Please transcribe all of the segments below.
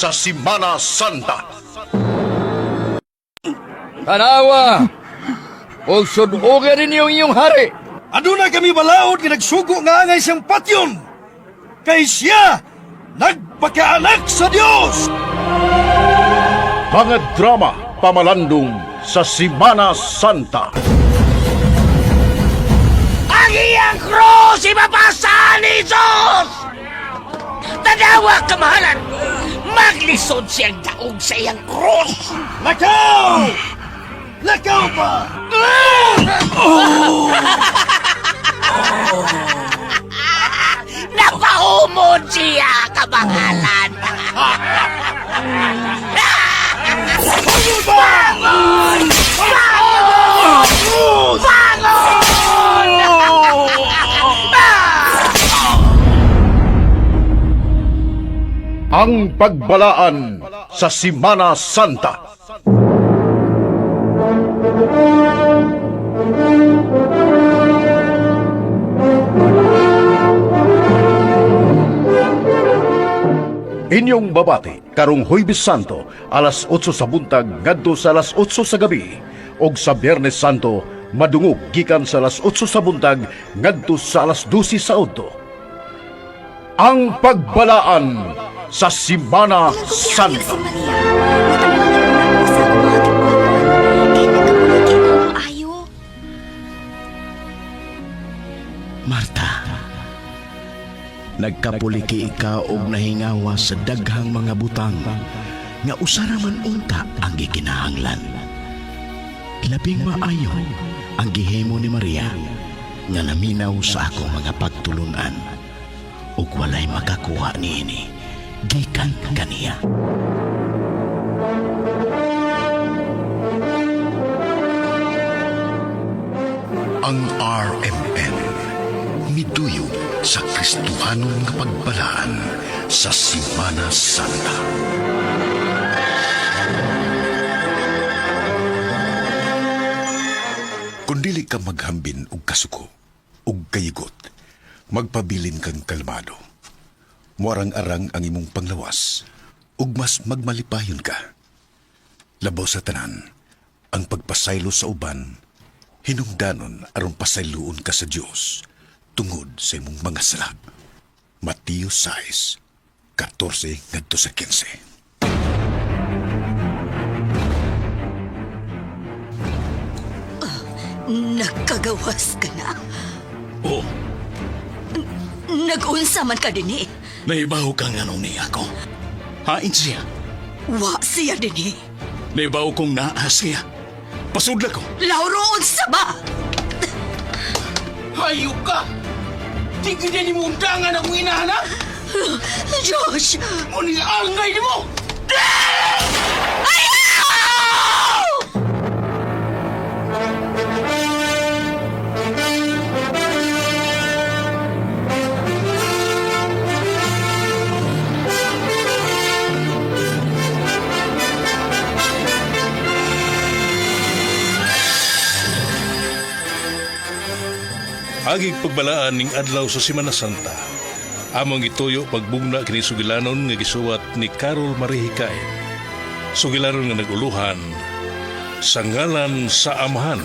sa Simana Santa. Tanawa! Og sudogan ninyo ang inyong hari. Aduna kami balaod nga nagsugo nga angay siyang patyon. Kay siya nagpakaanak sa Dios. Mga drama pamalandong sa Simana Santa. Ang iyang krus ipapasa ni Jesus! Tanawa, kamahalan! Maglisod siyang daog sa iyang krus! Lakaw! Lakaw pa! Napahumod siya, kamahalan! Bangon! Bangon! Bangon! Ang pagbalaan sa Simana Santa. Inyong babati karong Huwebes Santo alas 8 sa buntag ngadto sa alas 8 sa gabi ug sa Biyernes Santo madungog gikan sa alas 8 sa buntag ngadto sa alas 12 sa udto. Ang pagbalaan sa Simana Santa. Santa. Si Maria, natabangan na ko sa akong mga gibuhaton, kay nagkapuliki na ang ayo. Marta, nagkapuliki ka og nahingawa sa daghang mga butang nga usa ra man unta ang gikinahanglan. Labing maayo ang gihimo ni Maria nga naminaw sa akong mga pagtulunan ug walay makakuha niini gikan kaniya. Ang RMN miduyog sa Kristohanon nga pagbalaan sa Simana Santa. Kung dili ka maghambin og kasuko og kayigot, magpabilin kang kalmado. Muarang-arang ang imong panglawas ug mas magmalipayon ka. Labaw sa tanan, ang pagpasaylo sa uban, hinungdanon aron pasayloon ka sa Dios tungod sa imong mga sala. Mateo 6, 14 ngadto sa 15. Nagkagawas ka na. Oh, Nag-unsa man ka dinhi. naibaw ka nga nung niya ko. Hain siya. Wa siya dinhi. Naibaw kong naa siya. Pasudla ko. Lauro, unsa ba? Hayop ka! Tingin niya ni mo undangan akong inahanap! Josh! Ngunit angay ni mo! Ayaw! Agig pagbalaan ning adlaw sa Simana Santa. Among gituyo pagbugna kini sugilanon nga gisuwat ni Carol Marihikay. Sugilanon nga naguluhan sa ngalan sa Amahan.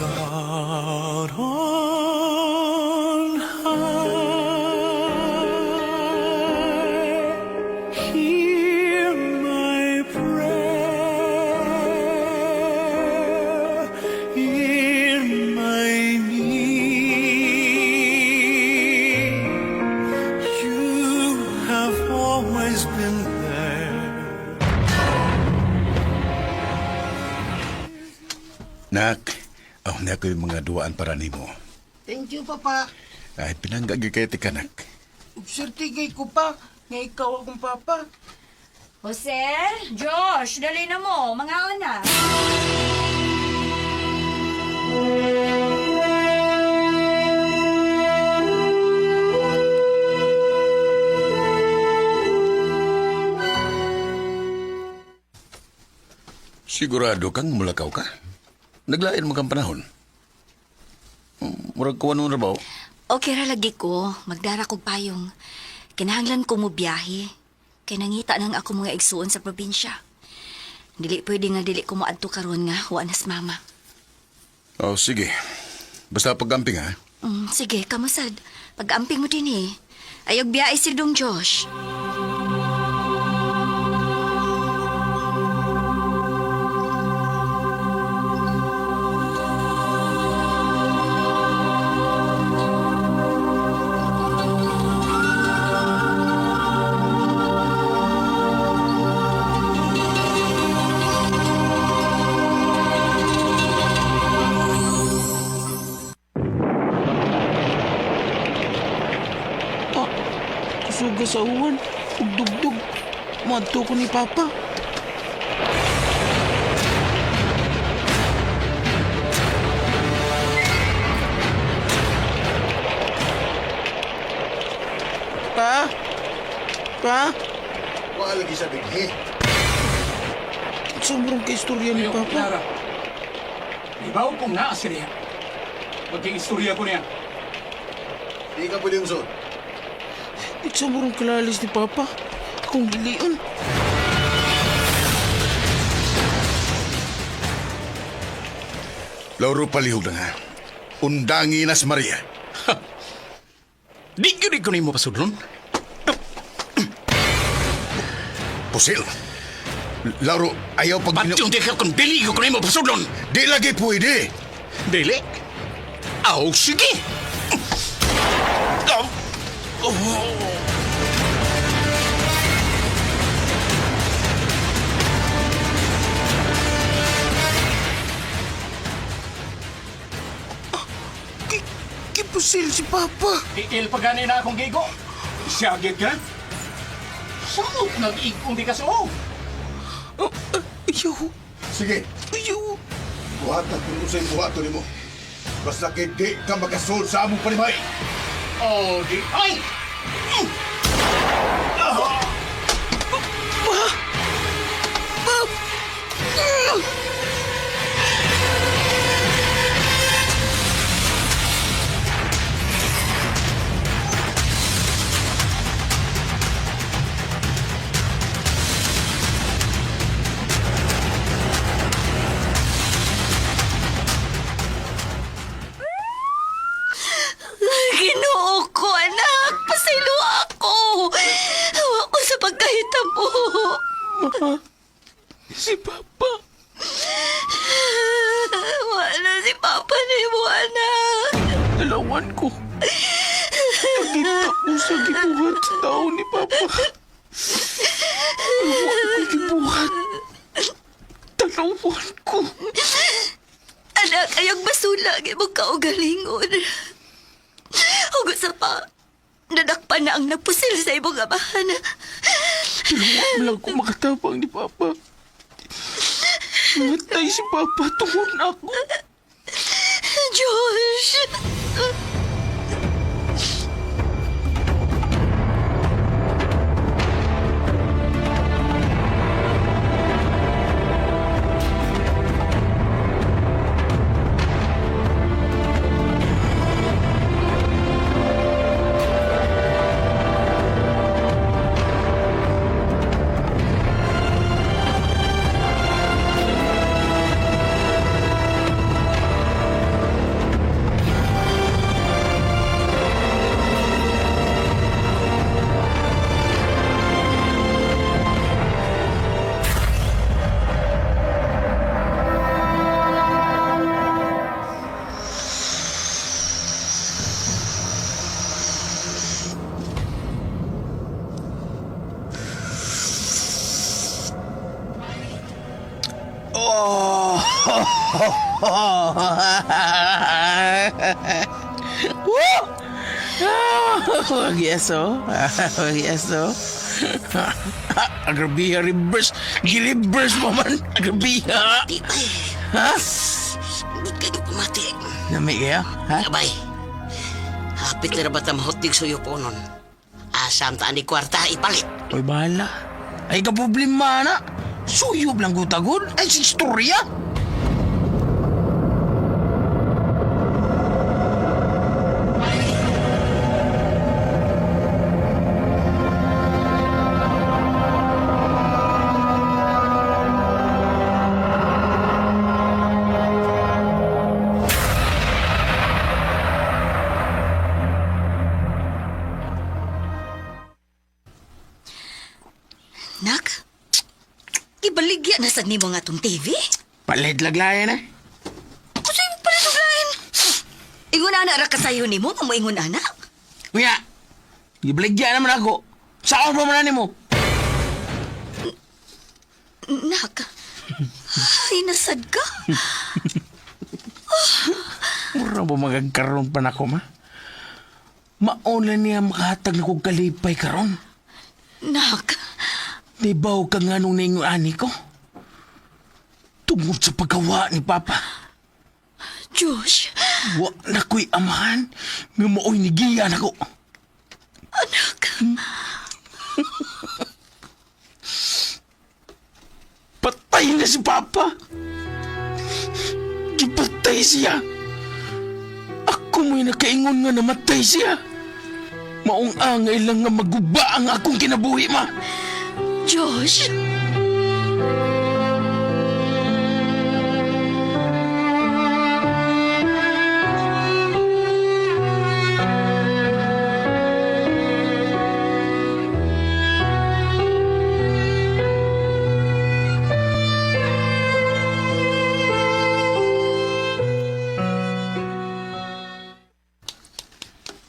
Hear my prayer in my need. You have always been there. Nak, aw na ko yung mga duwaan para nimo. Thank you, Papa. Ay, pinanggagi kay ti kanak. Swerte kay ko pa nga ikaw akong papa. Jose, Josh, dali na mo. Mga na. Sigurado kang mulakaw ka. Naglain mo kang panahon. Murag kuwan ra ba? Okay ra lagi ko. Magdara kog payong. Kinahanglan ko mo biyahe. Kay nangita nang ako mga igsuon sa probinsya. Dili pwede nga dili ko moadto karon nga wa nas mama. Oh, sige. Basta paggamping ha. Sige, kamusad. Pag-amping mo din eh. Ayog biyahe si Dong Josh. Pa, kusuga sa uwan. Ug dugdug. Muadto ko ni Papa. Pa? Pa? Wala lagi sa bighi. Sobrang kaistorya ni Papa. Clara. Ibaw kong naa siya. Maging istorya ko niya. Di ka pwede yung Sobrang kalalis ni Papa. Akong gilion. Lauro palihog na nga. Undangi nas Maria. Di gyud ko nimo pasudlon. Pusil. Lauro, ayaw pag... Patyon di ka kung dili ko nimo pasudlon. Di lagi pwede. Dili? Aw, sige. Aw. Oh. Kipusil si Papa. Tiil pa gani na akong gigo. Siyagit ka? Samot nag-igong di ka suog. Oh, ah, ayaw. Sige, Ayaw. buhat na kung usay buhato nimo. Basta kay di ka makasol sa among panimay. Oh, di ay! Pa! Ah! Ginoo ko, anak. Pasaylo ako. Hawa ko sa pagkahitabo. Ma, si Papa. Wala si Papa ni mo, anak. Dalawan ko. Nakita ko sa gibuhat sa tao ni Papa. Wa ko gibuhat. Dalawan ko. Anak, ayang basula ang imong kaugalingon. Hugot sa pa. Nadakpan na ang nagpusil sa imong amahan. Pero wa man lang ko makatabang ni Papa. Namatay si Papa tungod na ako. Josh! Woo! Oh, yes, oh. Yes, oh. Agrabiha reverse. Giliverse pa man. Agrabiha. Di ay. Ha? Ba't kayo pumati? Nami kaya? Ha? Abay. Hapit na ba tamahot suyo po nun? Asam taan ni kwarta ipalit. Uy, bahala. Ay, ka problema na. Suyub lang gutagod. Ay, si istorya. Gibaligya na sad nimo nga atong TV? Palit laglayan eh. Unsay mo palit og lain? Ingon ana ra kasayo nimo, nga moingon ana. Kuya, gibaligya naman ako. Saan pa man nimo? Nak. Ay, nasad ka. Mura ba magagkaroon pa nako, ma? Mauna niya makahatag na kong kalipay karon. Nak. Di ba ka nga nung ningon ani ko? Tungod sa paggawa ni Papa. Josh. Wa na ko'y amahan. Nga mao'y nigiya nako. Anak. Patay na si Papa. Gipatay siya. Ako mo'y nakaingon nga namatay siya. Maong angay lang nga maguba ang akong kinabuhi, ma. Josh.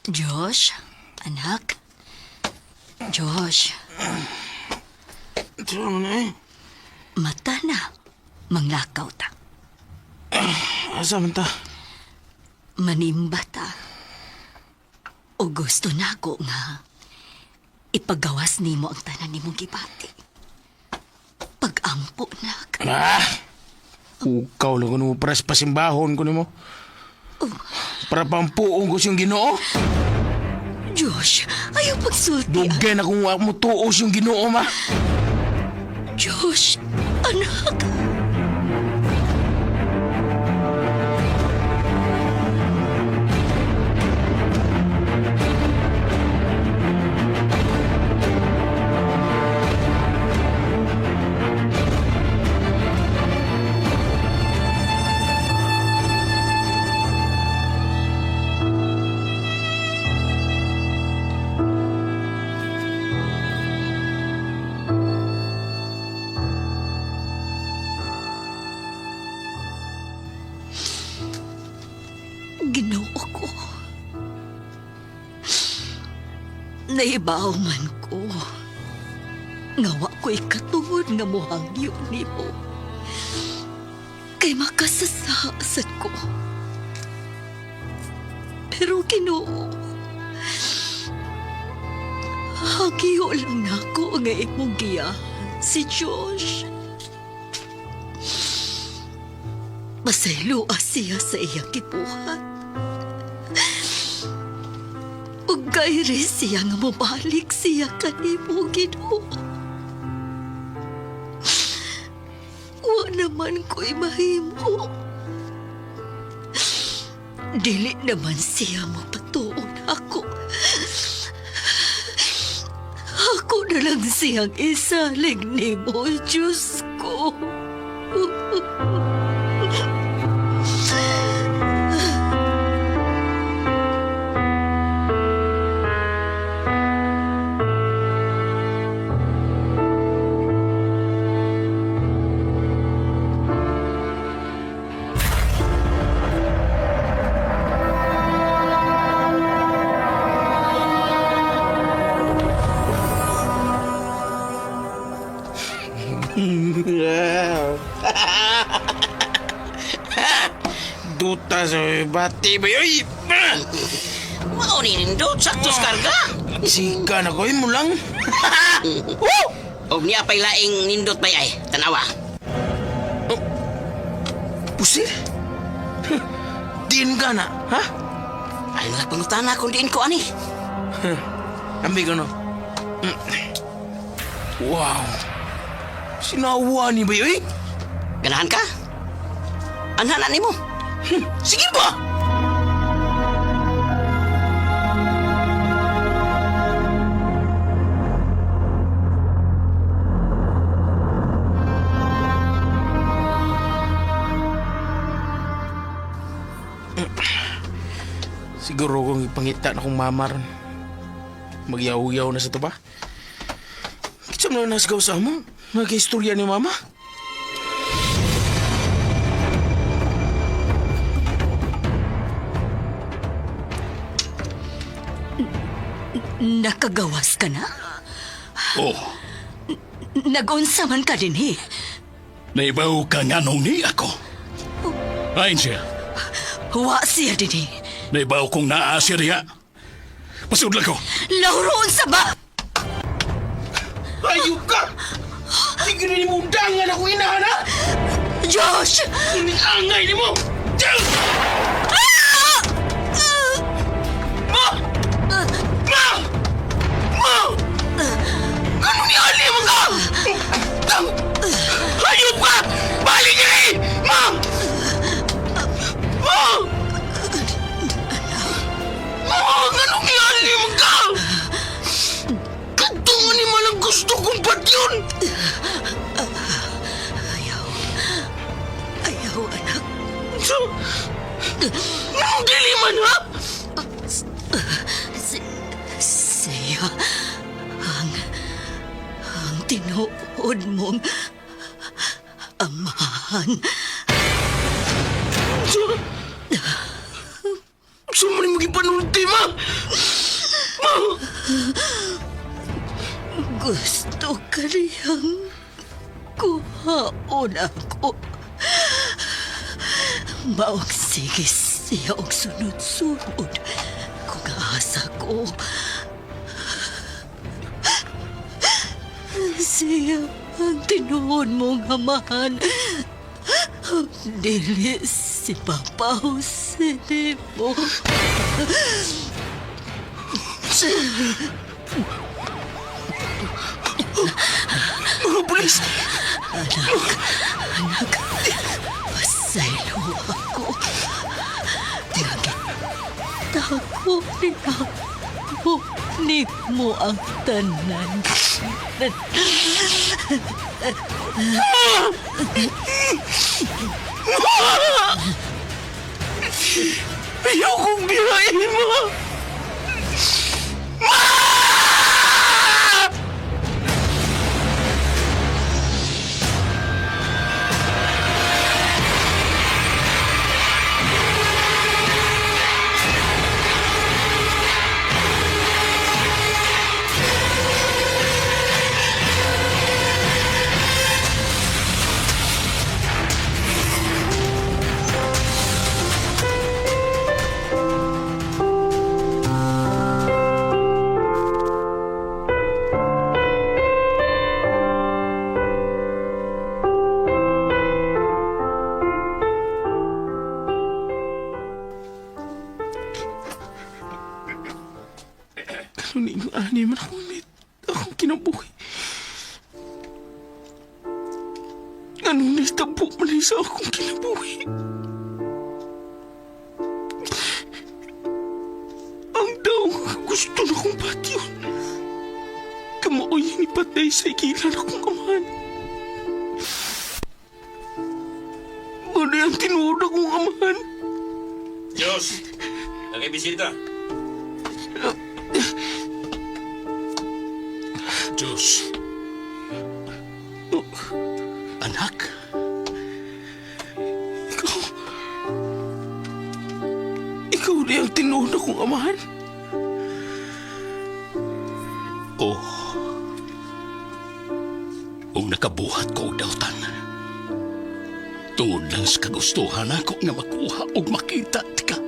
Josh, anak. Josh. Ito na eh. Mata na. Manglakaw ta. Asa man ta? Manimba ta. O gusto na ako nga ipagawas nimo ang tanan nimong gibati. Pag-ampo nak. Ah! Ukaw lang ko nimo para sa pasimbahon ko nimo. Para pampuong ko siyang ginoo. Josh, ayaw pagsulti. Dugay na kung wa mo tuo siyang ginoo, ma. Josh, anak. Ginoo ko. Naibaw man ko. Nga wa ko'y katungod nga mohangyo nimo. Kay makasasasad ko. Pero Ginoo, hagyo lang nako nga imong giyahan si Josh. Pasayloa siya sa iyang gibuhat. Ug gayre siya nga mobalik siya kanimo, Ginoo. Wa naman ko'y mahimo. Dili naman siya mapatuon ako. Ako na lang siyang isalig nimo, Diyos ko. Duta sa bati ba? Uy! Mao ni nindot sakto sa karga. Sika na ko, mo lang. Og niya pay laing nindot bay ay tanawa. Pusil? Diin ka na, ha? Ay nala pangutana kung diin ko ani. Ambi ko no. Wow. Sinawa ni ba yun? Ganahan ka? Anhan ani mo? Sige ba? Siguro kung ipangita na kong mama ron. Magyaw-yaw na sa to ba? Kitsa mo na nasigaw sa mo. Nagkaistorya ni Mama? Nakagawas ka na? Oh, Nagunsa man ka din eh. naibaw ka nga nung ni ako. Ayon siya, Wa siya din eh. naibaw kong naa siya riya. Pasudla ko. Lauro, unsa ba? Ayub ka! Sige na mo undangan ako inahan, ha? Josh! Kuning angay ni mo! Ma! Ma! Ma! Ano ni Ali mo ka? Hayop ka! Balik ka eh! Ma! Ma! Ma! Ano ni Ali mo ka? Katungan ni man ang gusto kong patyon! Ayaw. Ayaw, anak. So, Anong dili man, ha? Si, siya ang tinuod mong amahan. So, so man mo gipanulti, ma? Ma! Gusto ka niyang kuhaon ako. Maong sige siya og sunod-sunod kung asa ko. Siya ang tinuon mong amahan. Dili si Papa Jose mo. Mga pulis! Anak, pasaylo ako. Nagitako ni ako ni mo ang tanan. Ayaw kong birain, ma! Ma! Ano ni yung ani man ako ulit? Akong kinabuhi. Anong nahitabo man sa akong kinabuhi? Ang daw gusto na kong patyon. Kamaoy ni patay sa ikilan akong amahan. Ano yung tinuod akong amahan? Diyos, nakibisita. Diyos. Anak. Ikaw. Ikaw na ang tinuod akong amahan. Oh. Ug nakabuhat ko og dautan. Tungod lang sa kagustuhan ako nga makuha og makita ka.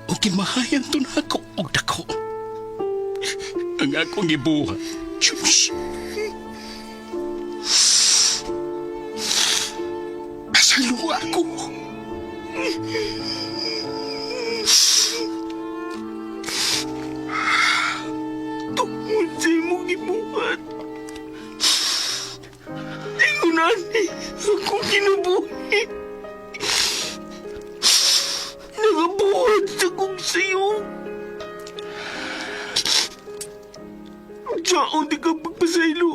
O kimahayan to nako og dako. Ang akong gibuhat, Diyos. Pasaylo ako. Tungod sa imong gibuhat. Ingon ani akong kinabuhi. Nakabuhat sa kong sayo. Diyaon di ka magpasaylo.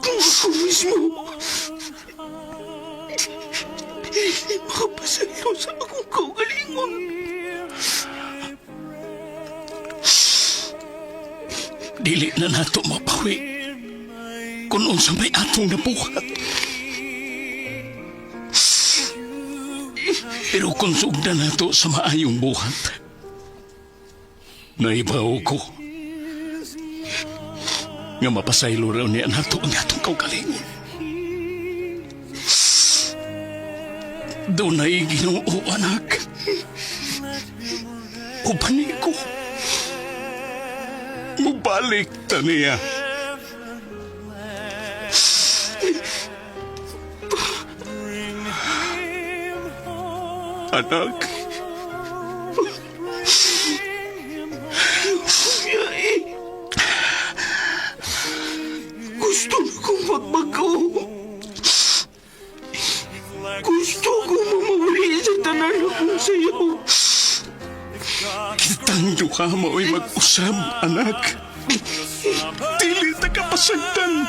Kung ako mismo, hindi makapasaylo sa akong kaugalingon. Dili na nato mapawi kung unsa may atong nabuhat. Pero kung sugdan nato sa maayong buhat, naibaw ko nga mapasaylo raw niya nato ang atong kaugalingon. Dunay Ginoo, anak. Uban ko. Mubalik ta niya. Anak. Gusto na kong magbago. Gusto ko mamawi sa tanan akong sayo. Kitang duha mo'y mag-usab, anak. Dili ta kapasagdan.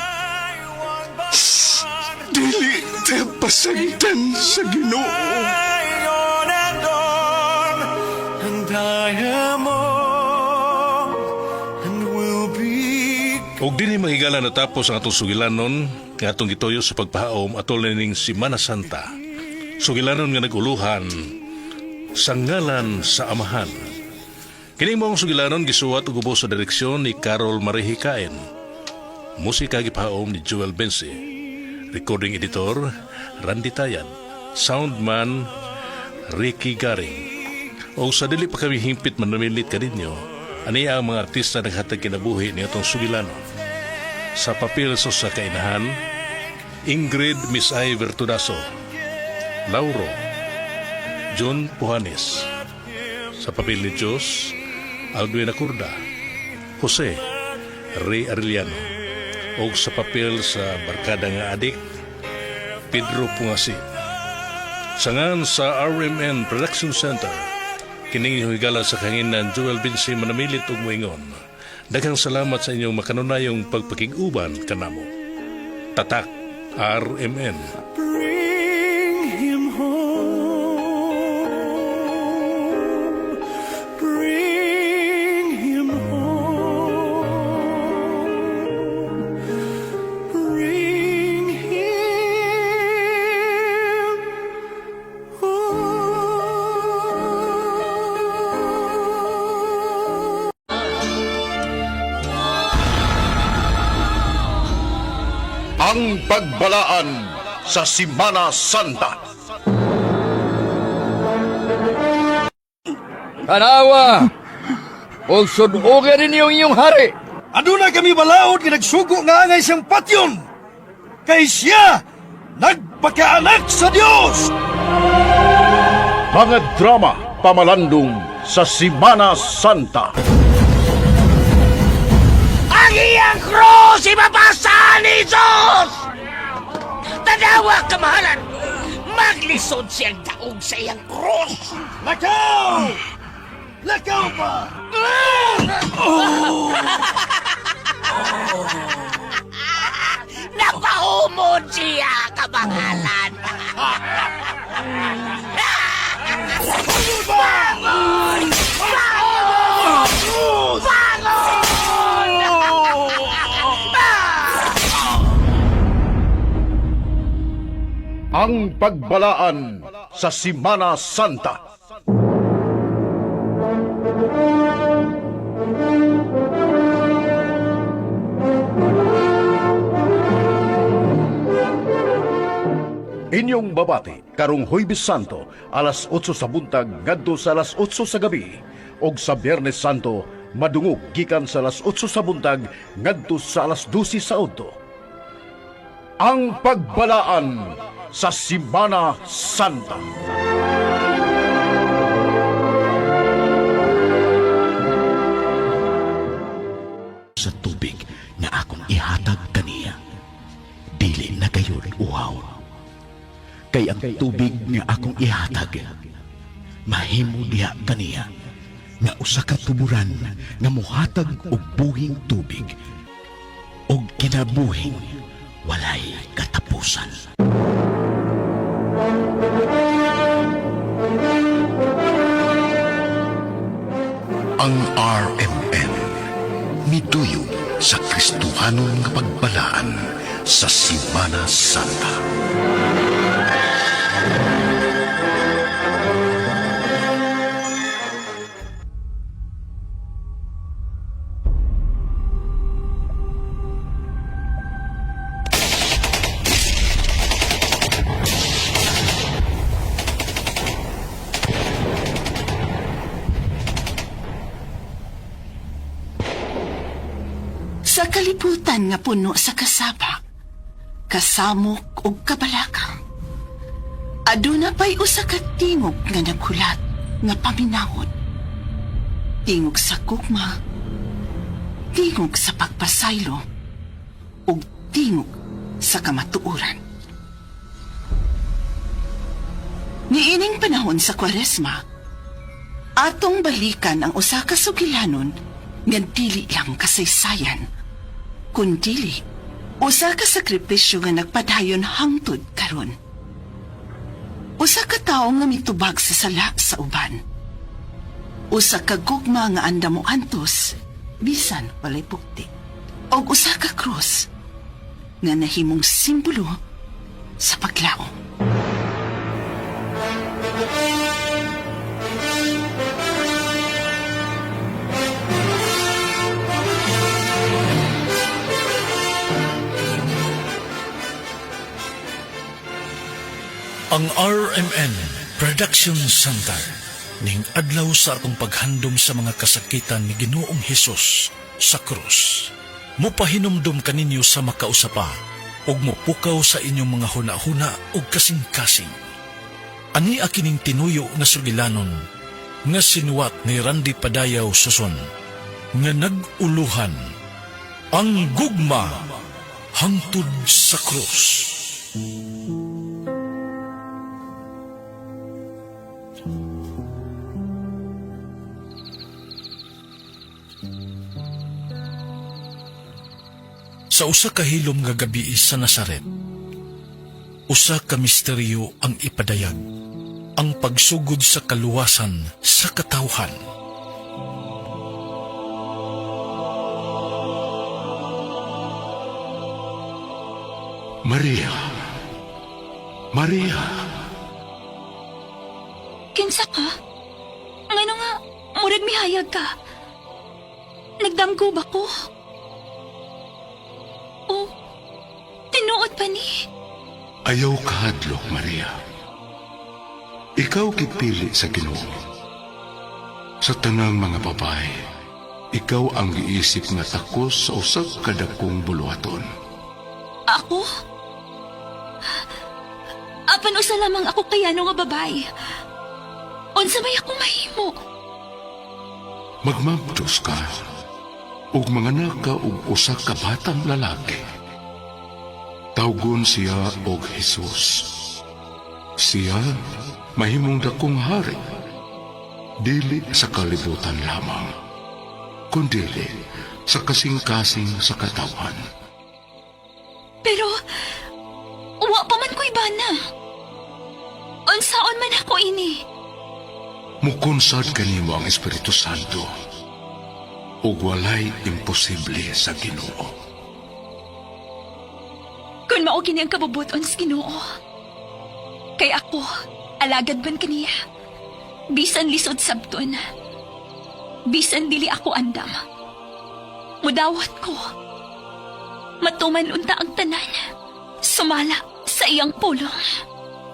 Dili ta pasagdan sa Ginoo. Og dinhi mahigala natapos ang atong sugilanon nga atong gituyo sa pagpahaom atol nining Simana Santa. Sugilanon nga naguluhan sa ngalan sa Amahan. Kini mao ang sugilanon gisuwat ug ubos sa direksyon ni Carol Marihikain. Musika gipahaom ni Joel Bensi. Recording editor Randy Tayan. Soundman Ricky Garing. O sa dili pa kami himpit manumilit kaninyo, aniya ang mga artista naghatag kinabuhi ni atong sugilanon. Sa papel sa sa kainahan, Ingrid Misay Vertudaso, Lauro, John Puhanes. Sa papel ni Diyos, Aldwin Acorda, Jose Ray Arellano. O sa papel sa barkada nga adik, Pedro Pungasi. Sangan sa RMN Production Center, kining inyong higala sa kanginan Joel Vinci manamilit ug moingon. Daghang salamat sa inyong makanunayong pagpakig-uban kanamo. Tatak RMN. Bring him home. Bring him home. Bring him home. Ang pagbalaan sa Simana Santa. Tanawa! Og sudogan ninyo ang inyong hari! Aduna kami balaod nga nagsugo nga angay siyang patyon. Kay siya nagpakaanak sa Dios. Mga drama pamalandong sa Simana Santa. Ang iyang krus ibabasa ni Jesus! Tanawa, kamahalan! Maglisod siyang daog sa iyang krus! Lakaw! Lakaw pa! Napahumod siya, kamahalan! Bangon! Bangon! Bangon! Ang pagbalaan sa Simana Santa. Inyong babati karong Huwebes Santo alas 8 sa buntag ngadto sa alas 8 sa gabi ug sa Biyernes Santo madungog gikan sa alas 8 sa buntag ngadto sa alas 12 sa udto. Ang pagbalaan sa Simana Santa. Sa tubig nga akong ihatag kaniya, dili na gayud uhaw. Kay ang tubig nga akong ihatag, mahimo diha kaniya nga usa ka tuburan nga mohatag og buhing tubig og kinabuhing walay katapusan. Ang RMN miduyong. sa Kristohanon nga pagbalaan sa Simana Santa. Sa kalibutan nga puno sa kasaba, kasamok ug kabalaka. Aduna pa'y usa ka tingog nga naghulat nga paminawon. Tingog sa gugma, tingog sa pagpasaylo, ug tingog sa kamatuoran. Niining panahon sa Kwaresma, atong balikan ang usa ka sugilanon nga dili lang kasaysayan, kundili usa ka sakripisyo nga nagpadayon hangtod karon. Usa ka tawo nga mitubag sa sala sa uban. Usa ka gugma nga andam mo antos bisan walay bukti. Og usa ka krus nga nahimong simbolo sa paglaom. Ang RMN Production Center ning adlaw sa atong paghandom sa mga kasakitan ni Ginoong Hesus sa krus. Mupahinumdom kaninyo sa makausapa ug mupukaw sa inyong mga huna-huna ug kasing-kasing. Ani kining tinuyo nga sugilanon nga sinuwat ni Randy Padayaw Suson nga nag-uluhan ang gugma hangtod sa krus. Sa usa ka hilom nga gabi sa Nazaret, usa ka misteryo ang ipadayag, ang pagsugod sa kaluwasan sa katawhan. Maria! Maria! Kinsa ka? Ngano nga, murag mihayag ka. Nagdanggo ba ko? O, tinuod pa ni? Ayaw kahadlok, Maria. Ikaw gipili sa Ginoo. Sa tanang mga babae, ikaw ang giisip nga takos sa usa ka dakong buluhaton. Ako? Apan usa lamang ako kayano nga babae. Unsa may ako mahimo? Magmamdos ka ug manganak ka og usa ka batang lalaki. Tawgon siya og Jesus. Siya mahimong dakong hari. Dili sa kalibutan lamang, kundili sa kasing-kasing sa katawan. Pero, wa pa man ko'y bana. Unsaon man ako ini? Mukunsad kanimo ang Espiritu Santo ug walay imposible sa Ginoo. Kung mao kini ang kabubuton sa Ginoo. Kay ako, alagad man kaniya. Bisan lisod sabton. Bisan dili ako andam. Mudawat ko. Matuman unta ang tanan. Sumala sa iyang pulong.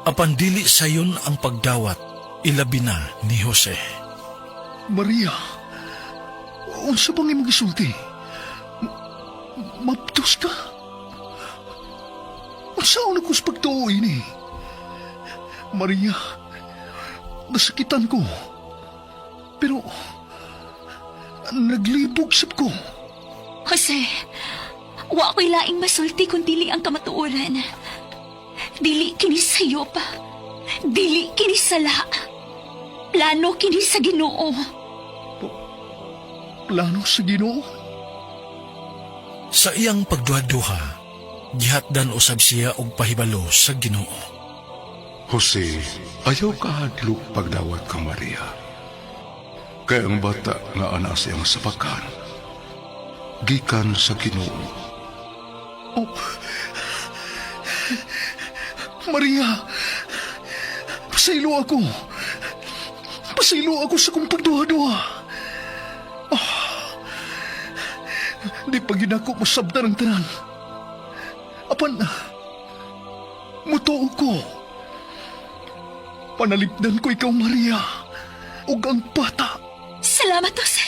Apan dili sayon ang pagdawat, ilabi na ni Jose. Maria, unsa bang imong gisulti? Mabdos ka? Unsaon ako sa pagtuo ini? Maria, nasakitan ko. Pero, naglibog sab ko. Jose, wa ko'y laing masulti kung dili ang kamatuoran. Dili kini sayo pa. Dili kini sala. Plano kini sa Ginoo. Plano sa Ginoo. Sa iyang pagduha-duha, gihatdan usab siya og pahibalo sa Ginoo. Jose, ayaw kahadlok pagdawat kang Maria. Kay ang bata nga ana siyang sapakan. gikan sa Ginoo. Oh. Maria! Pasaylo ako. Pasaylo ako sa kong pagduha-duha. Ah, di pa gyud ako masabtan ang tanan. Apan, mutuo ko. Panalipdan ko ikaw, Maria, ug ang bata. Salamat, Jose.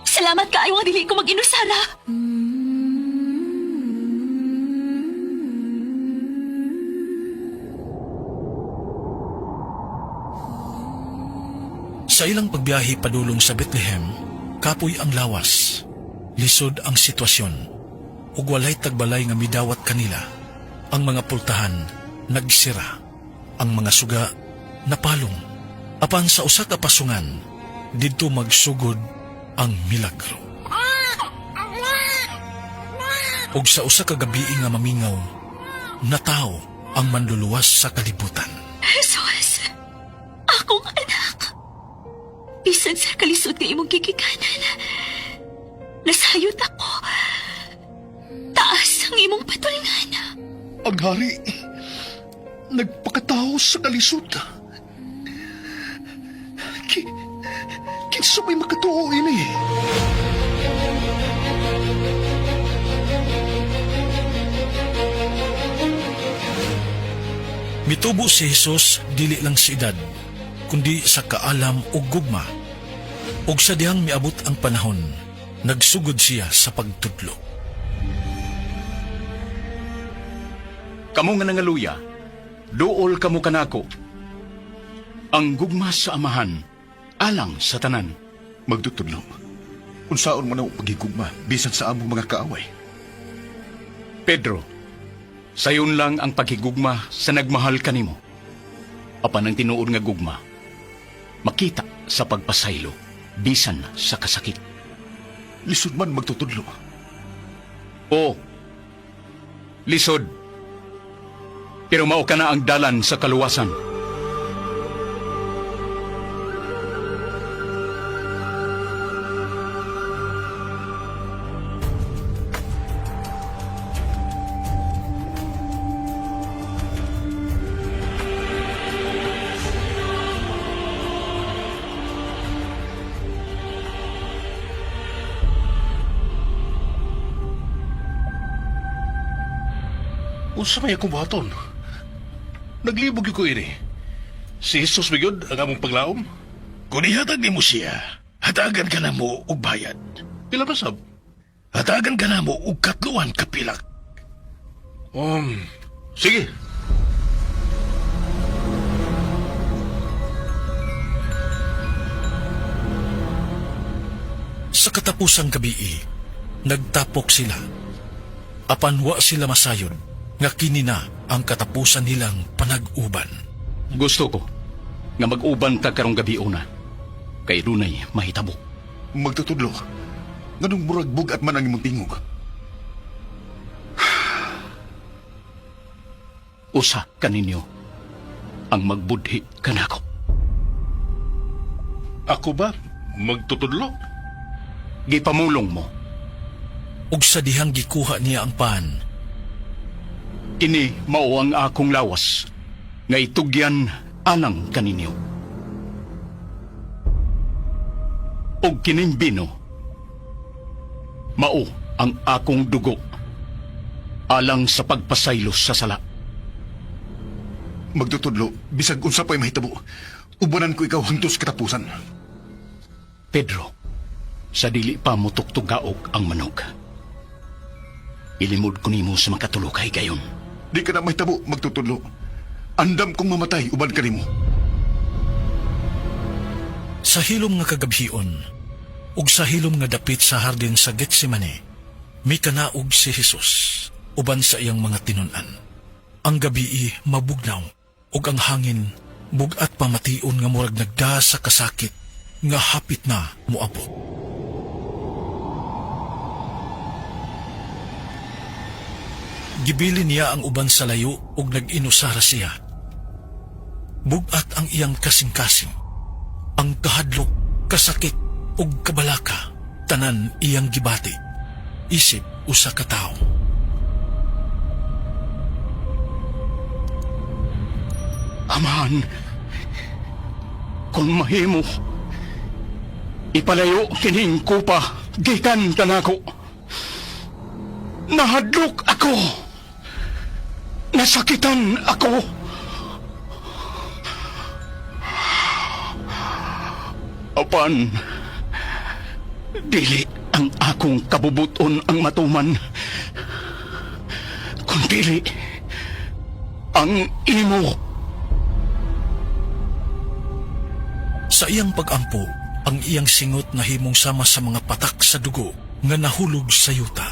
Salamat kaayo nga dili ko mag-inusara. Sa ilang pagbiyahe padulong sa Bethlehem, kapoy ang lawas, lisod ang sitwasyon, ug walay tagbalay nga midawat kanila. Ang mga pultahan nagsira, ang mga suga napalong. Apan sa usa ka pasungan, didto magsugod ang milagro. Ug sa usa ka gabii nga mamingaw, nataw ang manluluwas sa kalibutan. Jesus, akong anak. Bisan sa kalisod nga imong gigikanan, nasayod ako. Taas ang imong patulngan. Ang hari, nagpakatao sa kalisod. Ki, kinsa may makatuo ini? Mitubo si Jesus dili lang sa edad, kundi sa kaalam ug gugma. Ug sa dihang miabot ang panahon, nagsugod siya sa pagtudlo. Kamo nga nangaluya, duol kamo kanako. Ang gugma sa amahan, alang sa tanan. Magtutudlo, unsaon mo na pagigugma bisan sa among mga kaaway? Pedro, sayon lang ang paghigugma sa nagmahal kanimo. Apan ang tinuod nga gugma, makita sa pagpasaylo, bisan sa kasakit. Lisod man magtutudlo. O, lisod. Pero mao ka na ang dalan sa kaluwasan. Unsa may akong buhaton? Naglibog gyud ko ini. Si Jesus ba gyud ang among paglaom? Kung ihatag nimo siya, hatagan ka na mo og bayad. Pila ba sab? Hatagan ka na mo og katluan ka pilak. Sige. Sa katapusang gabii, nagtapok sila. Apan wa sila masayod nga kini na ang katapusan nilang panag-uban. Gusto ko nga mag-uban ta karong gabi una. Kay dunay mahitabo. Magtutudlo, nganong murag bugat man ang imong tingog? Usa kaninyo ang magbudhi kanako. Ako ba magtutudlo? Gipamulong mo. Ug sa dihang gikuha niya ang pan, Kini mao ang akong lawas nga itugyan alang kaninyo. Og kining bino mao ang akong dugo alang sa pagpasaylo sa sala. Magtutudlo, bisag unsa pa'y mahitabo, ubanan ko ikaw hangtod sa katapusan. Pedro, sa dili pa mo tuktugaok ang manok. Ilimod ko nimo sa makatulo kay gayon. Di ka na mahitabo, magtutudlo. Andam kong mamatay uban kanimo. Sa hilom nga kagabhion, ug sa hilom nga dapit sa hardin sa Getsemane, mikanaog si Jesus uban sa iyang mga tinun-an. Ang gabii mabugnaw ug ang hangin bug-at pamation nga murag nagda sa kasakit nga hapit na moabot. Gibili niya ang uban sa layo ug nag-inusara siya. Bug-at ang iyang kasing-kasing. Ang kahadlok, kasakit ug kabalaka tanan iyang gibati. isip usa ka tawo. Amahan, kung mahimo, ipalayo kining kupa, gikan kanako. Nahadlok ako. Nasakitan ako. Apan, dili ang akong kabubuton ang matuman, kundili ang imo. Sa iyang pagampo, ang iyang singot nahimong sama sa mga patak sa dugo nga nahulog sa yuta.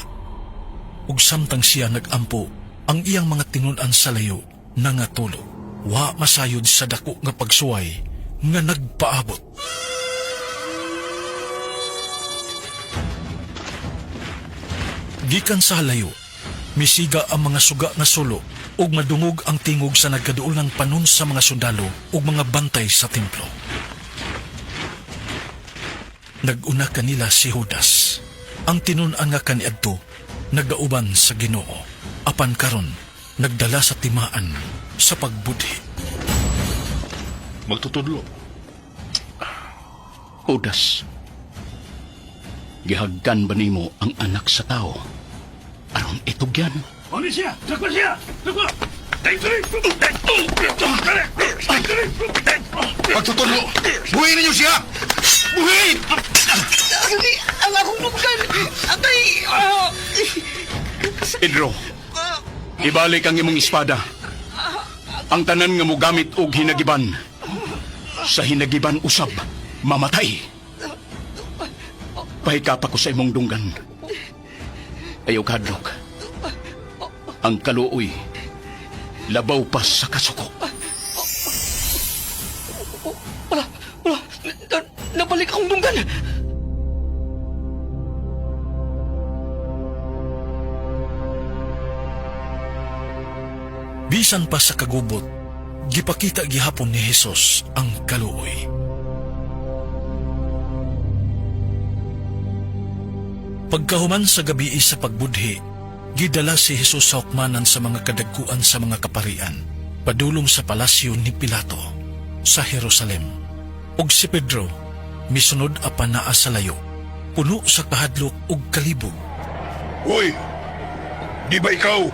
Ug samtang siya nagampo, ang iyang mga tinun-an sa layo nangatulog. Wa masayod sa dako nga pagsuway nga nagpaabot. Gikan sa halayo, misiga ang mga suga nga sulo ug madungog ang tingog sa nagkaduol ng panon sa mga sundalo ug mga bantay sa templo. Nag-una kanila si Judas. Ang tinun-an nga kaniadto, nagauban sa Ginoo. Apan karon, nagdala sa timaan sa pagbudhi. Magtutudlo. Judas, gihagkan ba nimo ang anak sa tao? Aron itugyan. Ano siya? Takwa siya! Takwa! Pagtutudlo! Buhin ninyo siya! Buhin! Agay, ang akong lunggan! Agay! Ah! Pedro, ibalik ang imong espada. Ang tanan nga mogamit og hinagiban. Sa hinagiban usab, mamatay. Pahikap ako sa imong dunggan. Ayaw kadlok. Ang kaluoy, labaw pa sa kasuko. Wala! Wala! Nabalik akong dunggan! Bisan pa sa kagubot, gipakita gihapon ni Hesus ang kaluoy. Pagkahuman sa gabi sa pagbudhi, gidala si Hesus sa hukmanan sa mga kadagkuan sa mga kaparian, padulong sa palasyo ni Pilato sa Jerusalem. Og si Pedro, misunod apan naa sa layo, puno sa kahadlok ug kalibog. Hoy! Di ba ikaw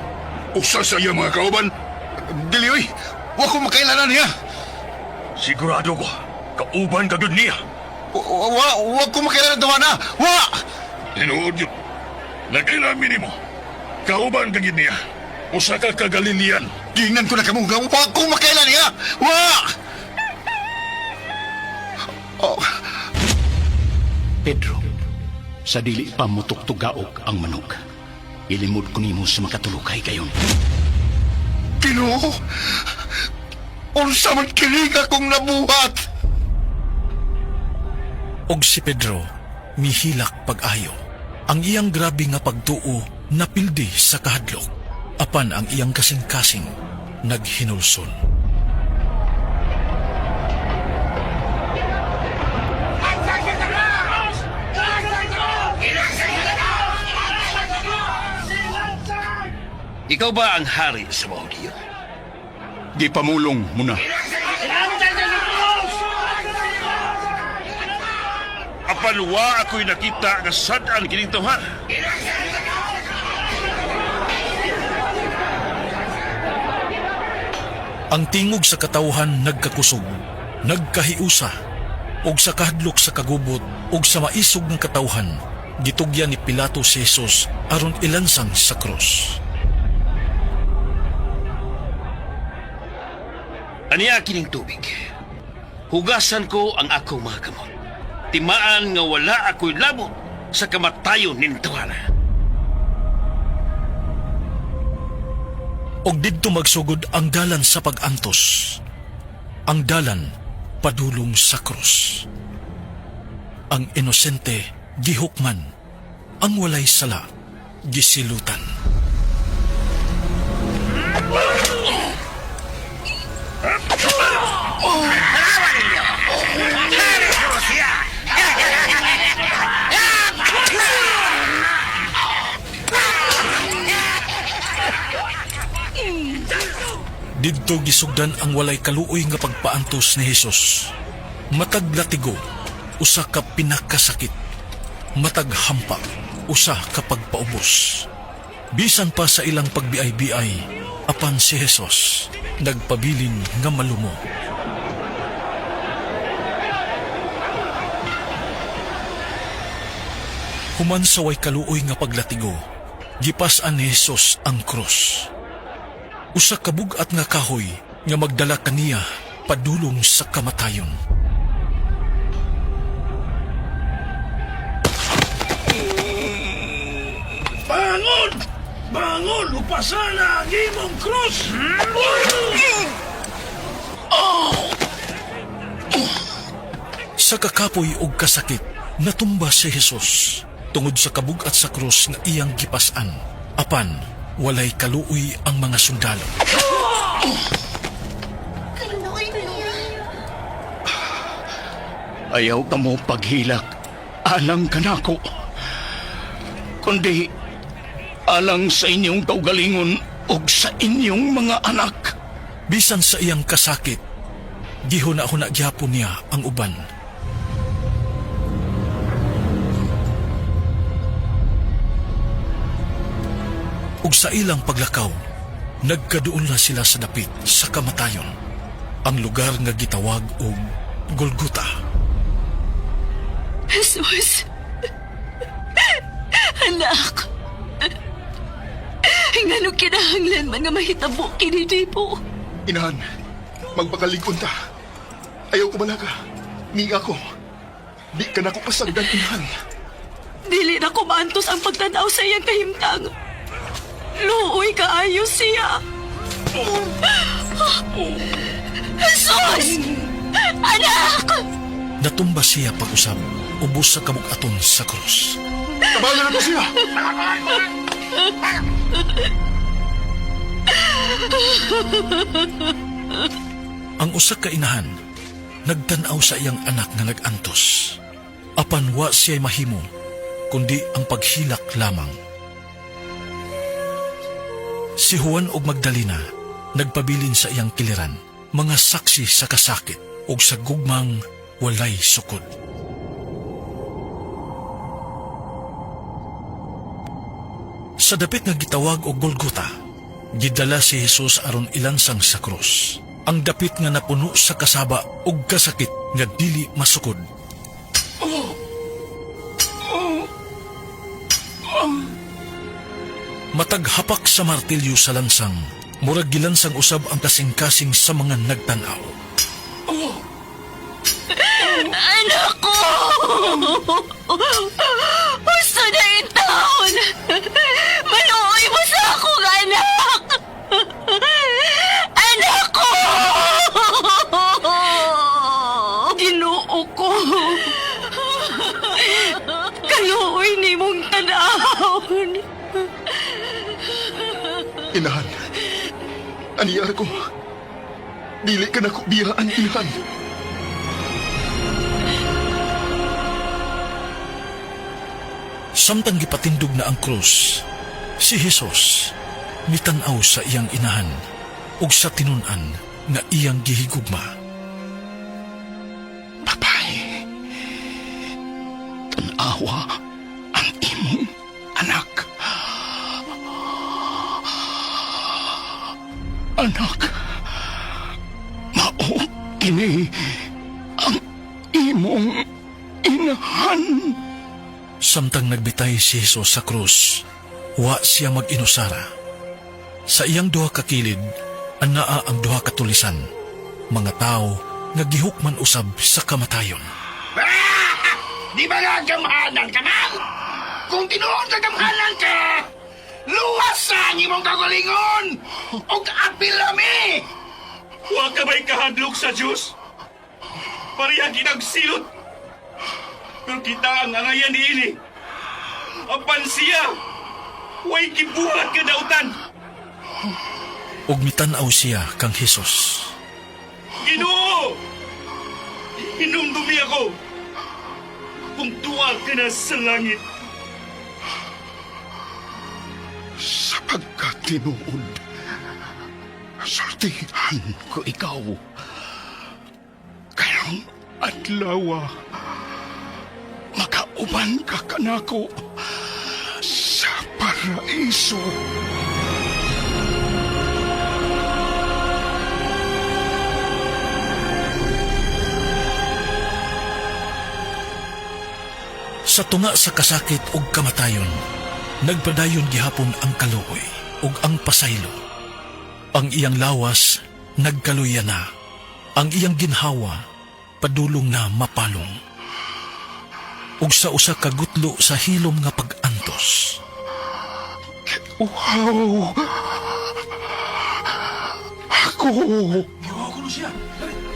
usa sa iyang mga kauban? Dili, oy! Wa ko makailanan niya! Sigurado ko, kauban ka gyud niya. Wa, wa ko makailanan tawa na! Wa! Tinuod yun. Nagkailamin nimo. Kauban ka gyud niya. Usa ka kagalilian. Gingnan ko na kamo nga wa ko makailan niya! Wa! Oh, Pedro, sa dili pa mutuktugaok ang manok. Ilimod ko nimo sa makatulukay kayon. Ginoo! Unsa man kini nga akong nabuhat? Og si Pedro, mihilak pag-ayo. Ang iyang grabe nga pagtuo napildi sa kahadlok. Apan ang iyang kasing-kasing naghinulsol. Ikaw ba ang hari sa mga Hudiyo? Gipamulong mo na. Apan wa ako'y nakita nga sad-an kining tawhan. Ang tingog sa katawhan nagkakusog, nagkahiusa, ug sa kahadlok sa kagubot ug sa maisog ng katawhan, gitugyan ni Pilato si Jesus aron ilansang sa krus. Aniya kining tubig. Hugasan ko ang akong mga kamot. Timaan nga wala ako'y labot sa kamatayon ning tawhana. Og didto magsugod ang dalan sa pag-antos. Ang dalan padulong sa krus. Ang inosente gihukman, ang walay sala gisilutan. Didto gisugdan ang walay kaluoy nga pagpaantos ni Hesus. Matag latigo, usa ka pinakasakit. Matag hampa, usa ka pagpaubos. Bisan pa sa ilang pagbiay-biay, apan si Hesus nagpabilin nga malumo. Human sa way kaluoy nga paglatigo, gipas-an ni Hesus ang krus. Usa ka bug-at nga kahoy nga magdala kaniya padulong sa kamatayon. Bangon! Bangon! Upasana ang imong krus! Sa kakapoy og kasakit, natumba si Hesus tungod sa kabug-at sa krus nga iyang gipas-an. Apan, walay kaluoy ang mga sundalo. Ayaw ka mo paghilak. Alang kanako. Kundi alang sa inyong kaugalingon ug sa inyong mga anak. Bisan sa iyang kasakit, gihuna-huna gyapon niya ang uban. Ug sa ilang paglakaw, nagkaduol na sila sa dapit sa kamatayon, ang lugar nga gitawag og Golgota. Jesus! Anak! Ngano kinahanglan man nga mahitabo kini nimo? Inahan, magpakalig-on ta. Ayaw ko malaga. Miga ko. Di ka na ko pasagdan, inahan. Dili na kumantos ang pagtanaw sa iyang kahimtang. Luoy kaayo siya. Jesus! Anak! Natumba siya pag-usab, ubos sa kabugaton sa krus. Tabangan na to siya! Ang usa ka inahan, nagtan-aw sa iyang anak nga nag-antos. Apan wa siya'y mahimo, kundi ang paghilak lamang. Si Juan ug Magdalena nagpabilin sa iyang kiliran, mga saksi sa kasakit ug sa gugmang walay sukod. Sa dapit nga gitawag og Golgota, gidala si Jesus aron ilansang sa krus. Ang dapit nga napuno sa kasaba ug kasakit nga dili masukod. Matag hapak sa martilyo sa lansang, murag gilansang usab ang kasing-kasing sa mga nagtan-aw. Anak ko! Gusto na intawon! Maluoy mo sa akong anak! Anak ko! Ginoo ko! Kaluoy ni mong tanawon! Inahan, aniyar ko. Dili ka na ko biyaan, inahan. Samtang gipatindog na ang krus, si Jesus mitan-aw sa iyang inahan ug sa tinun-an nga iyang gihigugma. Papay, tanawa ang imong anak. Anak, mao kini ang imong inahan. Samtang nagbitay si Jesus sa krus, wa siya mag-inusara. Sa iyang duha ka kilid, anaa ang duha ka tulisan, mga tao nga gihukman usab sa kamatayon. Di ba nga gamhanan ka man? Kung tinuod na gamhanan ka, luwas sa ang imong kagalingon! Og apil lami! Wa ka ba'y kahadlok sa Diyos? Pareha ginagsilot. Pero kita ang angayan ni ini. Apan siya, way gibuhat ka dautan. Ug mitan-aw siya kang Jesus. Ginoo! Hinumdumi ako kung tuwa ka na sa langit. Sa pagkatinuod, Sultihan ko ikaw. Karong adlaw, makauban ka kanako sa paraiso. Sa tunga sa kasakit ug kamatayon, nagpadayon gihapon ang kaluoy ug ang pasaylo. Ang iyang lawas nagkaluya na, ang iyang ginhawa padulong na mapalong. Ug sa usa ka gutlo sa hilom nga pag-antos. Wow! Ako! Giwa ko siya.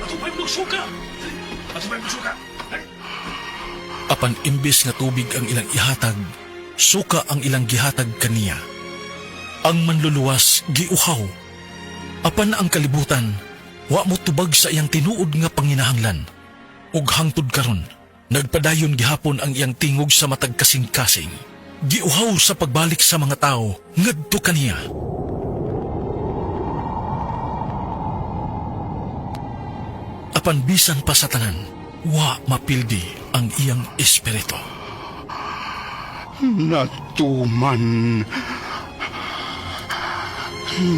Ato pa yung suka. Ato pa yung suka. Apan imbes nga tubig ang ilang ihatag, suka ang ilang gihatag kaniya. Ang manluluwas giuhaw. Apan ang kalibutan, wa mo tubag sa iyang tinuod nga panginahanglan. Ug hangtod karon, nagpadayon gihapon ang iyang tingog sa matag kasing-kasing. Giuhaw sa pagbalik sa mga tao ngadto kaniya. Apan bisan pa sa tanan, wa mapildi ang iyang espiritu. Natuman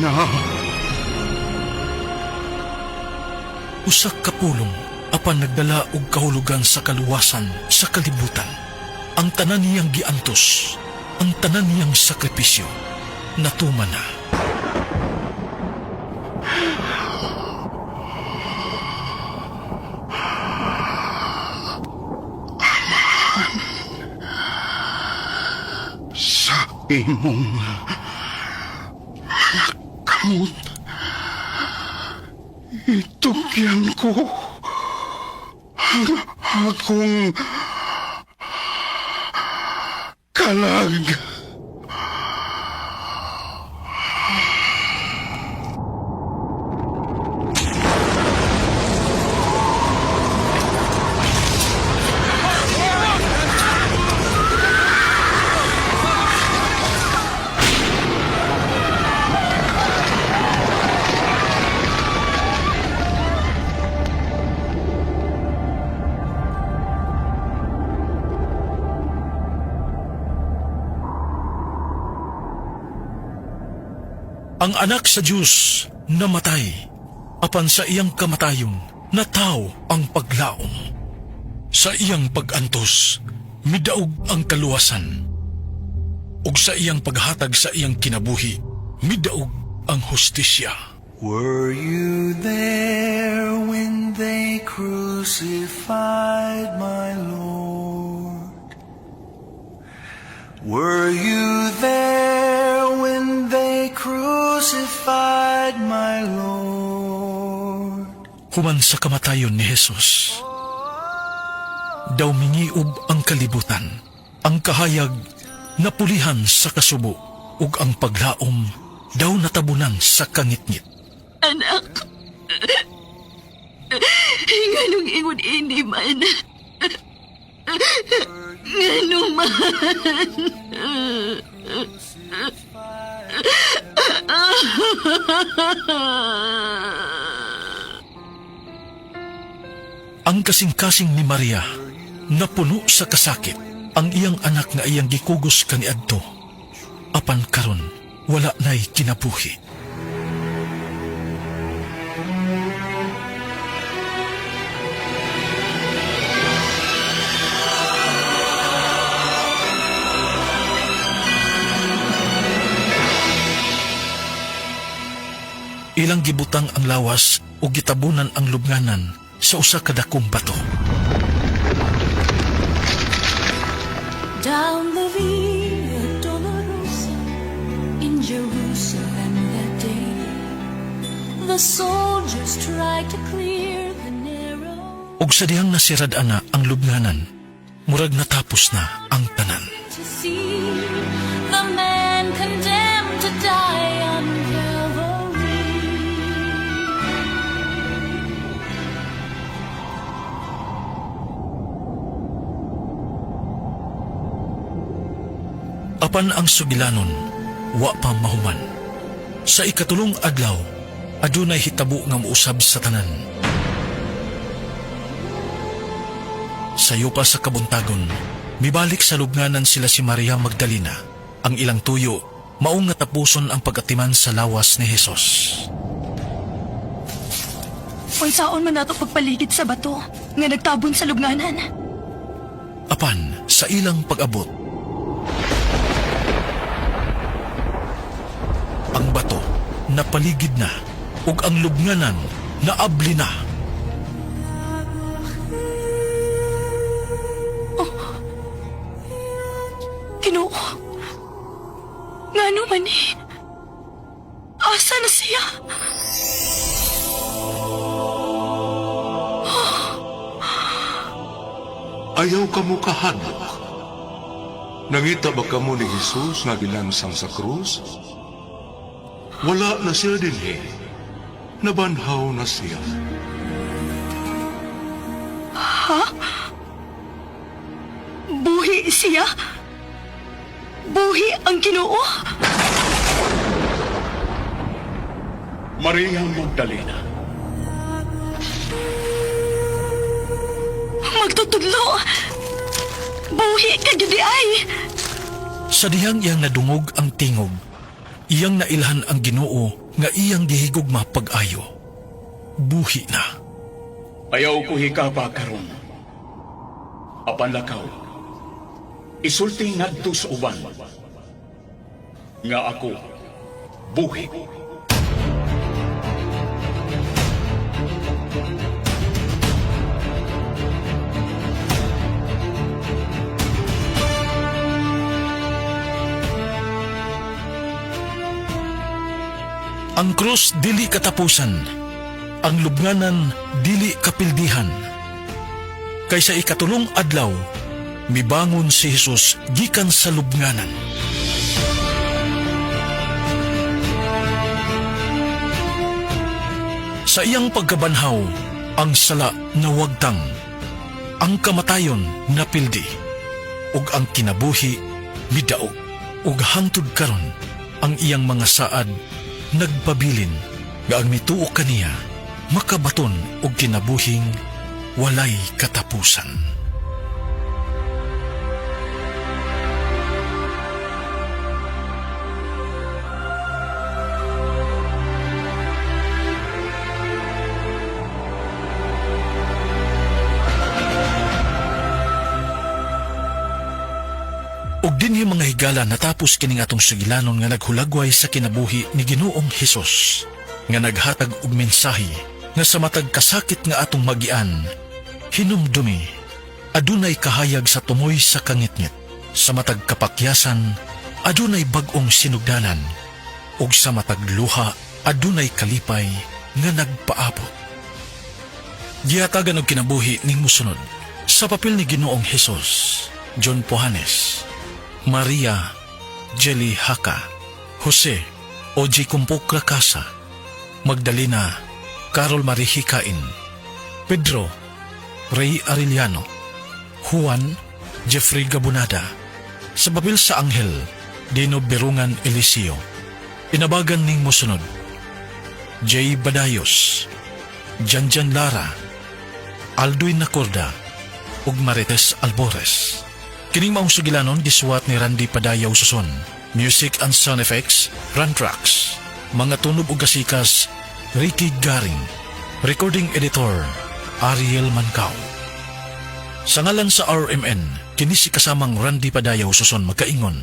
na. Usa ka pulong apan nagdala og kahulugan sa kaluwasan sa kalibutan. Ang tanan niyang giantos, ang tanan niyang sakripisyo, natuman na. Sa imong mga kamot, itugyan ko ang akong kalag. Ang anak sa Diyos namatay, apan sa iyang kamatayon, nataw ang paglaom. Sa iyang pag-antos, midaog ang kaluwasan. Ug sa iyang paghatag sa iyang kinabuhi, midaog ang hustisya. Were you there when they crucified my Lord? Were you there when they crucified my Lord? Human sa kamatayon ni Jesus, daw mingiob ang kalibutan, ang kahayag napulihan sa kasubo, ug ang paglaom daw natabunan sa kangitngit. Anak, nganong ingon ini man? Nganong man? Ang kasing-kasing ni Maria napuno sa kasakit ang iyang anak nga iyang gikugos kaniadto. Apan karon wala na'y kinabuhi. Ilang gibutang ang lawas ug gitabunan ang lubnganan sa usa ka dakong bato. Down the Via Dolorosa in Jerusalem that day, the soldiers tried to clear the narrow Ug sa dihang nasirad-ana ang lubnganan, murag natapos na ang tanan. To see the man condemned to die on Calvary. Apan ang sugilanon, wa pa mahuman. Sa ikatulong adlaw, Adunay hitabo nga mousab sa tanan. Sayo pa sa kabuntagon, mibalik sa lubnganan sila si Maria Magdalena. Ang ilang tuyo, maong nga tapuson ang pag-atiman sa lawas ni Jesus. Unsaon man nato pagpaligid sa bato nga nagtabon sa lubnganan? Apan sa ilang pag-abot, ang bato napaligid na ug ang lubnganan naabli na. Ginoo. Ngano man eh? Asa na siya? Ayaw kamo kahadlok. Nangita ba kamo ni Jesus nga gilansang sa krus? Wala na siya dinhi. Nabanhaw na siya. Ha? Buhi siya? Buhi ang Ginoo? Maria Magdalena, Magtutudlo! Buhi ka gyud di ay! Sa dihang iyang nadungog ang tingog, iyang nailhan ang Ginoo nga iyang gihigugma pag-ayo. Buhi na. Ayaw ko hikapa karon. Apan lakaw. Isulti ngadto sa uban. Nga ako buhi. Ang krus dili katapusan, ang lubnganan dili kapildihan. Kaysa ikatulong adlaw, mibangon si Jesus gikan sa lubnganan. Sa iyang pagkabanhaw, ang sala nawagtang, ang kamatayon napildi, ug ang kinabuhi midaog, ug hangtod karon ang iyang mga saad nagpabilin nga ang mituo kaniya makabaton og kinabuhing walay katapusan. Ug dinhi mga higala natapos kining atong sugilanon nga naghulagway sa kinabuhi ni Ginoong Hesus nga naghatag og mensahe nga sa matag kasakit nga atong magian, hinumdumi adunay kahayag sa tumoy sa kangitngit, sa matag kapakyasan adunay bag-ong sinugdanan, ug sa matag luha adunay kalipay nga nagpaabot. Gihatagan og kinabuhi ning mosunod sa papel ni Ginoong Hesus, John Pohanes, Maria Jelly Haka, Jose Oji Kumpok Rakasa, Magdalena Carol Marihikain, Pedro Ray Arellano, Juan Jeffrey Gabunada, sa papel sa Anghel Dino Berungan Eliseo, Inabagan ning mosunod, Jay Badayos, Janjan Lara, Alduin Nacorda, ug Marites Albores. Kining maong sugilanon gisuwat ni Randy Padayaw Suson. Music and sound effects, Rantrax. Mga tunob ug kasikas, Ricky Garing. Recording editor, Ariel Mancao. Sa ngalan sa RMN, kini si kasamang Randy Padayaw Suson magkaingon.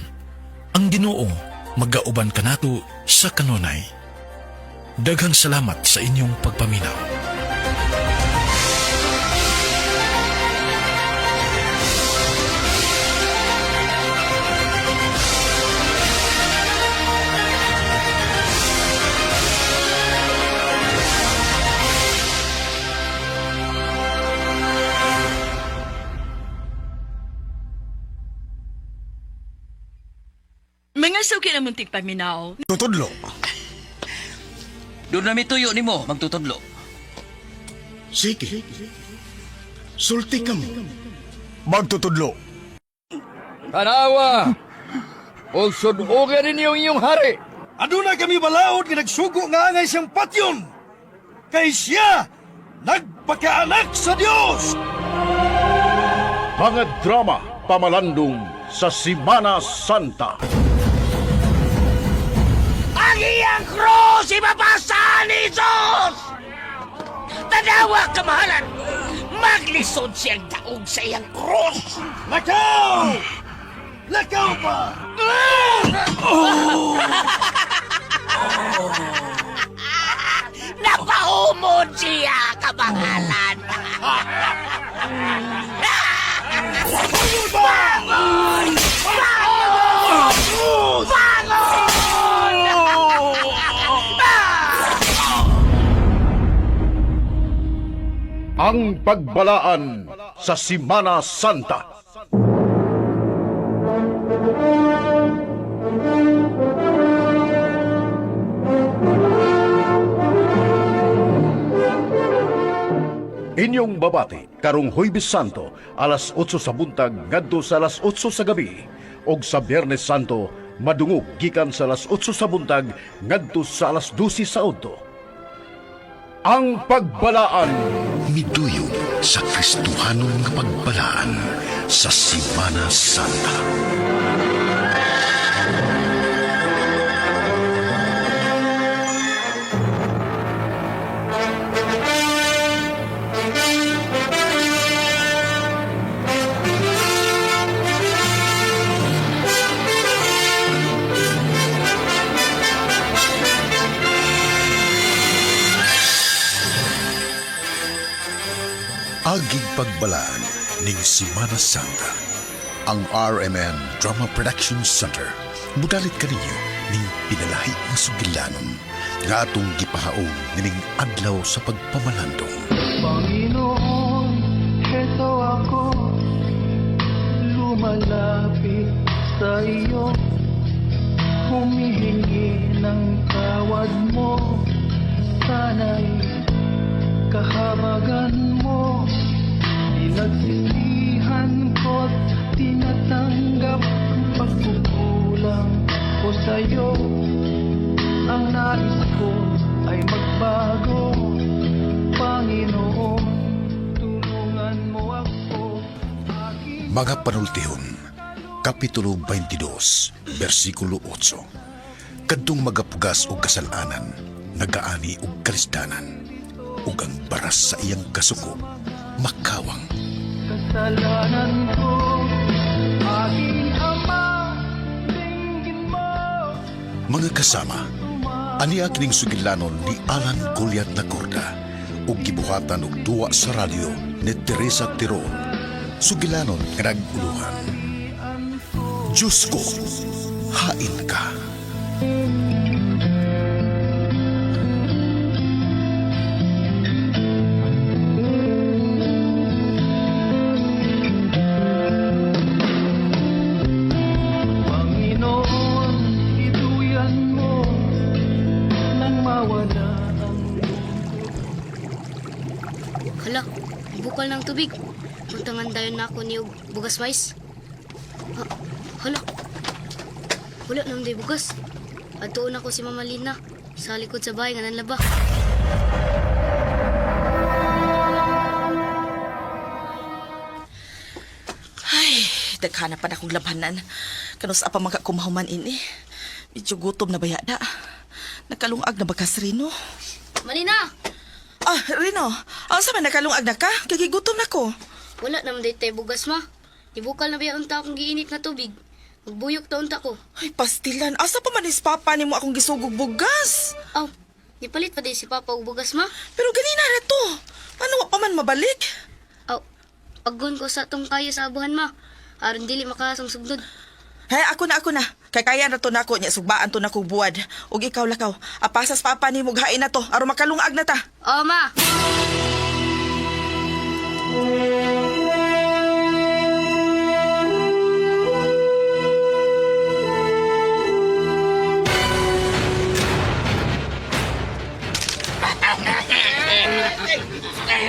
Ang Ginoo magauban kanato sa kanunay. Daghang salamat sa inyong pagpaminaw. Mga suki na muntik paminaw. Tutudlo. Doon na mituyo nimo magtutudlo. Sige. Sulti ka mo. Magtutudlo. Tanawa! Og sudogan ninyo ang inyong hari. Aduna kami balaod nga nagsugo nga angay siyang patyon. Kay siya nagpakaanak sa Dios. Mga drama pamalandong sa Simana Santa. Ang iyang krus ibabasa ni Jesus! Tanawa, kamahalan! Maglisod siyang daog sa iyang krus! Lakaw! Lakaw pa! Oh! Napahumod siya, kamahalan! Bangon! Bangon! Bangon! Ang pagbalaan sa Simana Santa. Inyong babati karong Huwebes Santo alas 8 sa buntag ngadto sa alas 8 sa gabi ug sa Biyernes Santo madungog gikan sa alas 8 sa buntag ngadto sa alas 12 sa udto. Ang pagbalaan Miduyong sa Kristohanon nga pagbalaan sa Simana Santa. Agig pagbalaan ning Simana Santa. Ang RMN Drama Production Center mudalit kaninyo ning pinalahi nga sugilanon nga atong gipahaon nining adlaw sa pagpamalandong. Panginoon, heto ako, lumalapit sa iyo, humihingi ng tawad mo, sana'y kahabagan mo, pinagsisihan ko't tinatanggap ang pagkukulang ko sa'yo. Ang nais ko ay magbago, Panginoon, tulungan mo ako. Mga panultihon, Kapitulo 22, versikulo 8. Kadtong magapugas og kasalanan, nagaani og kalisdanan, ug ang baras sa iyang kasuko, makawang. Kasalanan ko, aking Ama, dinggin mo. Mga kasama, aniya kining sugilanon ni Alan Goliath Lacorda ug gibuhatan og duwa sa radyo ni Teresa Tiron. Sugilanon nga nag-uluhan. Diyos ko, hain ka. Panginoon, iduyan mo nang mawala ang Hala, bukal ng tubig. Puntangan dayon na ako ni og bugas mais. Ha, hala. Wala naman day bugas. Atuon ako si Mama Lina sa likod sa bahay nga nanlaba. Ay, daghana pa na akong labhanan. Kanus pa man ka kumahuman ini. Medyo gutom na baya da. Nakalungag na ba ka Rino? Malina! Ah, Rino, asa man nakalungag na ka? Kay gutom na ko. Wala naman day tay bugas ma. Ibukal na biya unta akong giinit na tubig. Magbuyok ta unta ko. Ay, pastilan. Asa pa man is papa nimo akong gisugog bugas? Aw, nipalit pa day si Papa og bugas ma. Pero ganina ra to. Ano wa pa man mabalik? Aw, paggon ko sa tong kayo sa abuhan ma. Aron dili makasang sugdod. Hey, ako na, ako na. Kay kaya na to nako niya sugbaan to nako buwad. Ug ikaw lakaw. Apasas papa nimo hain na to aron makalungag na ta. Oo ma.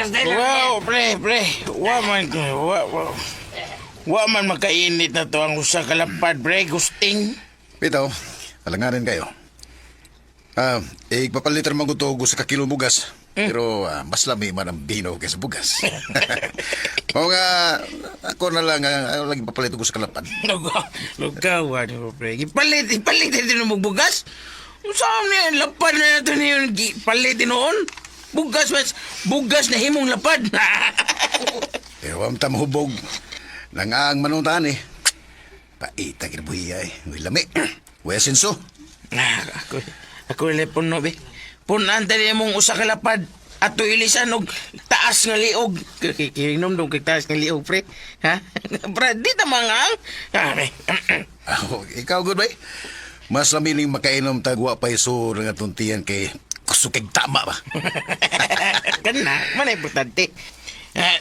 Wow, pre, pre. Wa man, wa, wa, wa man makainit na to ang usa ka lapad, pre. Gusting. Bitaw, alanganin kayo. Ah, eh, papalit ra man ko to og usa ka kilo bugas. Pero mas lami man ang bino kaysa bugas. Mao nga ako na lang ako lagi papalit og usa ka lapad. Lugawan ni mo, pre. Ipalit, ipalit din mo bugas. Saan niya, lapad na nato niyo, palit noon. Bugas, mas, bugas na himong lapad. Pero am ta mahubog. Nangaang manutan eh. Paita kinabuhiya eh. Uy, lami. Uy, asenso. Ah, ako, ako ilay puno, be. Punan tani mong usa ka lapad. Ato ilisan og taas nga liog. Kikinom dong kay taas nga liog, pre. Ha? Pre, di ta mangang. Ah, pre. Oh, ikaw, good bay. Mas lami ning makainom tagwa pa iso nga tuntian kay kusukig tama ba. Kana, man importante. Ah,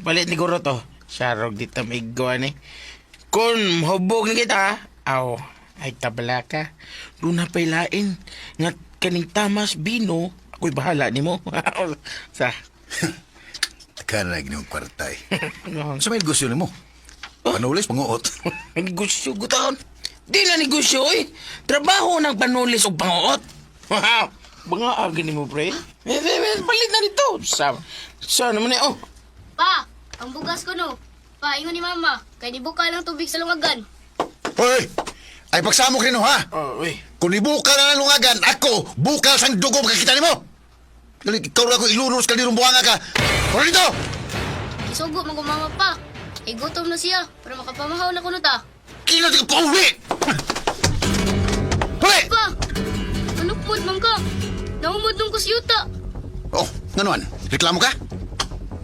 palit ni guro to. Sarog di ta may ni. Kung hubog ni kita, aw, ay tabala ka. Doon na pailain. Nga kaning tamas bino, ako'y bahala nimo. Sa. Ka na ginong kwarta eh. Sa may negosyo nimo? Panulis, panguot. Negosyo, gutaon. Di na negosyo, oy. Trabaho ng panulis o panguot. Wow. Mga aga ni mo, pre. Eh, eh, eh, palit na dito. Sa naman eh, oh. Pa, ang bugas ko no. Pa, ingon ni mama, kay di buka lang tubig sa lungagan. Hoy! Ay pagsamok nino ha! Oh, uy. Kung ibuka na ng lungagan, ako, bukal sang dugo makakita nimo! Dali, ikaw ra ko ilunos ka nirong buhanga ka! Hoy dito! Isugo man ko mama pa. Eh, gutom na siya, para makapamahaw na kuno ta. Kino di ka pauwi! Huli! Pa, manukmod man ka. Naumod nung kusyuta. Oh, nganuan? Reklamo ka?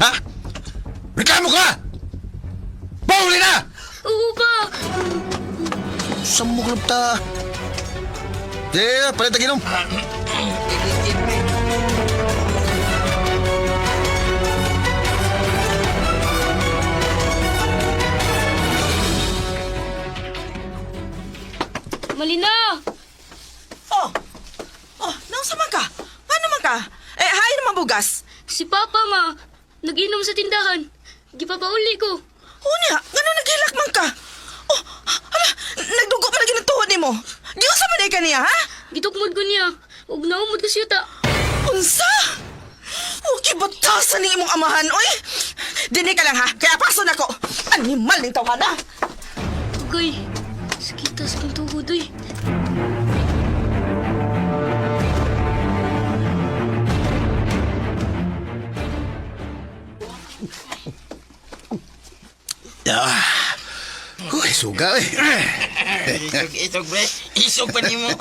Ha? Reklamo ka! Pauli na! Oo pa. Sa mo ta? Eh, palit ang inom. Malina! Oh! Oh, nausa man ka? Paano man ka? Eh, hain naman bugas. Si Papa ma, nag-inom sa tindahan. Gipapauli ko. Unya, ngano naghilak man ka? Oh, hala, nagdugo man lagi ng tuhod nimo. Giunsa man ka niya, ha? Gitukmod ko niya. Ug naumod ko siyuta. Unsa? Okay, batasan ni imong amahan, oy. Dini ka lang ha, kaya paso na ko. Animal ning tawhana. Ugay, sakita sa kong tuhod, oy. Ah. Uy, suga eh. Isog, isog, pre. Isog pa nimo.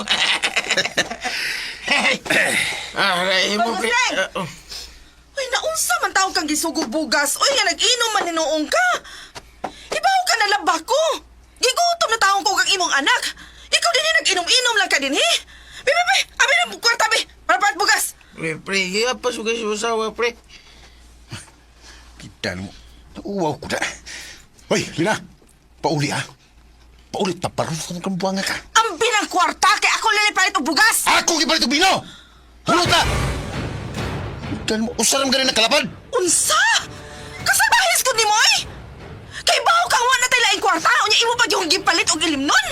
Ah, ray mo, pre. Baguseng! Ah, oh. Uy, naunsa man taong kang gisugo bugas. Uy, nga nag-inom man hinuong ka. Ibaw ka na laba ko. Gigutom na taong ko kang imong anak. Ikaw din nag-inom-inom lang ka din, he? Be, be, be, abi na kwarta, be. Para palit bugas. Pre, pre, iya pa sugay sa usawa, pre. Kita mo. Nauwaw ko na. Hoy, Lina. Pauli ha. Pauli, taparong kang buwanga ka. Ang binang kwarta kay ako lilipalit og bugas. Ako gipalit og bino! Hulot na! Kita mo, usaram ka rin nakalapad. Unsa? Kasabahis ko ni mo, oy! Kay baho ka wa na tay laing kwarta, unya imo pa yung gipalit og ilimnon.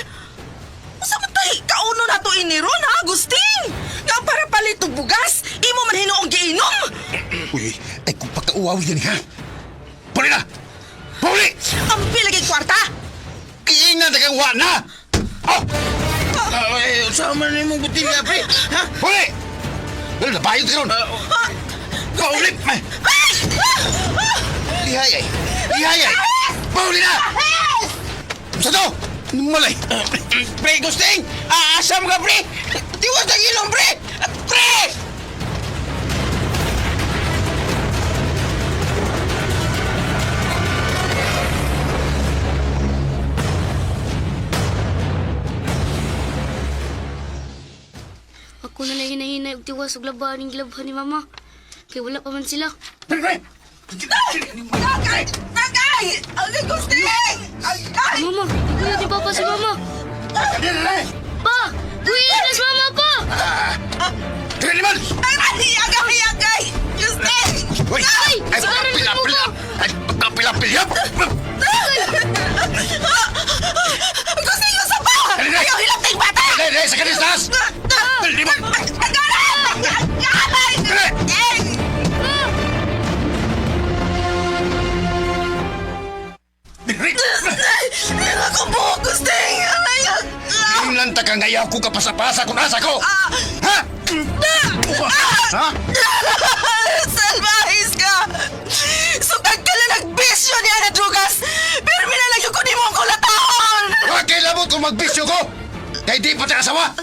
Unsa man tay kauno na to ini ron ha, Agustin? Nga para palit og bugas, imo man hinuong giinom. Uy, ay kung pagkauwaw yan ha. Pauli na! Pauli! Ang lagi kwarta. Kiingan na kang wa na! Oh! Ah, eh, usawa man nimo butilya, pre. Ha? Pauli! Dali, nabayot ka ron! Pauli! Ay! Lihay ay! Lihay ay! Pauli na! Sa to! Malay! Pre, Gusting! Aasam ka, pre! Tiwas ang ilong, pre! Pre! Ako na lang hinahinay og tiwas og labahan ning gilabhan ni mama. Kay wala pa man sila. Agay! Agay! Agay, Agustin! Agay! Mama, iguya ni Papa si mama. Pa! Guya na si mama pa! Animal! Agay! Agay! Agay! Agustin! Uy! Ay! Ay, Saan pila, na pila! Ay, pila, pila! Agustin, yung saba! Ayaw hilak tayong bata! Dali, dali, sa kanis, taas! Dali, mo! Ayaw ko kapasapasa kung asa ko! Ha? Ha? Salvahis ka! Sugag ka lang nagbisyo niya na drugas! Pero minalagyo ko ni mo ang kulataon! Wa kay labot kung magbisyo ko! Kay di pa tayo asawa!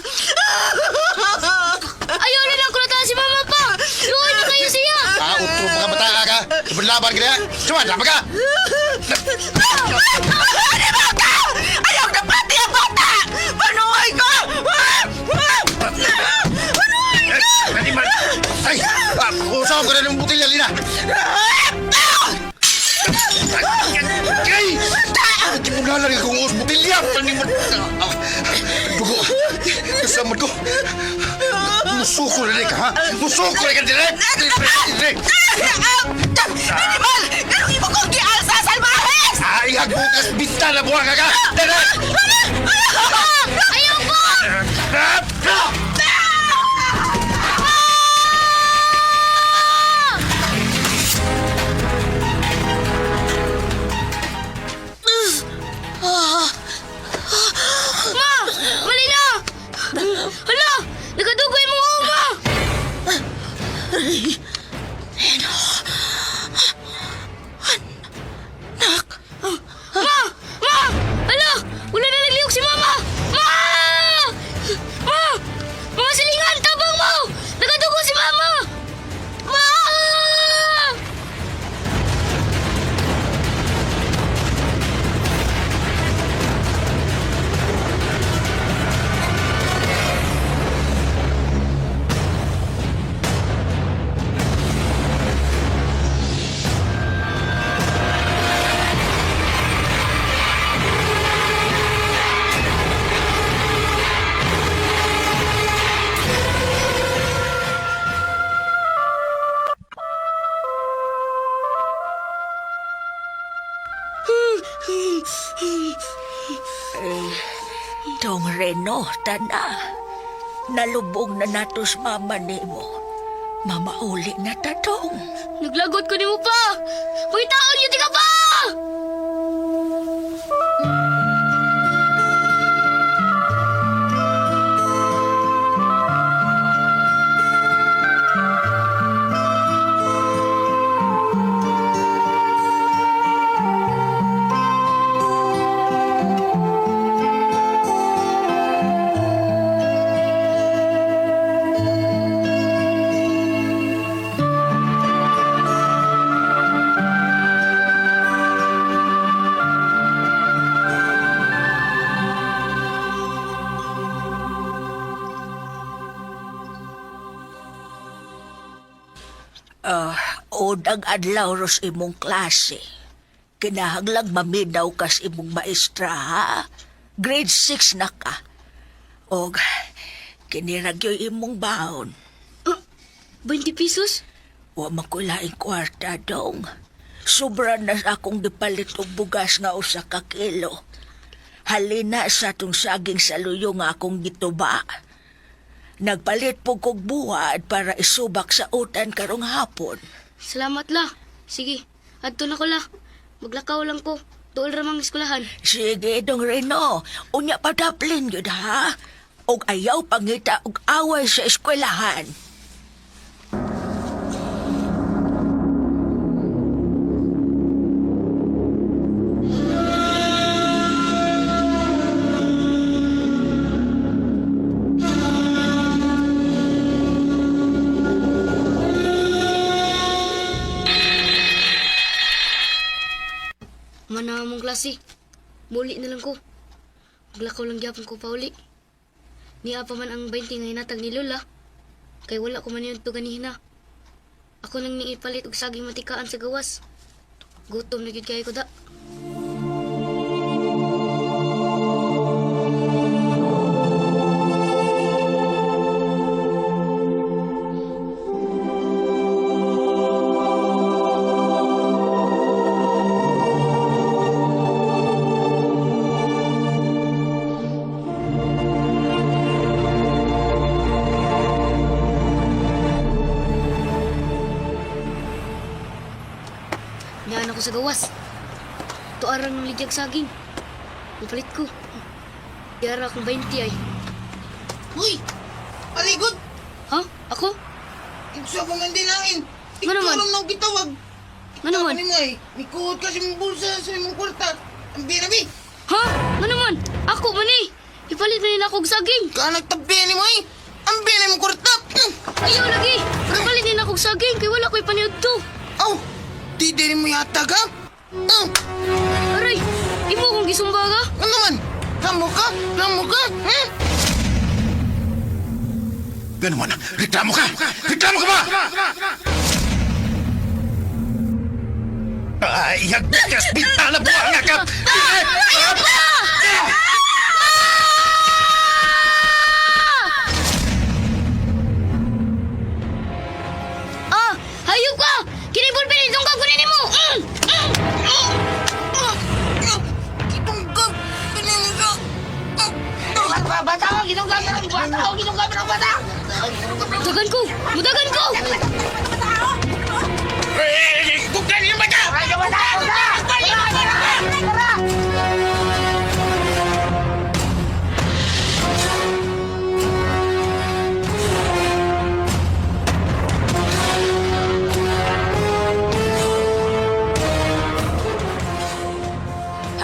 Ayaw na lang kulataan si Mama pa! Luoy na kayo siya! Ah, utro mga bata ka! Laban ka niya! Suman, laban ka! Ano ka? Ayaw na pati ang bata! Panuhay ko! Panuhay ko! Ay! Usaw ko na ng butilya, Lina! Ay! Kimulalan ka kung us butilya! Dugo! Kasamad ko! Musuko na rin ka, ha? Musuko na ka direct! Direct! Animal! Ganong imo kong gialsa, Salvajes! Ay, bukas bista na buwang ka ka! Direct! Ayaw po! Ma! Mali na! Hala! Nagadugoy mo uma! Anak! Ma! Ma! Hala! Wala na nagliyok si Mama! Ma! Ma! Mga silingan! Tabang mo! Nagadugo si Mama! Ma! Tong Reno, tana. Nalubog na natos mama nimo. Mamauli na tatong. Naglagot ko nimo pa! Pangitaon yun ka pa! Ah, unang adlaw ros imong klase. Kinahanglang maminaw kas imong maestra, ha? Grade 6 na ka. Og kiniragyoy imong baon. 20 pesos? Wa man ko laing kwarta dong. Sobra na sa akong gipalit og bugas nga usa ka kilo. Halina sa atong saging sa luyo nga akong gituba. Nagpalit po kog buhat para isubak sa utan karong hapon. Salamat la. Sige, adto na ko la. Maglakaw lang ko. Duol ra mang eskwelahan. Sige, dong Reno. Unya padaplin yun ha. Og ayaw pangita og away sa eskwelahan. Mana mong klase. Muli na lang ko. Maglakaw lang gyapon ko pauli. Niya pa man ang 20 nga hinatag ni Lola. Kay wala ko man yun to ganihina. Ako nang niipalit og saging matikaan sa gawas. Gutom na gyud kaayo ko da. Niyaan ako sa gawas. Tuarang ng ligyag saging. Ipalit ko. Yara akong 20 ay. Uy! Paligod! Ha? Ako? Sa pa man din langin. Nga naman? Ikaw lang na gitawag. Nga naman? Ano mo eh? Mikuot ka sa imong bulsa sa imong kwarta. Ang binabi. Ha? Nga naman? Ako man eh. Ipalit na nila akong saging. Ka nagtabi ni mo eh. Ang bina mong kwarta. Ayaw lagi. Ipalit nila akong saging kay wala ko'y paniud to. Aw! Di din mo yata ka? Aray! Imo kong gisumba ka? Ano man? Ramo ka? Ramo ka? Hmm? Ganun man, reklamo ka! Reklamo ka ba? Ay, hagbikas, bintana, buhanga ka! Ah! Hayop ka! Kini bulpin itong kagunin nimo! Mm! Mm! Gitunggab! Kanina ka! Bata ko! Gitunggab na! Bata ko! Gitunggab na! Bata! Mudagan ko! Mudagan ko! Tunggal yung bata! Bata!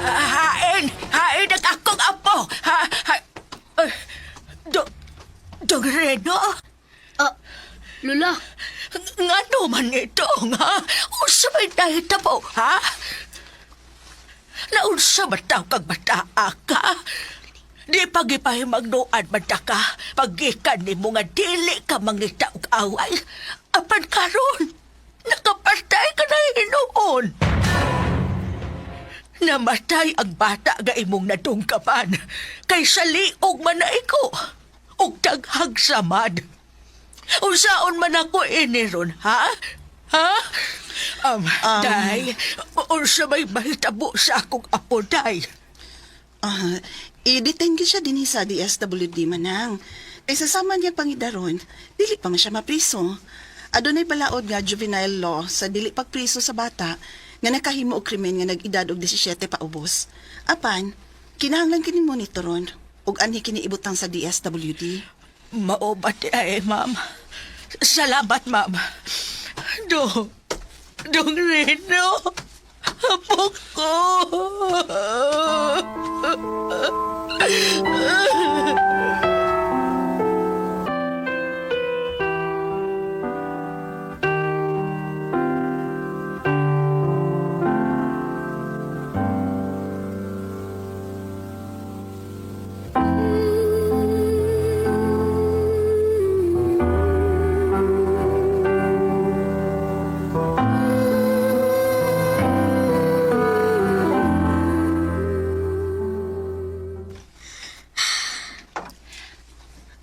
Hain! Hain ang akong apo! Ha, ha, eh, do, Dong Reno? Ah, Lola. Nga naman ito, nga? Unsa may nahitabo, ha? Naunsa man taw kag bataa ka? Di pagipahimagnuan man ta ka, pagikan ni mo nga dili ka mangita og away. Apan karon, nakapatay ka na hinuon. Namatay ang bata nga imong nadungkapan, kay sa liog man na iko, ug daghang samad. Unsaon man ako ini ron, ha? Ha? Day, unsa may mahitabo sa akong apo, Day? Ah, i-detain gyud siya dinhi sa DSWD manang. Kay sa sama niya pangidaron, dili pa man siya mapriso. Adunay balaod nga juvenile law sa dili pagpriso sa bata nga nakahimo og krimen nga nag-edad og 17 paubos. Apan, kinahanglan kini monitoron ug anhi kini ibutang sa DSWD. Mao ba di ay, ma'am? Salamat, ma'am. Do, Dong Reno, apo ko.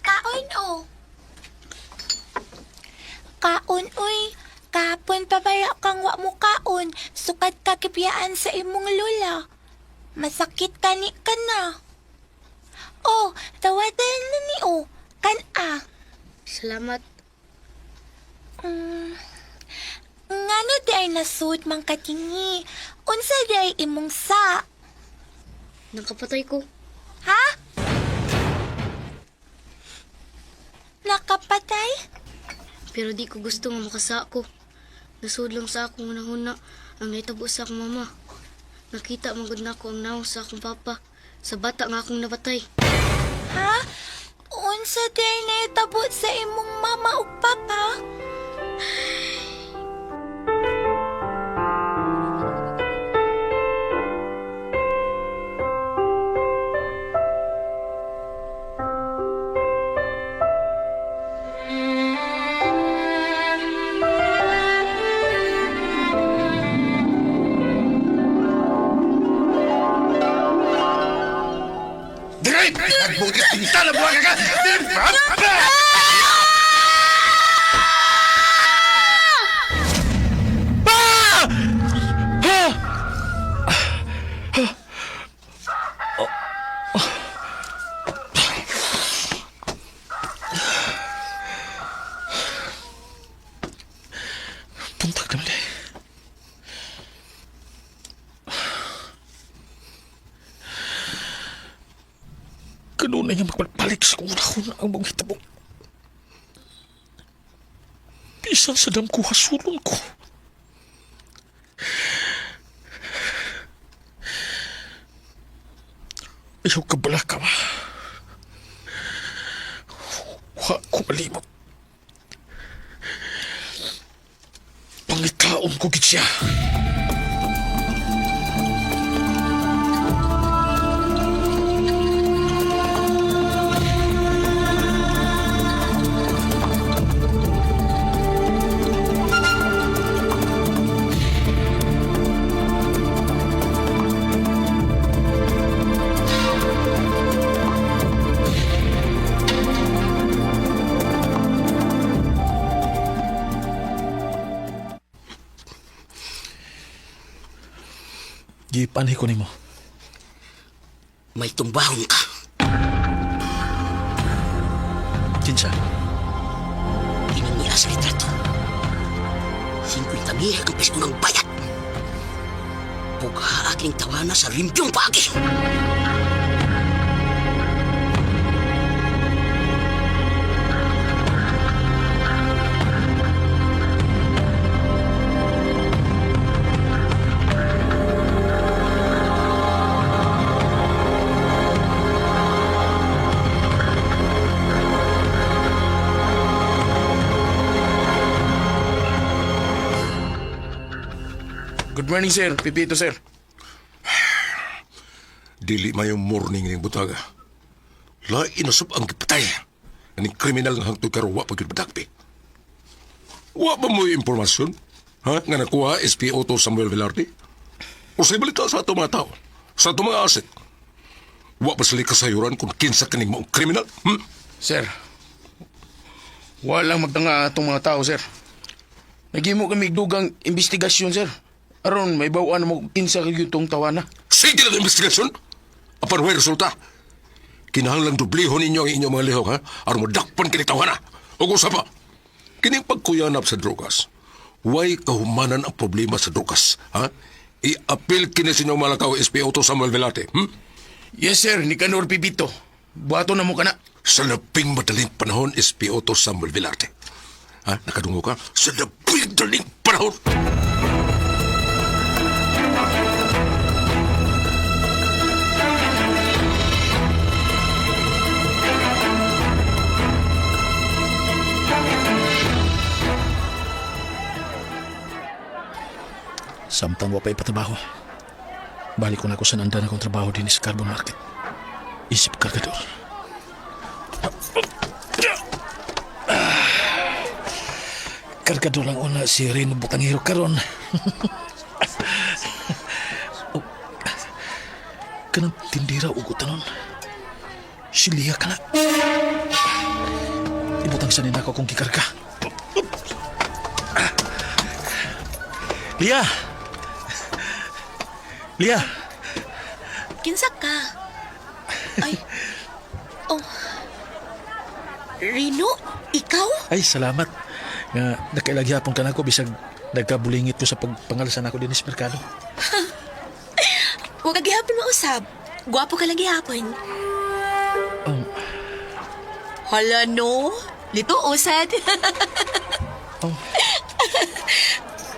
Kaon o. Kaon uy. Kahapon pa baya kang wa mo kaon. Sukat ka kipiyaan sa imong lola. Masakit kani ka na. Oh, tawadan na ni o. Kan a. Salamat. Mm. Ngano di ay nasuot mang katingi? Unsa di ay imong sa? Nakapatay ko. Ha? Nakapatay? Pero di ko gusto nga makasa ko. Nasud lang sa akong hunahuna ang nahitabo sa akong mama. Nakita man gud nako ang naong sa akong papa sa bata nga akong nabatay. Ha? Unsa di ay nahitabo sa imong mama ug papa? Dire! Nagbukas bintana, buhanga ka! Dire! Kanunay nga magpalpalik sa kong unahon ang mga hitabo. Bisan sa damko hasulon ko. Ayaw ka bala ka, ma. Wa ko malimot. Pangitaon ko gid siya. Gipanhi ko nimo. May tumbahon ka. Kinsa? Kining niya sa litrato. 50 mil ang piso ng bayad. Pugha aking tawana sa limbyong paagi. Good morning, sir. Pipito, sir. Dili mayong morning ning butaga. Lain na sub ang gipatay. Aning kriminal nga hangtod karon wa pa gyud madakpi. Wa ba mo impormasyon? Ha? Nga nakuha SPO2 Samuel Velarde? O sa balita sa ato mga tao? Sa ato mga asset? Wa pa sila kasayuran kung kinsa kaning maong kriminal? Hmm? Sir, walang magtanga atong mga tao, sir. Naghimo kami dugang investigasyon, sir. Aron may bawaan mo kinsa kay tong tawana. Sige lang investigasyon. Apan way resulta. Kinahanglang dublihon ninyo ang inyong mga lihok, ha? Aron madakpan kini tawana. Ug usa pa, kining pagkuyanap sa drogas, way kahumanan ang problema sa drogas, ha? I-appeal kini sa inyong malakaw SPO2 Samuel Velate, hmm? Yes, sir. Nicanor Pipito. Buhaton na mo kana. Sa labing madaling panahon, SPO2 Samuel Velarte. Ha? Nakadungo ka? Sa labing daling panahon! Samtang wa pa ipatrabaho. Balik ko na ako sa nandan akong trabaho din sa Carbon Market. Isip kargador. Kargador lang una si Reno Butangero karon. Oh, kanang tindira og utanon. Si Lia ka na. Ibutang sa nina ko kung gikarga. Lia! Lia! Kinsa ka? Ay. Oh. Rino, ikaw? Ay, salamat. Nga nakailagyapon ka na ako bisag nagkabulingit ko sa pagpangalasan ako din sa merkado. Huwag ka gihapon mausab. Gwapo ka lang gihapon. Hala no. Lito usad. Oh.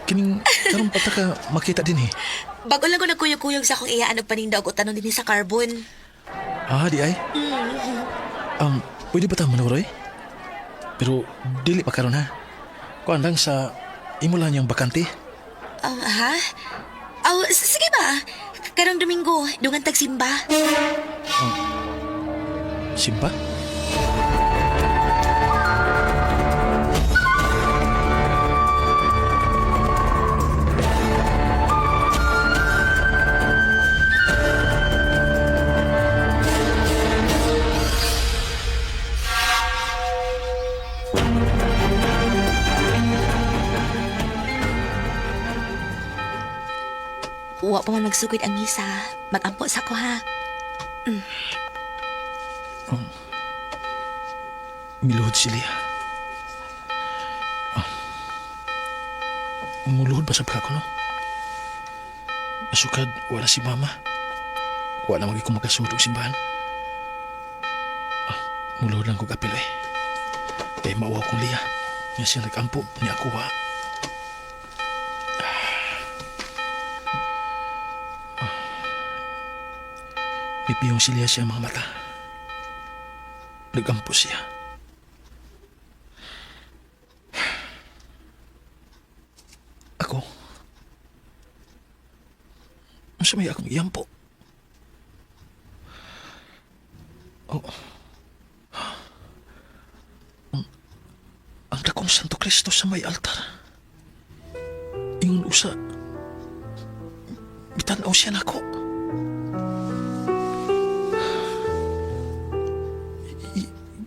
Kining karon pa ta ka makita din eh. Bago lang ko nagkuyog-kuyog sa akong iyaan og paninda og utanon din sa carbon. Ah, di ay. Pwede ba ta manuroy? Pero dili pa karon ha. Kuan lang sa imo lang yung bakante. Ah, ha? Aw, sige ba? Karong Domingo, dungan tagsimba. Simba? Wa pa man magsugod ang misa. Magampo sa ko ha. Miluhod si Lia. Ah. Muluhod ba sa ko, no? Asukad, wala si Mama. Wala magig ko makasuot og simbahan. Muluhod lang kog apil eh. Kay mauwaw kong liya. Nga siya nagampo ni ako wa. Mipiyong silya siya mga mata. Nagampo siya. Ako? Unsa may akong iyampo? Oh. Ang dakong Santo Cristo sa may altar. Ingon usa. Bitanaw siya nako.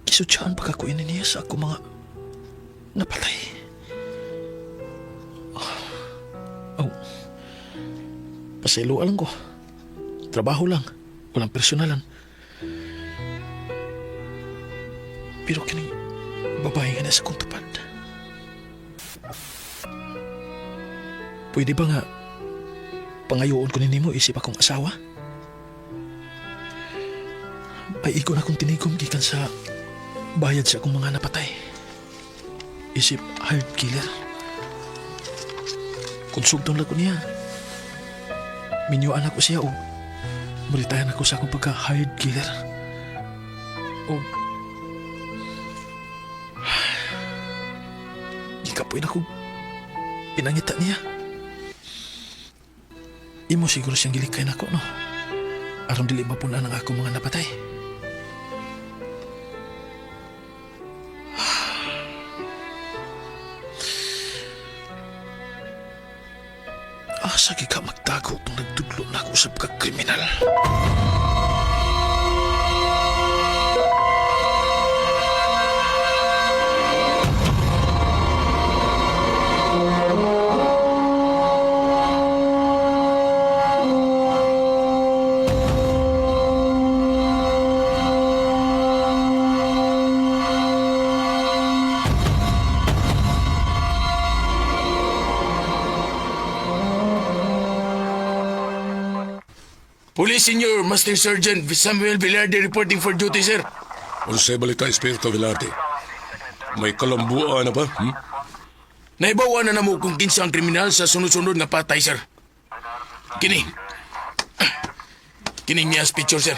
Gisudyaan pa ka ko ini niya sa ako mga napatay. Oh. Pasaylo lang ko. Trabaho lang. Walang personalan. Pero kining babae nga nasa kong tupad. Pwede ba nga pangayoon ko nimo isip akong asawa? Ay ikaw na akong tinigom gikan sa bayad sa akong mga napatay. Isip hired killer. Konsugtong lang ko niya. Minyuan ako siya o muritayan ako sa akong pagka-hired killer. O gikapoy na ko pinangita niya. Imo siguro siyang gilikay nako, no? Aron dili mapuna ng akong mga napatay. Asa gi ka magtago tong nagdudlo na ako sa pagkakriminal? Police Senior Master Sergeant Samuel Velarde reporting for duty, sir. Unsay balita, Inspector Velarde? May kalambuan na ba? Hmm? Naibawa na namo kung kinsa ang kriminal sa sunod-sunod nga patay, sir. Kini. Kini niya picture, sir.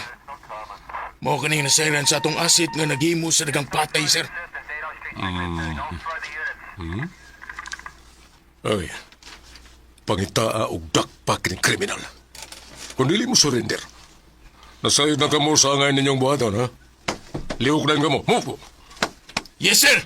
Mao kani nasayran sa atong asset nga naghimo sa dagang patay, sir. Hmm? Ay, pangitaa og dakpa kining kriminal. Kung dili mo surrender, nasayod na kamo sa angay ninyong buhaton, ha? Liwok na kamo. Move! Yes, sir!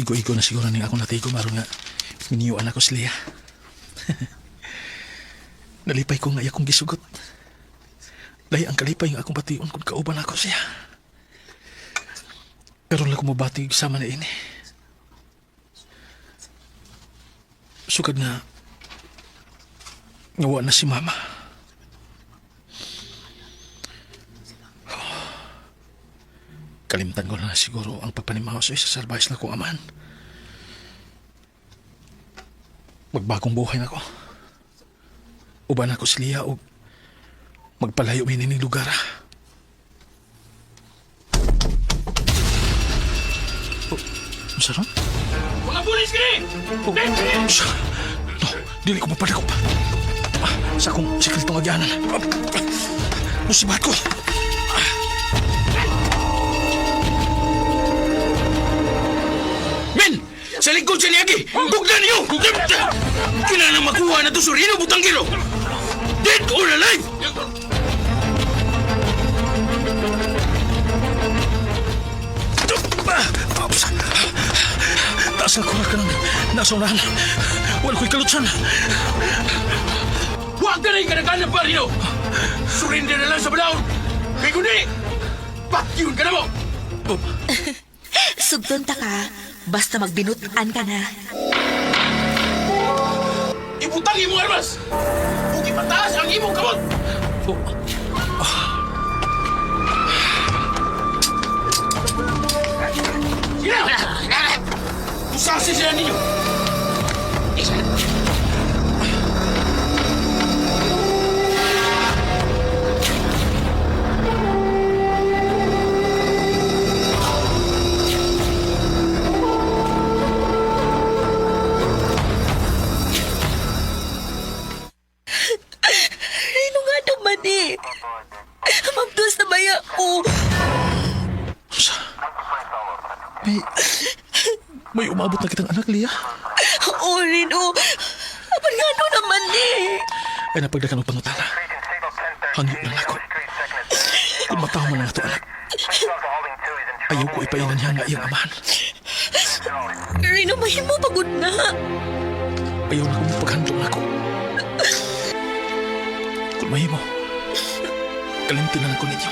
Igo-igo na siguro ning akong natigo maron nga miniyuan ako si Leah. Nalipay ko nga iya kong gisugot. Lahi ang kalipay nga akong bation kung kauban ako siya. Karon lang ko mabati sama na ini. Sukad nga ngawa na si mama. Kalimtan ko na siguro ang pagpanimaw sa isa sa na kong amahan. Magbagong buhay na ko. Uban ako si Lia o magpalayo mi nining lugar. Ah. Oh, unsa ron? Mga pulis kini! Oh, no, dili ko mapadakop. Ah, sa akong sekretong agyanan. Ah, musibat ko. Men! Sa lingkod sa niyagi! Bugna niyo! Kailangan makuha na to Sorino Butangero! Dead or alive! Ops. Taas ang kuha ka ng nasa unahan. Wala ko'y kalutsan. Huwag ka na ikanagana pa Rino! Surrender na lang sa balaon! Kay kundi, patyon ka na mo! Sugton ta ka. Basta magbinutan ka na. Ibutang imong armas! Ug ipataas ang imong kamot! Sila! Usasi sila ninyo! Rino nga naman eh. Mabdos na baya ko. May... May umabot na kitang anak, Lia. Oo, Rino. Apan nga ano naman eh. Ay napagdakan og pangutana. Hangyo lang ako. Kung mataw man ang ato anak, ayaw ko ipailan niya nga iyang amahan. Rino, mahimo pagod na. Ayaw na kong paghandong ako. Kung mahimo, kalimti na lang ko ninyo.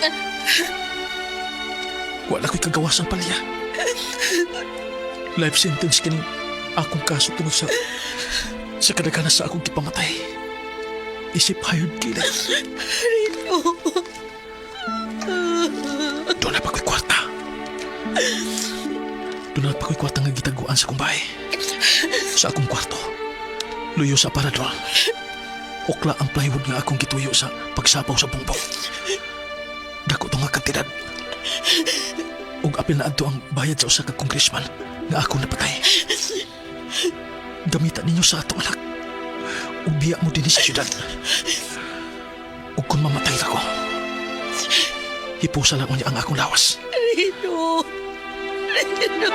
Wala ko'y kagawasan palya. Life sentence kining akong kaso tungod sa kadaghanan sa akong gipamatay. Isip hired killer. Rino. Doon na pa ko'y kwarta. Doon na pa ko'y kwarta nga gitaguan sa akong bahay. Sa akong kwarto. Luyo sa aparador. Okla ang plywood nga akong gituyo sa pagsapaw sa bungbong. Dako to nga kantidad. Ug apil na adto ang bayad sa usa ka congressman nga ako napatay. Gamitan ninyo sa atong anak. Ug biya mo dinhi sa syudad. Ug kung mamatay ako, hipusa lang unya ang akong lawas. Rino. Rino.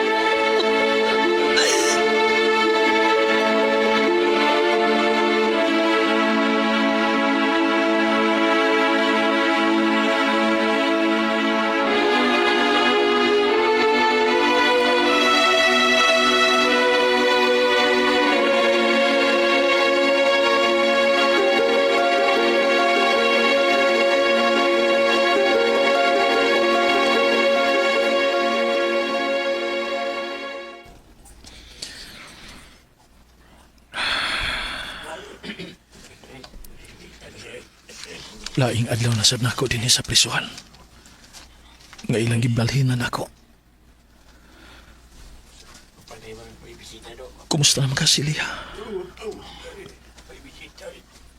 Laing adlaw na sad nako dinhi sa prisuhan. Nga ilang gibalhinan nako. Kumusta naman ka, Silia?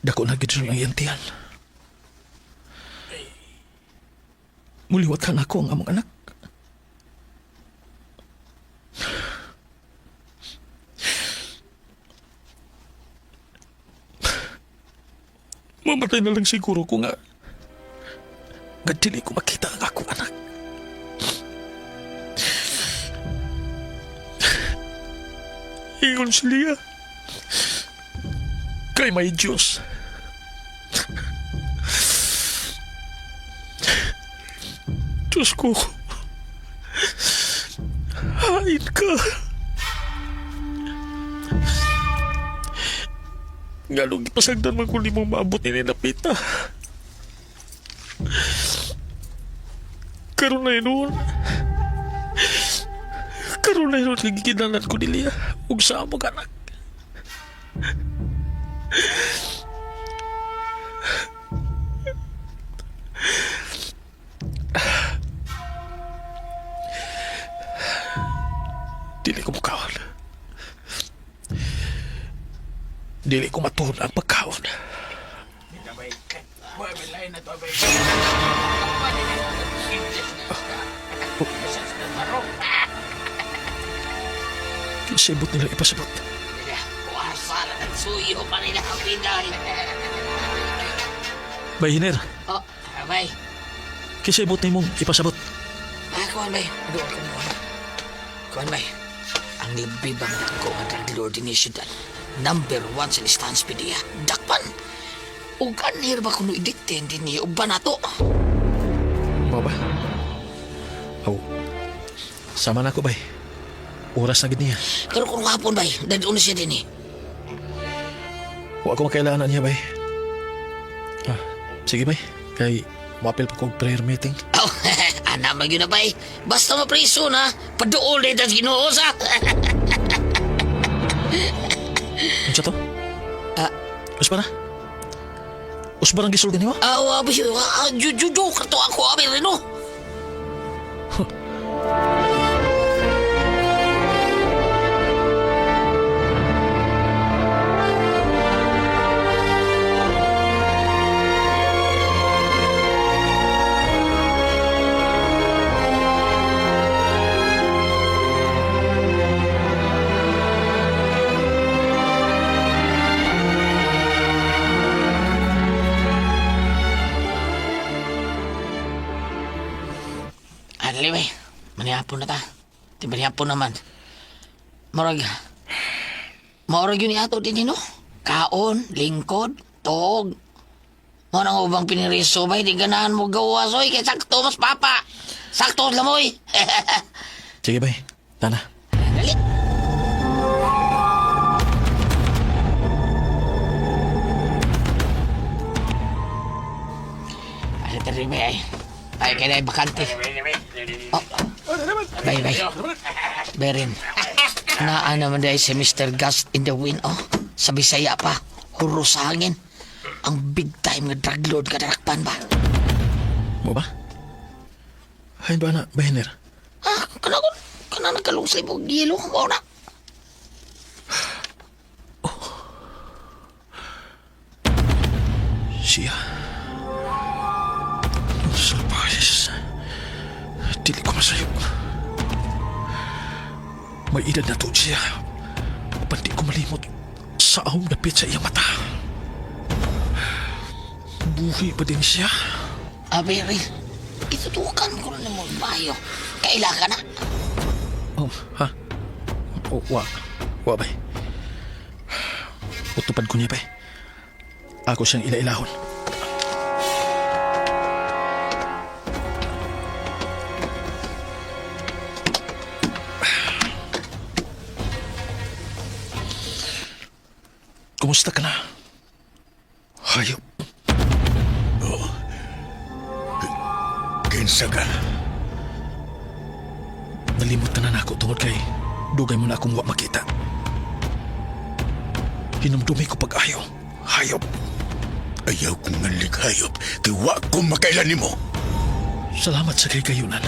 Dako na gid ang iyang tiyan. Muliwat ka nako ang among anak. Mamatay na lang siguro ko nga. Nga dili ko makita ang akong anak. Ingon si Lia. Kay may Diyos. Diyos ko. Hain ka. Nganong gipasagdan man ko limong maabot ni Napita. Karon na yun. Karon na yun, nagiginalan ko ni Lia. Ug sa among anak. Dili ko mukaon. Dili ko matuon ang pagkaon. Kinsibot nila ipasabot. Suyo pa nila ang pinay. Bay, Hiner, Oh, bay. kinsibot nimong ipasabot. Ah, kuan bay. Doon ko mo. Kuan bay. Ang labi bang ko nga drug lord ni siyudad. Number one sa listahan sa PDEA. Dakpan. Ug anhir ba kuno i-detain din niya uban nato? Mao ba? Aw. Sama na ako, bay. Oras na gid niya. Pero kung hapon bay, dadun na siya din eh. Wa ko makailangan niya, bay. Ah, sige, bay. Kay moapil pa ko og prayer meeting. Oh, Ana man gyud na bay. Basta mapriso na, paduol na tas Ginoo sa. Unsa to? Ah. Usba na? Usba ang gisulti nimo? Aw, jujujo kato ako abi Rino. Adali bay, manihapon na ta. Di manihapon naman. Murag, maurag yun ato din no? Kaon, lingkod, tuog. Mo nang ubang piniriso bay, di ganahan mo gawa soy, kay sakto mas papa. Sakto lamoy. Sige bay, tana. Dali. Ay, tari bay ay. Ay, kaya na bakante. Oh. Bay, bay. Berin. Naa naman dahil si Mr. Gust in the Wind, oh. Sa Bisaya pa. Huro sa hangin. Ang big time nga drug lord kadarakpan ba? Mo ba? Hain ba na, Bahiner? Ah, kana ko. Kana nagkalungsay mo. Gilo. Mao na. Siya. Sa pais. Dili ko masayop. May edad na to siya. Apan di ko malimot sa ahong dapit sa iyang mata. Buhi pa din siya. Ah, Berin. Itutukan ko na mo bayo. Kaila ka na. Oh, ha? Oh, wa. Wa, bay. Utupad ko niya, bay. Ako siyang ilailahon. Kumusta ka na? Hayop. Oh. Kinsa ka? Nalimot ka na nako tungod kay dugay mo na akong wa makita. Hinumdumi ko pag-ayo. Hayop. Ayaw kong nanlighayop kay wa ko makailan nimo. Salamat sa kay-kayunan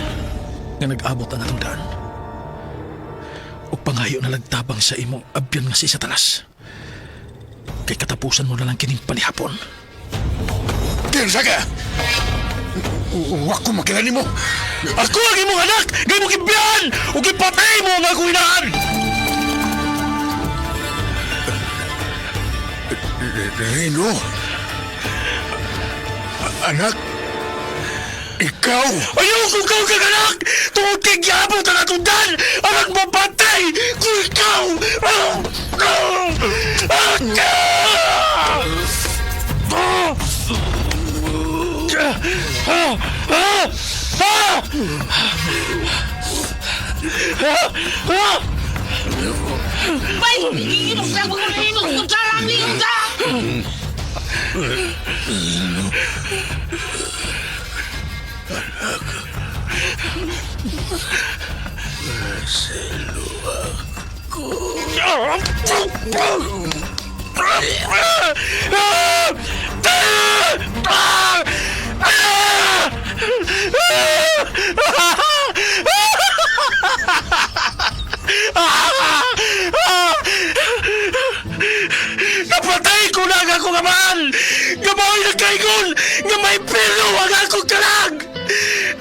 nga nag-abot ang atong daan. Ug pangayo na lagtabang sa imong abyan nga si Satanas. Kay katapusan mo na lang kining panihapon. Kinsa ka? Wa ko makailan nimo. Ako ang imong anak! Gay mo gibyan! Ug gipatay mo ang akong inahan! Reno? Anak? Ikaw? Ayoko kang kang anak! Tungod kay giabot ang atong daan! Anak mapatay! Kung ikaw! Bay! Iinom sa! Iinom sa! Iinom sa! Napatay ko na ang akong amahan! Nga mao'y nagkaigon! Nga may pilo ang akong kalag!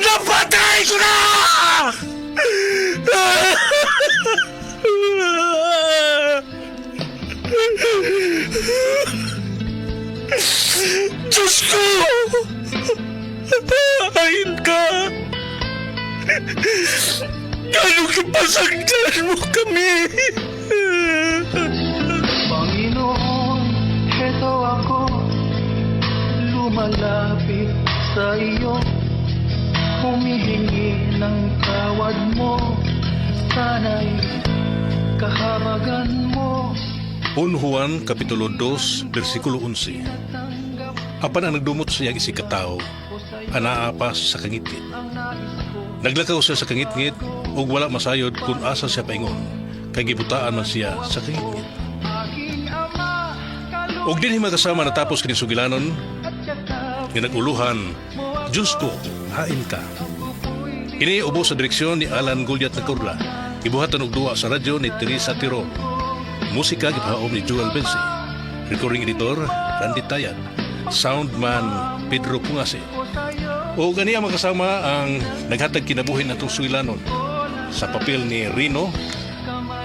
Napatay ko na! Diyos ko! Ayin ka! Gano'ng kipasagdan mo kami? Panginoon, heto ako, lumalapit sa iyo, humihingi ng tawad mo, sana'y kahabagan mo. 1 Juan Kapitulo 2, versikulo 11. Apan ang nagdumot sa iyang isikataw, anaa pa sa kangitngit. Naglakaw siya sa kangitngit ug wala masayod kung asa siya paingon kay gibutaan man siya sa kangitngit. Ug dinhi makasama natapos kini sugilanon nga nag-uluhan, Diyos ko, hain ka. Kini ubos sa direksyon ni Alan Gulyat Nakurla. Gibuhatan og duwa sa radyo ni Teresa Tirol. Musika gipahaom ni Joel Bensi. Recording editor Randy Tayad. Soundman Pedro Pungase. O ganiya makasama ang naghatag kinabuhi natong sugilanon sa papel ni Rino,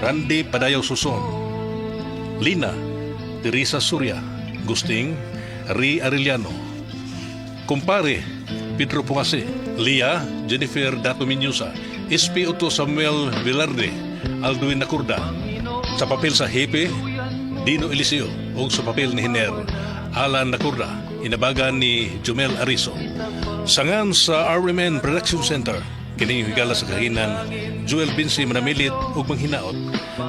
Randy Padayaw Suson, Lina, Teresa Surya, Gusting, Ri Arellano, Kumpare, Pedro Pungase, Lia, Jennifer Dato Minyusa, SPO2 Samuel Velarde, Alduin Nakurda, sa papel sa Hepe, Dino Eliseo, o sa papel ni Hiner, Alan Nakurda, inabagan ni Jumel Ariso. Sangan sa RMN Production Center, kining higala sa kahinan, Joel Binsi manamilit ug manghinaot.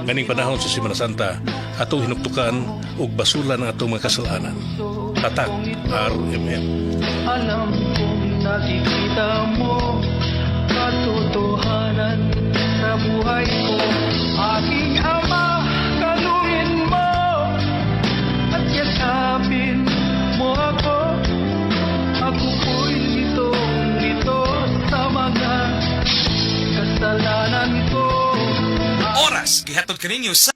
Ganing panahon sa Semana Santa, atong hinuktukan ug basulan ang atong mga kasalanan. Tatak RMN. Alam kong nakikita mo katotohanan sa buhay ko. Aking ama, kalungin mo at yakapin mo ako. Ako po'y litong-lito sa mga kasalanan ko. Oras gihatod kaninyo sa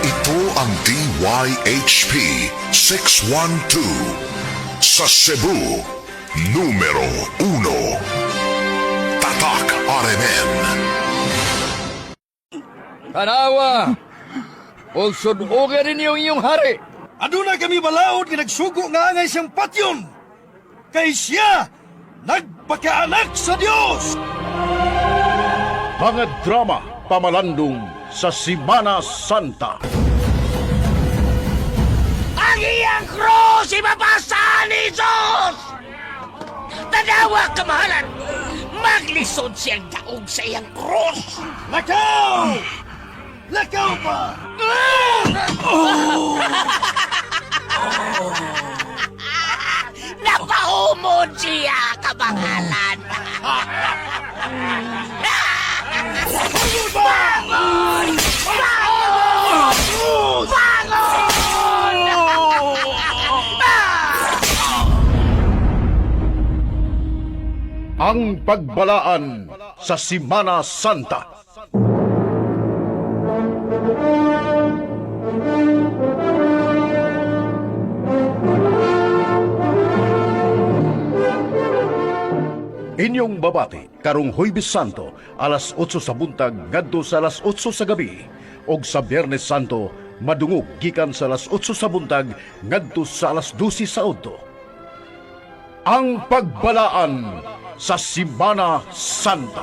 Ito ang DYHP 612 sa Cebu, numero 1. Tatak RMN. Tanawa! Og sudogan ninyo ang inyong hari. Aduna kami balaod nga nagsugo nga angay siyang patyon. Kay siya nagpakaanak sa Dios. Mga drama pamalandong sa Simana Santa. Ang iyang krus ibabasa ni Jesus! Tanawa, kamahalan! Maglisod siyang daog sa iyang krus! Lakaw! Lakaw pa! Oh! Napahumod siya, kamahalan! Bangon! Bangon! Bangon! Ang pagbalaan sa Simana Santa. Inyong babati karong Huwebes Santo alas 8 sa buntag ngadto sa alas 8 sa gabi ug sa Biyernes Santo madungog gikan sa alas 8 sa buntag ngadto sa alas 12 sa udto. Ang pagbalaan sa Simana Santa.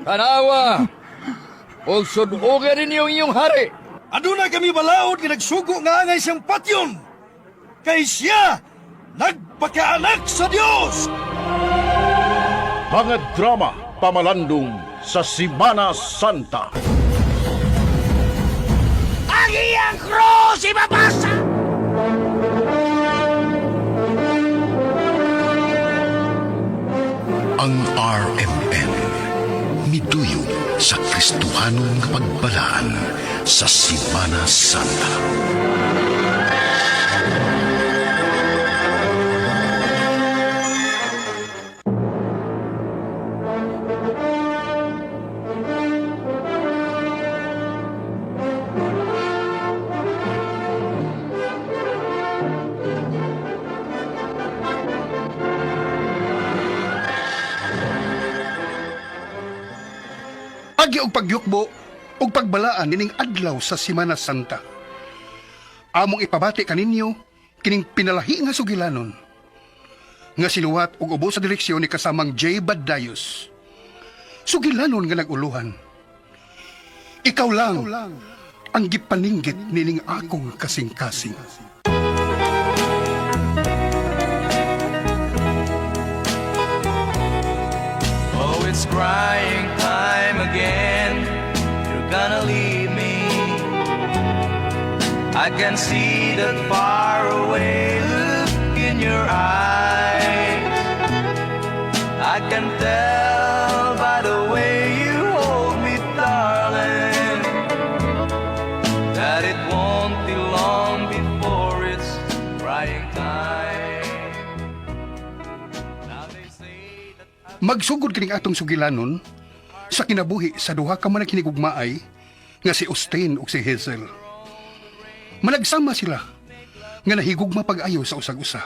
Tanawa! Og sudogan ninyo ang inyong hari. Aduna kami balaod nga nagsugo nga angay siyang patyon. Kay siya nagpakaanak sa Dios. Mga drama pamalandong sa Simana Santa. Ang iyang krus ibabasa! Ang RMN miduyong sa Kristohanon nga pagbalaan sa Simana Santa. Agi og pagyukbo ug pagbalaan nining adlaw sa Simana Santa. Among ipabati kaninyo kining pinalahi nga sugilanon nga sinuwat og ubo sa direksyon ni kasamang J. Badayos. Sugilanon nga naguluhan. Ikaw lang ang gipaninggit nining akong kasing-kasing. Oh, it's crying time again. You're gonna leave me. I can see that faraway look in your eyes. I can tell by the way you hold me, darling, that it won't be long before it's crying time. Now they say that. Magsugod kining atong sugilanon sa kinabuhi sa duha ka man kinigugmaay nga si Austin ug si Hazel. Managsama sila nga nahigugma pag-ayo sa usag-usa.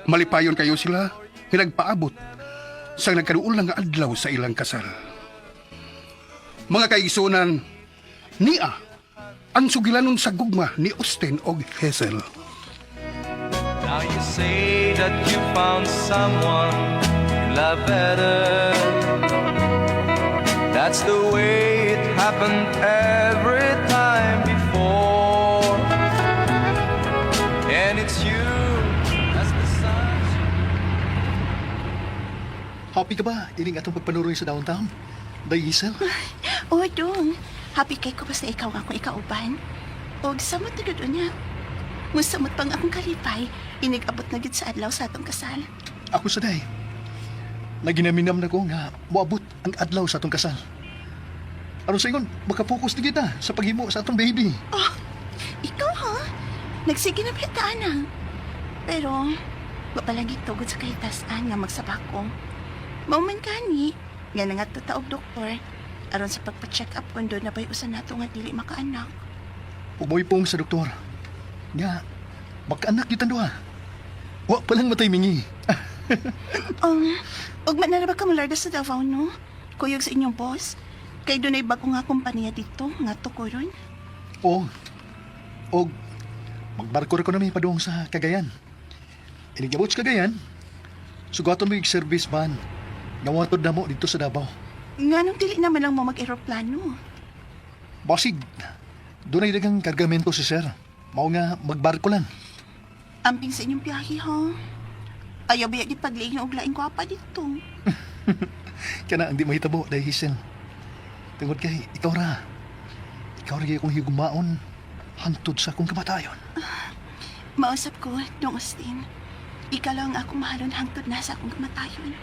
Malipayon kayo sila nga nagpaabot sa nagkaduol nga adlaw sa ilang kasal. Mga kaigsunan, nia ang sugilanon sa gugma ni Austin og Hazel. Now you say that you found someone you love better. That's the way it happened every time before. And it's you as the sun. Happy ka ba? Ining atong pagpanuroy sa downtown? Day Hazel? O, dong. Happy kay ko basta ikaw ang akong ikauban. Og samot na gud unya. Musamot pang akong kalipay, inigabot na gid sa adlaw sa atong kasal. Ako sa day. Naginaminam na ko nga moabot ang adlaw sa atong kasal. Aron sa ingon, makapokus na kita sa paghimo sa atong baby. Oh, ikaw ha? Nagsige na pala na. Pero, wa palagi tugod sa kahitasan nga magsabak ko. Mauman kani, nga nangadto ta og doktor, aron sa pagpa-check up kung doon na ba'y usa nato nga dili makaanak. Ug mo'y pong sa doktor. Nga, magkaanak yung duha. Wa pa lang matay mingi. Ug man na ba ka molarga sa Davao, no? Kuyog sa inyong boss. Kay dunay bago nga kompanya dito, nga tukuron. Oo. Og magbarko ra ko nami padung sa Cagayan. Inigabot sa Cagayan, sugaton mo yung service van. Nawatod na mo dito sa Davao. Nganong dili naman lang mo mag-eroplano. Basig, doon ay dagang kargamento si sir. Mao nga magbarko lang. Amping sa inyong biyahe, ha? Ayaw ba di paglaing og laing gwapa dito? Kana ang di mahitabo dahil Hazel. Tungod kay ikaw ra. Ikaw ra gyud akong higumaon hangtod sa akong kamatayon. Mausap ko, Dong Austin. Ikaw lang ang akong mahalon hangtod na sa akong kamatayon.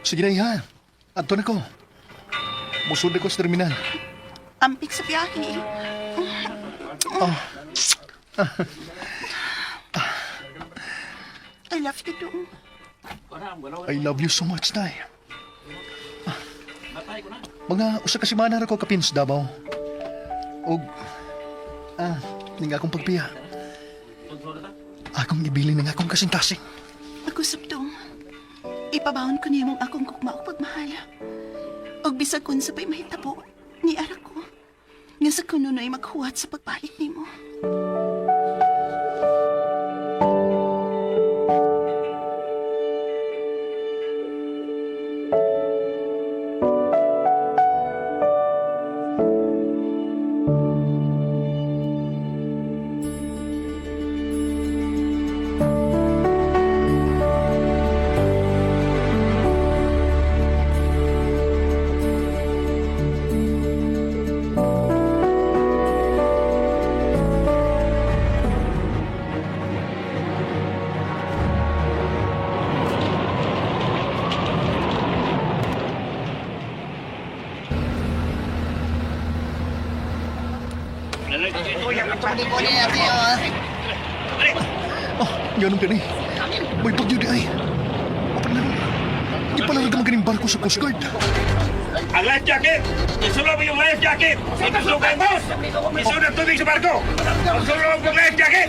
Sige na ha. Adto na ko. Musod na ko sa terminal. Ampik sa biyahe. Oh. I love you, Dong. I love you so much, Tay. Mga usa ka semana ra ko kapin sa Davao. Og ning akong pagpiya. Akong ibilin ang akong kasing-kasing. Nag-usap, Dong. Ipabawon ko niyang akong gugma og pagmahal. Og bisag kun sa pa'y mahitabo, ni ara ko. Nga sa kununoy maghuwat sa pagbalik nimo. Ah, ganun ka ni. May bagyo di ay. Apan lang. Di pala rin ganing barko sa Coast Guard. Ang life jacket! Isulob yung life jacket! Isulob kayo, boss! Isulob ang tubig sa barko! Isulob ang life jacket!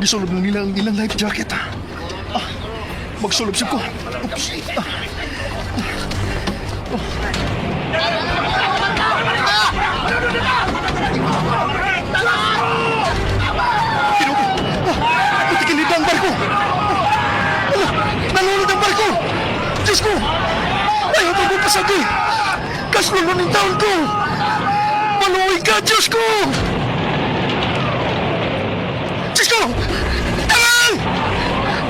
Gisulog na nila ang ilang life jacket. Ah, magsulob siya ko. Oops. Ah. Ah, Putikilid ang barko! Ala, nalunod ang barko! Diyos ko! Ayaw pa mo pasagi! Kaslulun ng taon ko! Maluwig ka, Diyos ko! Diyos ko! Tangan!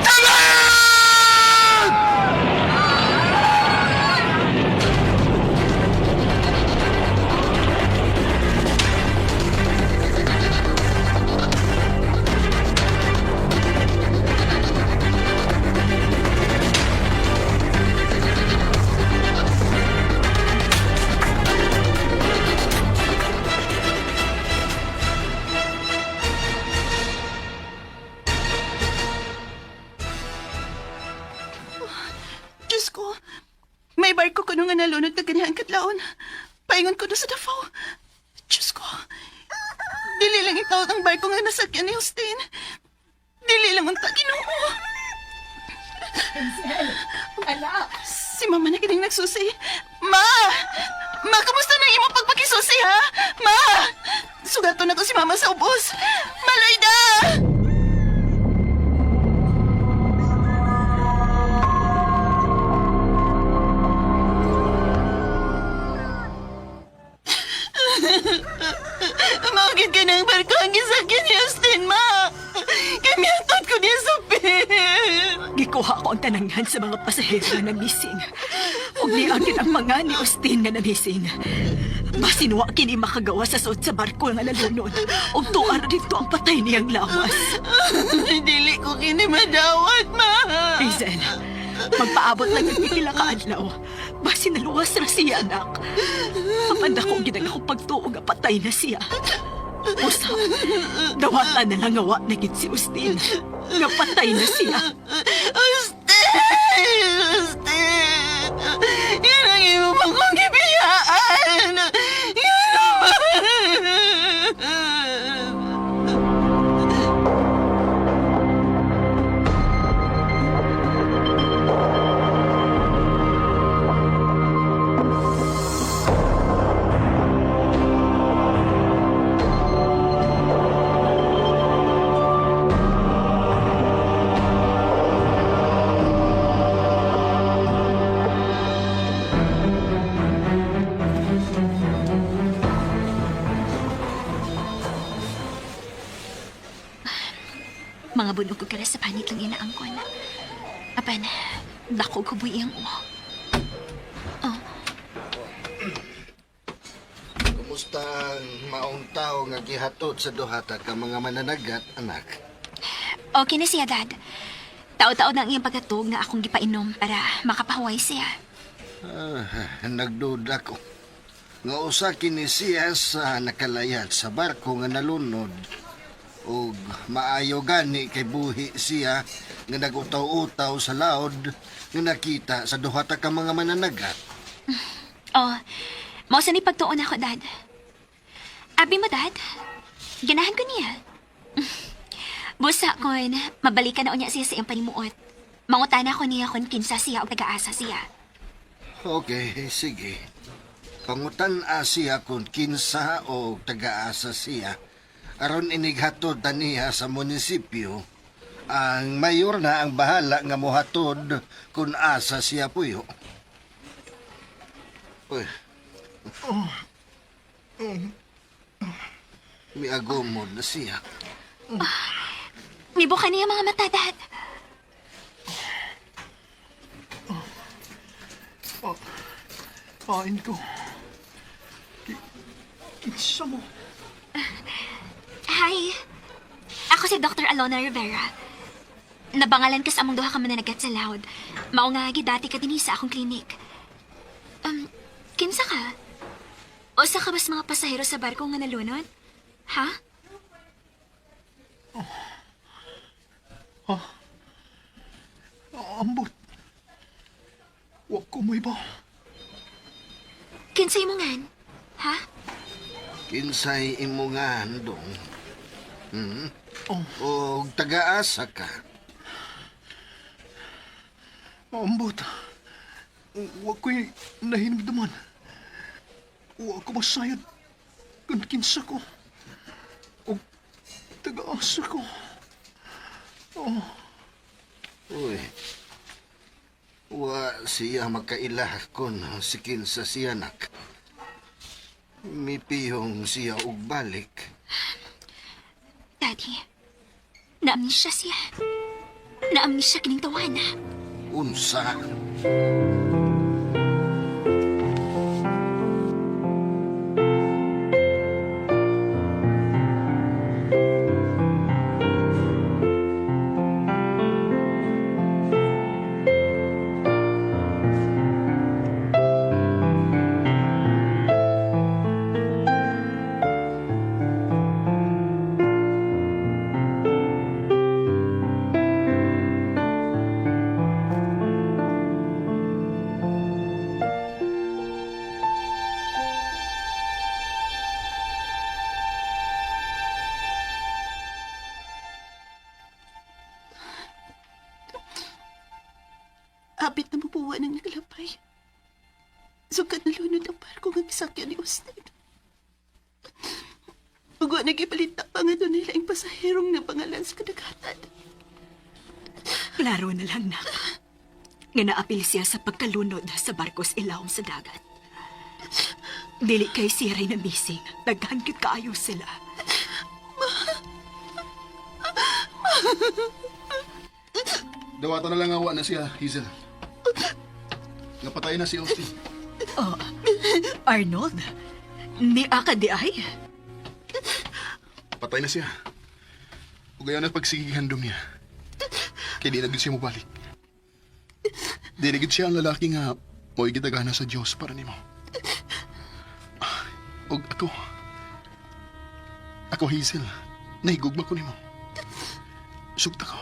Tangan! Diyos ko, may barko ko nga nalunod na ganihan kadlawon. Paingon ko na sa Davao. Diyos ko, dili lang ikaw ang barko nga nasakyan ni Justin. Dili lang unta Ginoo. Anak! Si mama na kining nagsusi. Ma! Ma, kamusta na imong pagpakisusi, ha? Ma! Sugato na to si mama sa ubos. Maloyda! Maugid ka ng barko ang gisakyan ni Austin, ma! Kami atod ko niya sa pier. Gikuha ko ang tanangan sa mga pasahero na missing. Ug niagin ang mga ni Austin nga na-missing. Basin wa kini makagawa sa suot sa barko nga nalunod. Ug tuan dito ang patay niyang lawas. Dili ko kini madawat, ma! Hazel, magpaabot lang ng pipila ka adlaw. Basin naluwas ra siya, anak. Kapanda ko ginag akong pagtuo nga patay na siya. Usa, dawatan na lang nga wa na gid si Austin. Nga patay na siya. Austin! Austin! Yan ang imo pang kong gibiyaan! Yan ang Mga bunog ko kara sa panit lang inaangkon. Apan, dako ko buhi ang uo. Oh, Kumusta ang maong tao nga gihatod sa duhata ka mga mananagat, anak? Okay na siya, Dad. Tao-tao na ang iyang pagkatog nga akong gipainom para makapahuway siya. Ah, nagduda ko. Nga usa kini siya sa nakalayat sa barko nga nalunod. Og maayo gani kay buhi siya nga nagutaw-utaw sa laod nga nakita sa duhata ka mga mananagat. Oh, mao sa ni pagtuon ako, Dad. Abi mo, Dad. Ganahan ko niya. Busa kon, mabalikan na unya siya sa iyang panimuot. Mangutana ko niya kung kinsa siya o taga-asa siya. Okay, sige. Pangutan-a siya kung kinsa o taga-asa siya. Aron inighatod ta niya sa munisipyo. Ang mayor na ang bahala nga mohatod kung asa siya puyo. Uy, miagumod na siya. Mibuka niya mga mata, Dad. Pain ko. Kinsa mo? Hi. Ako si Dr. Alona Rivera. Nabangalan ka sa among duha ka mananagat sa loud. Mao nga gidati ka dinhi sa akong klinik. Kinsa ka? Usa ka ba sa mga pasahero sa barko nga nalunod? Ha? Ha? Ambot. Wa ko mohibaw. Kinsay mo ngan? Ha? Kinsay imo nga dong. Hmm? Oh. Og tagaasa ka. Ambot. Wa ko'y nahinumduman. Wa ko masayod kung kinsa ko. O taga-asa ko. Oh. Uy. Wa siya magkaila kun si kinsa siya nak. Mipihong siya og balik. Daddy, naamnisya siya. Naamnisya kining tawana. Unsa? Abit na mabuwa ng naglapay. Sugad na lunod ang barko nga gisakyan ni Austin. Ug wa nagibalita pa nga doon nila ang pasaherong na pangalan sa kadagatan. Klaro na lang, nak. Nga naapil siya sa pagkalunod sa barkos ilawom sa dagat. Dili kay siya rin na missing. Daghan gyud kaayo sila. Dawata na lang awa na siya, Hazel. Napatay na si Austin. Oh, Arnold, ni aka di ay? Patay na siya. Ug ayaw na pagsigihandom niya. Kaya di na gid siya mobalik. Di na gid siya ang lalaki nga mo'y gitagana sa Dios para nimo. Ug ako, ako Hazel, nahigugma ko nimo. Sugta ko.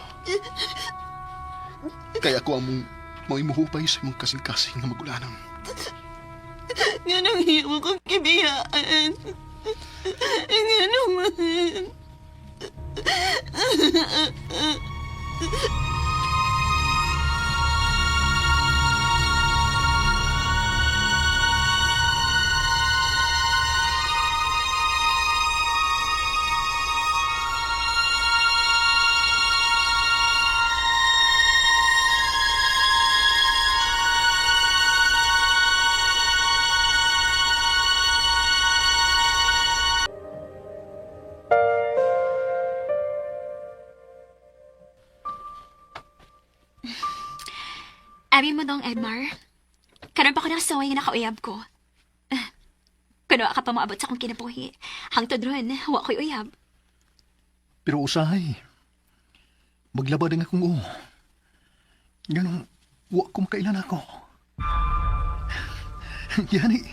Kaya ako ang mong mo'y muhupay sa imong kasing-kasing nga magulanan. Nga nang himo kong kibiyaan. Nga naman. Abi mo dong, Edmar. Karon pa ko nakasaway nga nakauyab ko. Ah, kuno ka pa moabot sa akong kinabuhi. Hangtod ron, wa ko'y uyab. Pero usahay, maglabad ang akong uo. Ganong, wa ko makailan ako. Yani,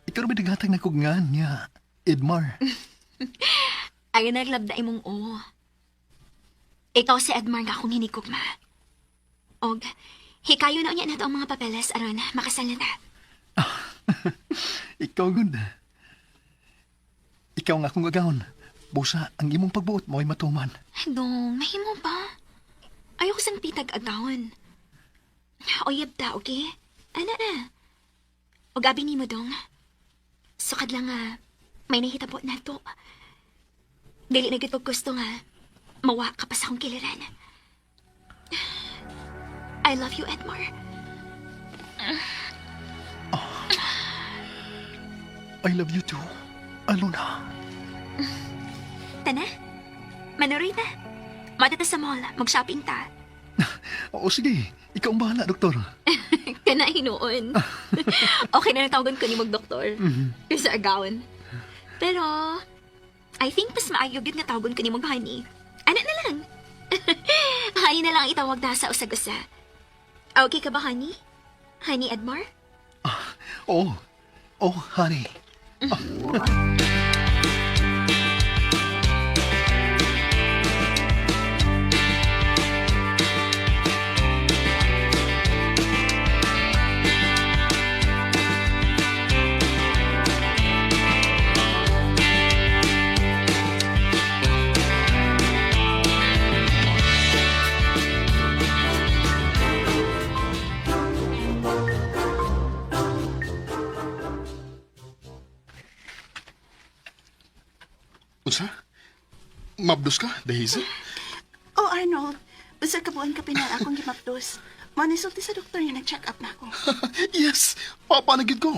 ikaw ba naghatag na kog nga niya, Edmar? Ay naglabda imong o. Ikaw si Edmar nga akong hinikugma. Og, hikayo na unya nato ang mga papeles aron makasal na ta. Ikaw gud. Ikaw nga akong agawon. Busa, ang imong pagbuot mo ay matuman. Dong, mahimo ba? Ayoko sang pitag agawon. Oyab ta, okay? Ana na. Og abi nimo dong. Sukad lang nga, may nahitabo na to. Dili na gid gusto nga, mawa ka pa sa akong kiliran. I love you, Edmar. I love you too. Alona. Tana, manuroy ta. Mata ta sa mall, mag-shopping ta. Oo, sige. Ikaw ang bahala, doktor. Kana hinuon. Okay na natawagan ko ni mag-doktor. Kaysa agawon. Pero, I think mas maayo gyud nga tawagon ko ni mag honey. Ano na lang? Honey na lang ang itawag na sa usag-usa. Okay ka ba, honey? Honey Edmar? Oo. Oh, honey. Mabdos ka, Daisy? Oh, Arnold. Usa ka buwan ka pinang akong gimapdos. Mao ni sulti sa doktor nga nag-check up na ako. Yes, papa na gid ko.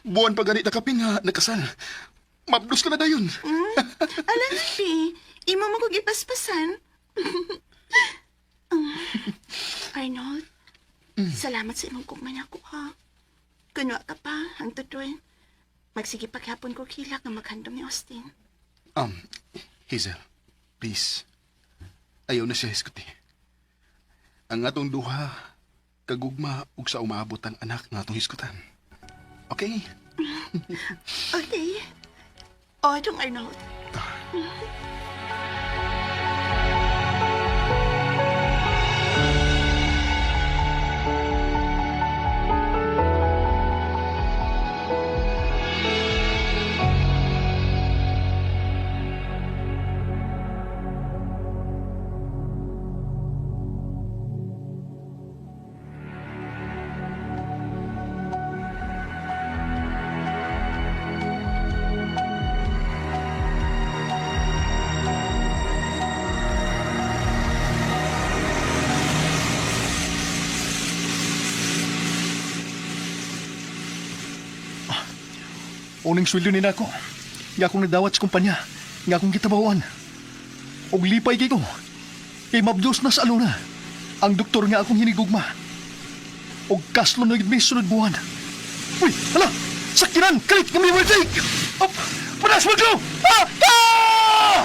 Buwan pa ganit na kapin nga nakasal. Mabdos ka na dayon. Ala na, Pi. Imo mo kong ipaspasan. Arnold, salamat sa imong kugman ako, ha. Kunwa ka pa, ang tutoy. Magsige paghapon ko kilak nga maghandom ni Austin. Hazel, please. Ayaw na siya hisguti. Ang atong duha, kagugma ug sa umaabot ang anak nga atong hisgutan. Okay? Okay. O, itong Arnold. Uning sweldo ni nako. Nga akong nagdawat sa kumpanya. Nga akong gitabawan. Og lipay kay ko. Kay mabdos na sa aluna. Ang doktor nga akong hinigugma. Og kaslo na gid mi sunod buwan. Uy, hala! Sakyanan! Kalit nga may overtake! Op! Panas maglo! Ah! Ah!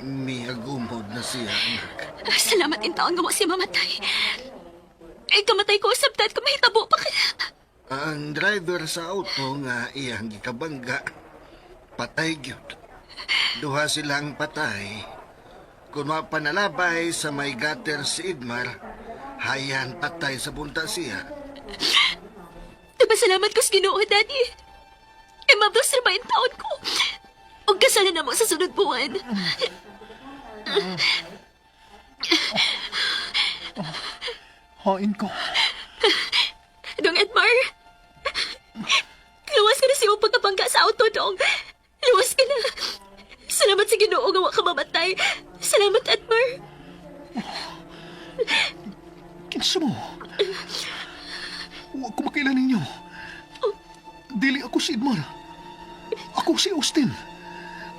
Miagumod na siya, anak. Salamat in taon nga wa siya mamatay. Ay, kamatay ko usabtad kung mahitabo pa kaya. Ang driver sa auto nga iyang gikabangga, patay gyud. Duha silang patay. Kung mapanalabay sa may gutter si Idmar, hayan patay sa bunta siya. Diba salamat ko sa Ginoo, Daddy. Ay, mabdos na ba yung taon ko? Huwag kasala na mo sa sunod buwan. Hain ko. Dong Edmar, luwas ka na sa iyong pagkabangga sa auto, Dong. Luwas ka na. Salamat sa Ginoo nga wa ka mamatay. Salamat, Edmar. Kinsa mo? Huwag ko makailan ninyo. Dili ako si Edmar. Ako si Austin.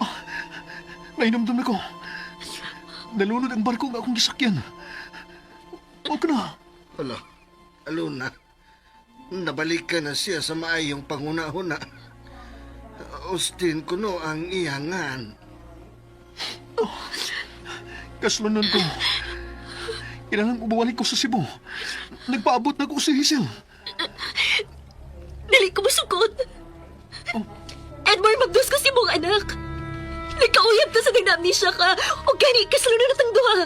Ah, nainomdom na ko. Nalunod ang barko nga akong gisakyan. Huwag ka na. Alo, aluna. Nabalikan na siya sa maayong panghuna-huna. Austin kuno ang iyangan. Kaslonan ko. Kailangan ubawalik ko sa Cebu. Nagpaabot na ko si Hazel. Dili ko masukot. Edmar, magdos ko si mong anak. Nagkauyab ta sa nag-amnesia ka. O gani, kasalonan na tang duha.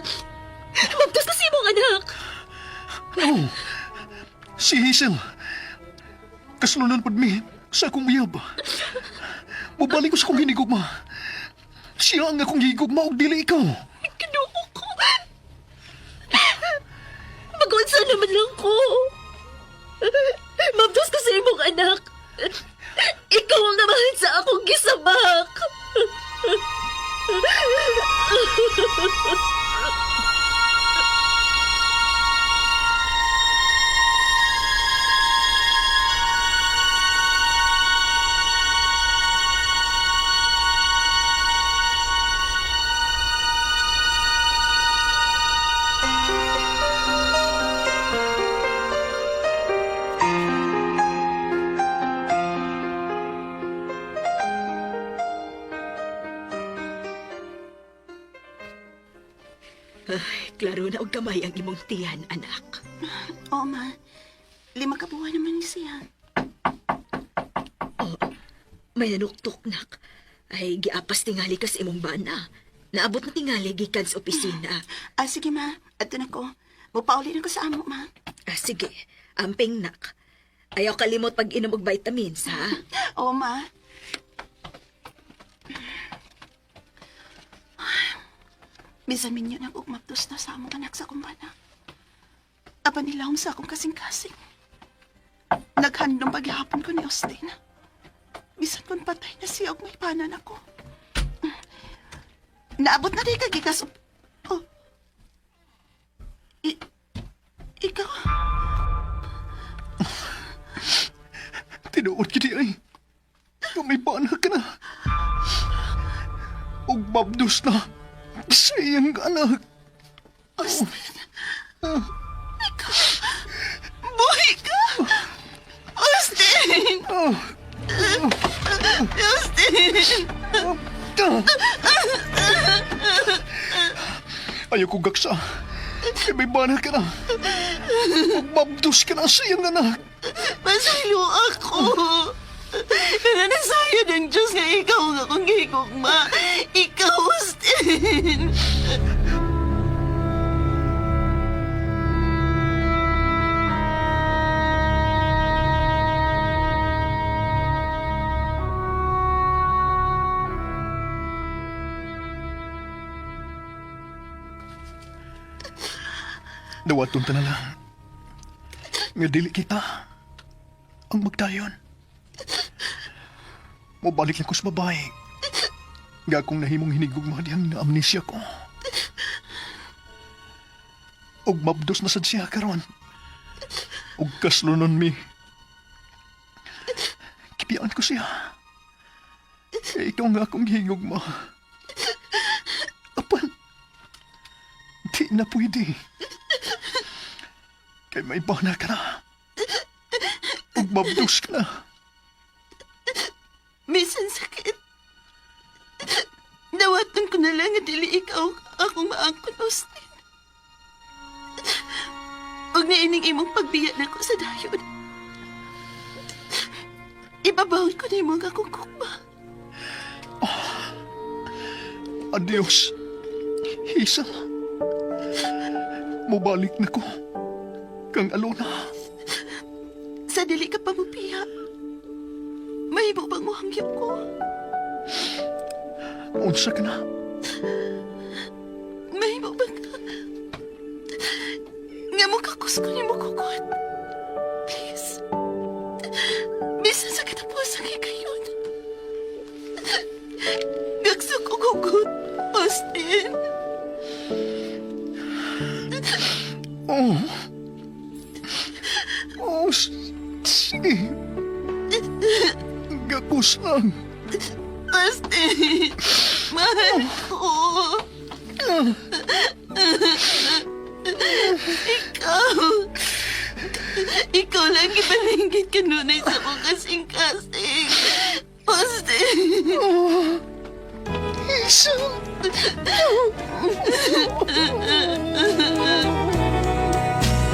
Magdos ko si mong anak. No. Si Hazel. Kaslonan pud mi sa akong uyab. Mubalik ko sa akong hinigugma. Siya ang akong higugma og dili ikaw. Kinuko ko. Magunsa naman lang ko. Mabdos ko sa imong anak. Ikaw ang namahan sa akong gisabak. Ay, klaro na og gamay ang imong tiyan, anak. Oo, ma. 5 ka buwan naman ni siya. Oh, may nanuktok, nak. Ay, giapas tingali ka sa imong bana. Naabot na tingali gikan sa opisina. Ah, sige, ma. Ato na ko. Mupauli na ko sa amo, ma. Ah, sige. Amping, nak. Ayaw kalimot pag inom og vitamins, ha? Oo, ma. Bisan minyo nang ugmaptos na sa among anak sa kumbana. Apan nilahom sa akong kasing-kasing. Naghandong paghihapon ko ni Austin. Bisan kung patay na siya og may panan ako. Naabot na rin kagikas. Oh. Ikaw? Tinuod kiti ay. Nga may bana ka na. Ug mabdos na sa iyang anak. Austin. Ikaw. Buhay ka! Austin! Austin! Ayaw ko gaksa. Kay may bana ka na. Ug mabdos ka na sa iyang anak. Masilo ako. Naranasayan ng Diyos nga ikaw ang akong gihigugma. Ikaw, Austin. Dawaton ta na lang. Nga dili kita ang magdayon. Mobalik lang ko sa babae. Nga akong nahimong hinigugma diyang na-amnesia ko. Og mabdos na sad siya karon. Og kaslonon mi. Kipiyaan ko siya. Eh, ikaw nga akong higugma. Apan, di na pwede. Kay may bana ka na. Ug mabdos ka na. Bisan sakit. Dawatan ko na lang nga dili ikaw akong maangkon, Austin. Huwag na ining imong pagbiya na ko sa dayon. Ibabawon ko na imong akong kukma. Adios, Hazel. Mubalik na ko. Kang Alona. Sa dili ka pa mupiya. Mahimo bang muhangyap ko? Unsa ka na? Mahimo bang ka? Nga mo kakus ko ni mo kukot. Please. Bisan sa katapusan kay kayon. Gagso ko kukot, Austin. Oh. Oh, sige. Gakos lang. Austin, mahal ko. Ikaw. Ikaw lang gipalinggit kanunay sa akong kasing-kasing. Austin. Oh. Hazel.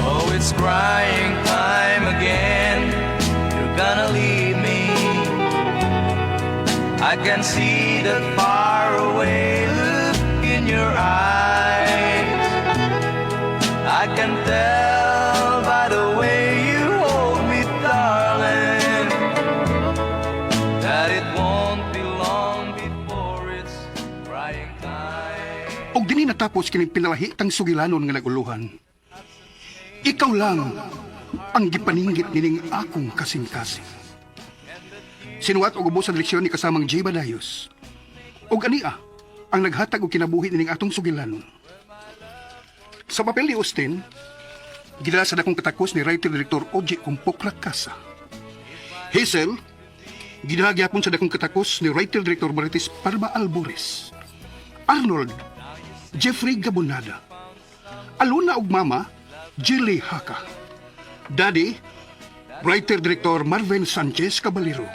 Oh, it's crying time again. You're gonna leave me. I can see the faraway look in your eyes. I can tell by the way you hold me, darling, that it won't be long before it's crying time. Og dinhi natapos kining pinalahitang sugilanon nga naguluhan. Ikaw lang ang gipaninggit nining akong kasing-kasing. Sinuwat og ubos sa direksyon ni kasamang J. Badayos. Og ania ang naghatag og kinabuhi nining atong sugilanon. Sa papel ni Austin, gidala sa dakong katakos ni writer-director Oji Kumpokra Casa. Hazel, gidala gyapon sa dakong katakos ni writer-director Marites Parma Albores. Arnold, Jeffrey Gabonada. Aluna og mama, Jilly Haka. Daddy, writer-director Marvin Sanchez Caballero.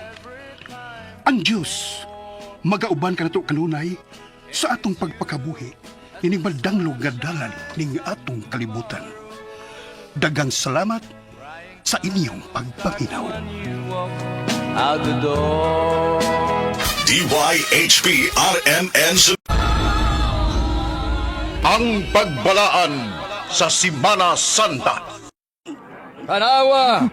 Ang Diyos, magauban ka nato kanunay sa atong pagpakabuhi. Ining madanglog nga dalan ning atong kalibutan. Daghang salamat sa inyong pagpaminaw. Out the door. DYHP RMN Ang Pagbalaan sa Simana Santa. Tanawa!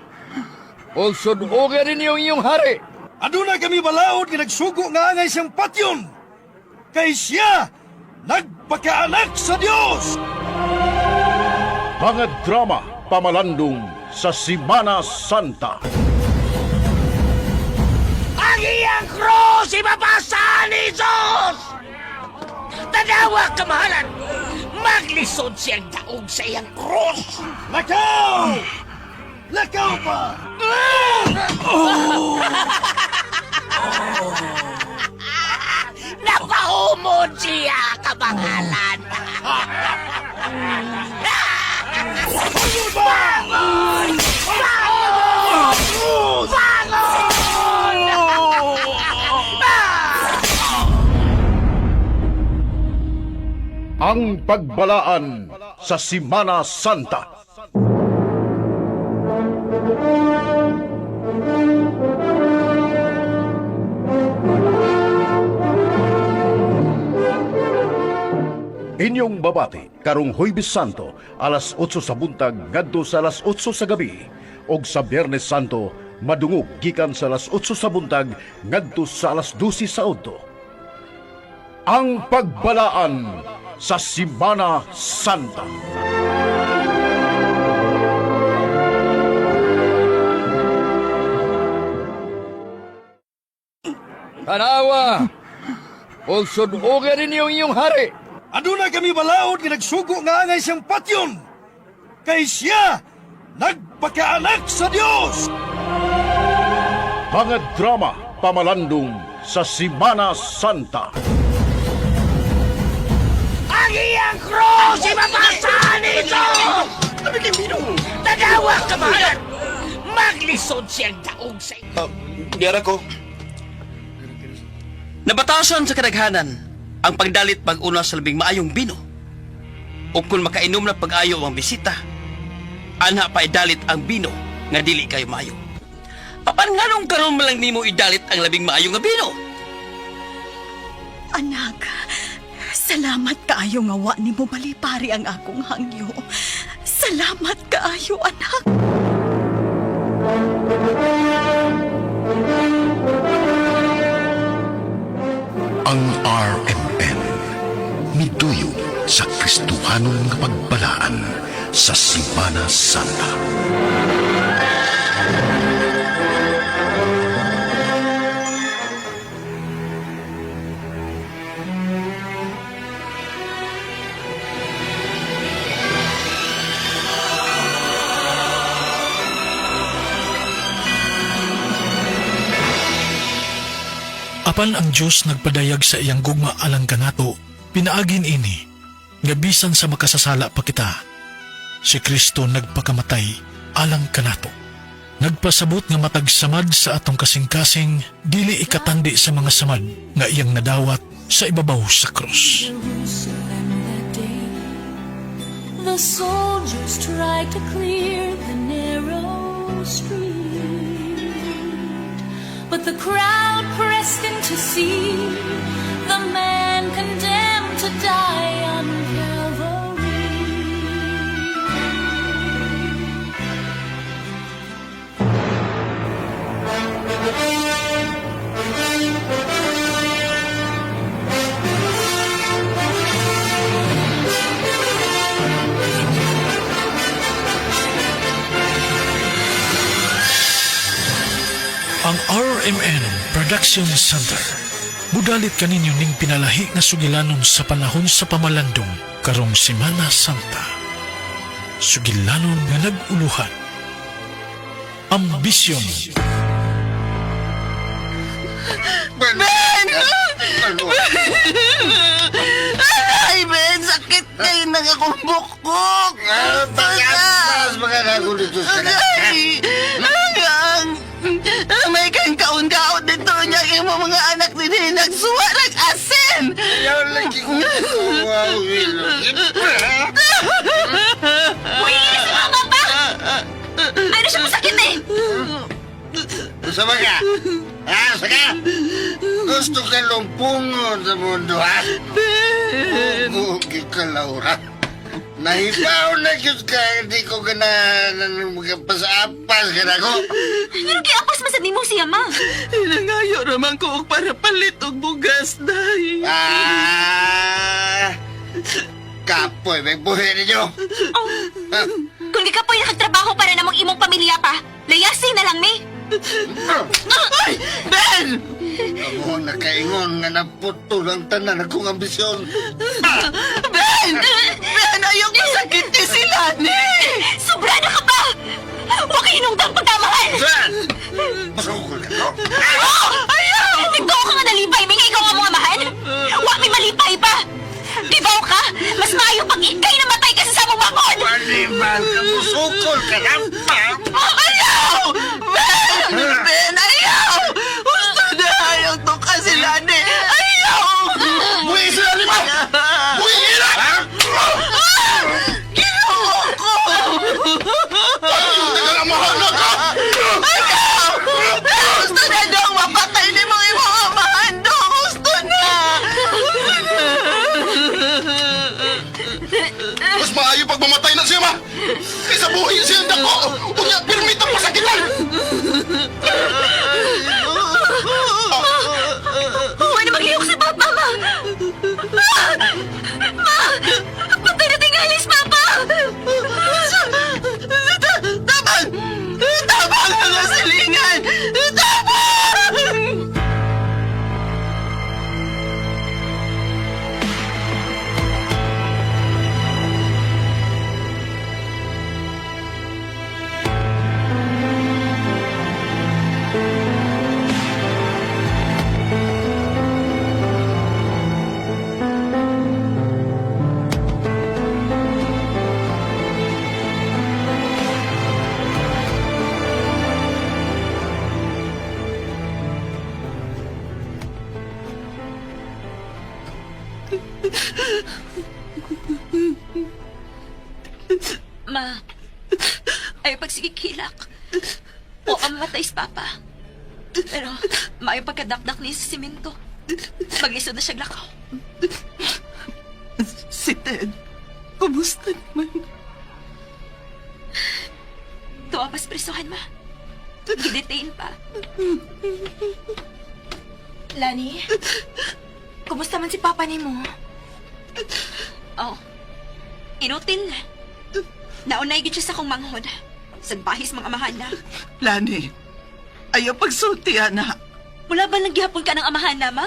Og sudogan ninyo ang iyong hari! Aduna kami balaod nga nagsugo nga angay siyang patyon. Kay siya nagpakaanak sa Dios. Mga drama pamalandong sa Simana Santa. Ang iyang krus ibabasa ni Jesus! Tanawa, kamahalan! Maglisod siyang daog sa iyang krus! Lakaw! Lakaw pa! Oh! Napahumod siya, kamahalan! Bangon! Bangon! Bangon! Ang Pagbalaan sa Simana Santa. Inyong babati karong Huwebes Santo alas 8 sa buntag ngadto sa alas 8 sa gabi ug sa Biyernes Santo madungog gikan sa alas 8 sa buntag ngadto sa alas 12 sa udto. Ang Pagbalaan sa Simana Santa. Tanawa! Og sudogan ninyo ang iyong hari! Aduna kami balaod nga nagsugo nga angay siyang patyon. Kay siya nagpakaanak sa Dios. Mga drama pamalandong sa Simana Santa. Ang iyang krus ibabasa ni Jesus! Tanawa, kamahalan! Maglisod siyang daog sa Diyara ko. Nabatasan sa kadaghanan ang pagdalit pag-una sa labing maayong bino. O kung makainom na pag-ayo ang bisita, anha pa idalit ang bino nga dili kayo maayo. Apan nganong karon man lang nimo idalit ang labing maayo nga bino? Anak, salamat kaayo nga wa nimo malipari ang akong hangyo. Salamat kaayo, anak. Ang RMN miduyo sa Kristohanon nga pagbalaan sa Simana Santa. Apan ang Dios nagpadayag sa iyang gugma alang kanato, pinaagin ini, nga bisan sa makasasala pa kita, si Kristo nagpakamatay alang kanato. Nagpasabot nga matag samad sa atong kasing-kasing, dili ikatandi sa mga samad nga iyang nadawat sa ibabaw sa krus. Jerusalem that day. The soldiers tried to clear the narrow street, but the crowd pressed in to see the man condemned to die on Calvary. Ang RMN Production Center. Mudalit kaninyo ning pinalahi nga sugilanon sa panahon sa pamalandong karong Simana Santa. Sugilanon nga nag-uluhan. Ambisyon. Ben! Ay, Ben! Sakit kayo ng akong bukok! Pagkas mga nagulito sa Ay! Ang may kang kaon-kaon dito niya imo mga anak din nagsuwa ng asin! Ayaw lagi ko. Wow, Uy, sa mama pa! Ano siya masakit eh? Gusto ba ka? Ha? Saka? Gusto ka lumpungon sa mundo, ha? Ben! Ugi ka, Laura. Nahibaw na gyud ka, hindi ko ganahan magpasapas ka na ko. Pero giapas man sad nimo siya, ma. Nangayo raman ko og para palit og bugas, day. Ah! Kapoy, may buhay ninyo. Oh, kung di ka po nakagtrabaho para namang imong pamilya pa, layasin na lang, mi. Ay! Ben! Ako ang nakaingon nga naputol ang tanan akong ambisyon. Ben! Ben, ayaw masakit ni sila ni! Sobra na ka pa! Huwag kayo nung pagkamahal! Ben! Masukol ka ko? Oh! Ayaw! Nagtuo ka nga nalipay, may nga ikaw ang mga mahal! Huwag may malipay pa! Dibaw ka! Mas maayo pag ikay namatay kasi sa mong bangon! Panimal ka, musukol ka na! Ayaw! Ben! Ben, ayaw! Gusto na ayaw to kasi Lani! Ayaw! Buhi sila ni Ma! Buhi sila! Ginoo ko! Tagal na ka! Ayaw! Gusto na daw mapatay ni mga imong amahan daw! Gusto na! Gusto na! Mas maayo pag mamatay na siya, ma! Kaysa buhi siya ang dako! Unya, pirmit ang pasakitan! Huwag na maglihok si Papa, Ma! Ma! Ma! Patay na tingalis, Papa! Tabang! Tabang mga silingan! Tabang! Ma, ayaw pagsigikilak. O ang mamatay si Papa. Pero, maayo pagkadakdak niya sa simento. Mag-isod na siya lakaw. Si Ted, kumusta naman? Tuwa pas presuhan, ma. Gidetain pa. Lani, kumusta man si Papa nimo? Oh, inutil na. Naunay gid siya sa akong manghod. Sagbahis mga amahan na. Lani, ayaw pagsulti, anak. Wala ba lang gihapon ka ng amahan na, ma?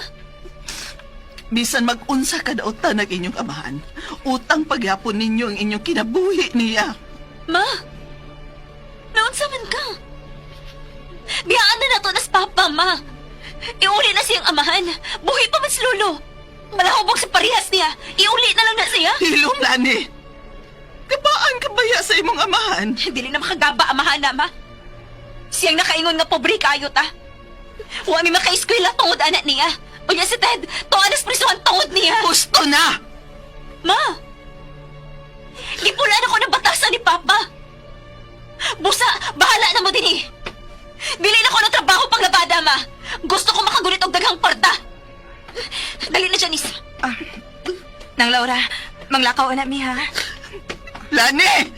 Bisan mag-unsa ka dautan ang inyong amahan, utang pagyapon ninyo ang inyong kinabuhi niya. Ma! Naunsa man ka? Biyaan na nato nas papa, ma. Iuli na siyang amahan. Buhi pa man si Lolo. Malahubog sa parehas niya. Iuli na lang na siya. Hilom, Lani. Kabaan ka baya sa imong amahan? Dili na makagaba amahan na, ma. Siyang nakaingon nga pobre kayo ta. Wa mi makaeskwela tungod anak niya. Unya si Ted, tuwa nas prisuhan tungod niya. Gusto na! Ma! Gipulaan ako ng batasan ni Papa. Busa, bahala na mo din eh. Dili na ko ng trabaho pang labada, ma. Gusto ko makagulit og daghang kwarta. Dali na, Janice. Ah, Nang Laura, manglakaw na mi ha. Lani!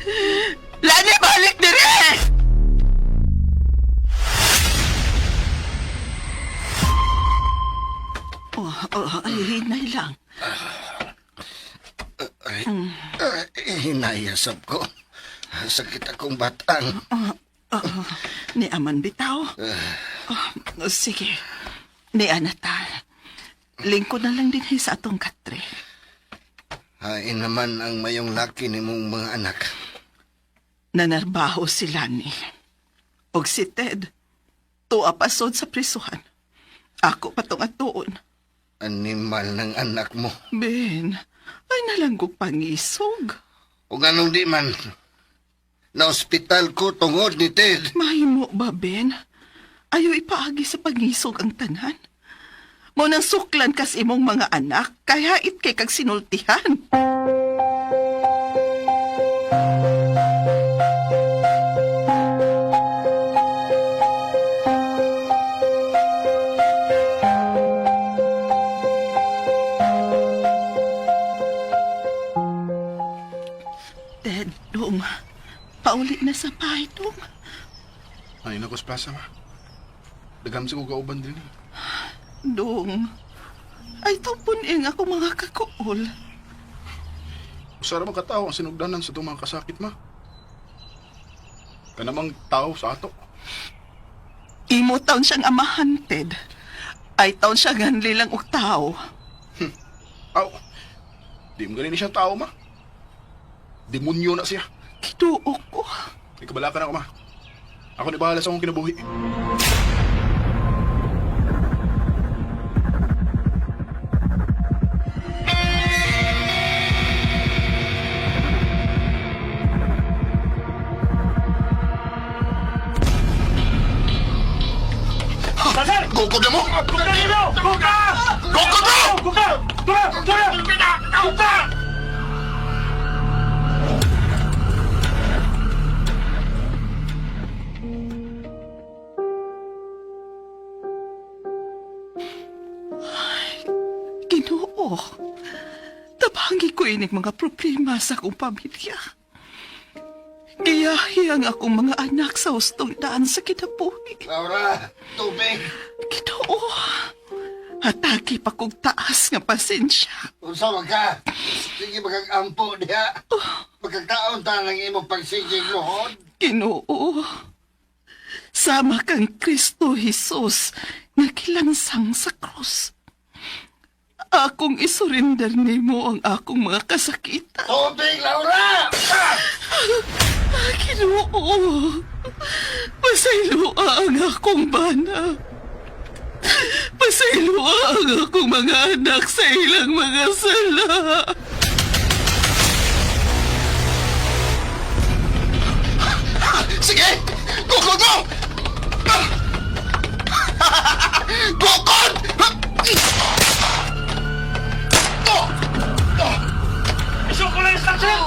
Lani, balik dire! Oh, oh, ay, hinay lang. Ay, ay, hinayasap ko. Sakit akong batang. Oh, oh, ni Aman bitaw. Oh, sige. Ni Anatal. Lingkod na lang din sa atong katre. Hain naman ang mayong laki ni mong mga anak. Nanarbaho si Lani. Og si Ted. Tuwa pasod sa prisuhan. Ako patong atuon. Animal ng anak mo. Ben, ay nalanggog pangisog. O anong di man, na-ospital ko tungod ni Ted. Mahimo ba, Ben? Ayaw ipaagi sa pangisog ang tanan. Mo nang suklan kas imong mga anak, kaya it kay kag sinultihan. Ted, dong. Pauli na sa bahay, dong. Ay, nako sa plaza, ma. Dagam sa kong kauban din eh. Dong. Ay, tawpon ing ako mga kakuol. Usara man katao ang sinugdanan sa itong mga kasakit, ma. Kanamang tao sa ato. Imo taon siyang amahan, Ted. Ay taon siya ganli lang og tao. Aw, di mo ganin siya tao, ma. Demonyo na siya. Kiduok ko. Ikabala ka na ako, ma. Ako ni bahala sa akong kinabuhi. Sir! Gukod na mo! Kuka nino! Kuka! Gukod mo! Kuka! Kuka! Kuka! Kuka! Ginoo. Tabangi ko inig mga problema sa akong pamilya. Giyahi ang akong mga anak sa hustong daan sa kinabuhi. Laura, tubig. Ginoo. Hatagi pa kong taas nga pasensya. Unsa man ka? Sige magkagampo diha. Magkakaon ta ng imong pagsigig luhod. Ginoo. Sama kang Kristo Jesus nga kilansang sa krus. Akong isurrender nimo ang akong mga kasakitan. Tubig, Laura! Ah, Ginoo. Pasayloa ang akong bana. Pasayloa ang akong mga anak sa ilang mga sala. Sige! Gukod mo! Gukod! Isuko lang yung sir!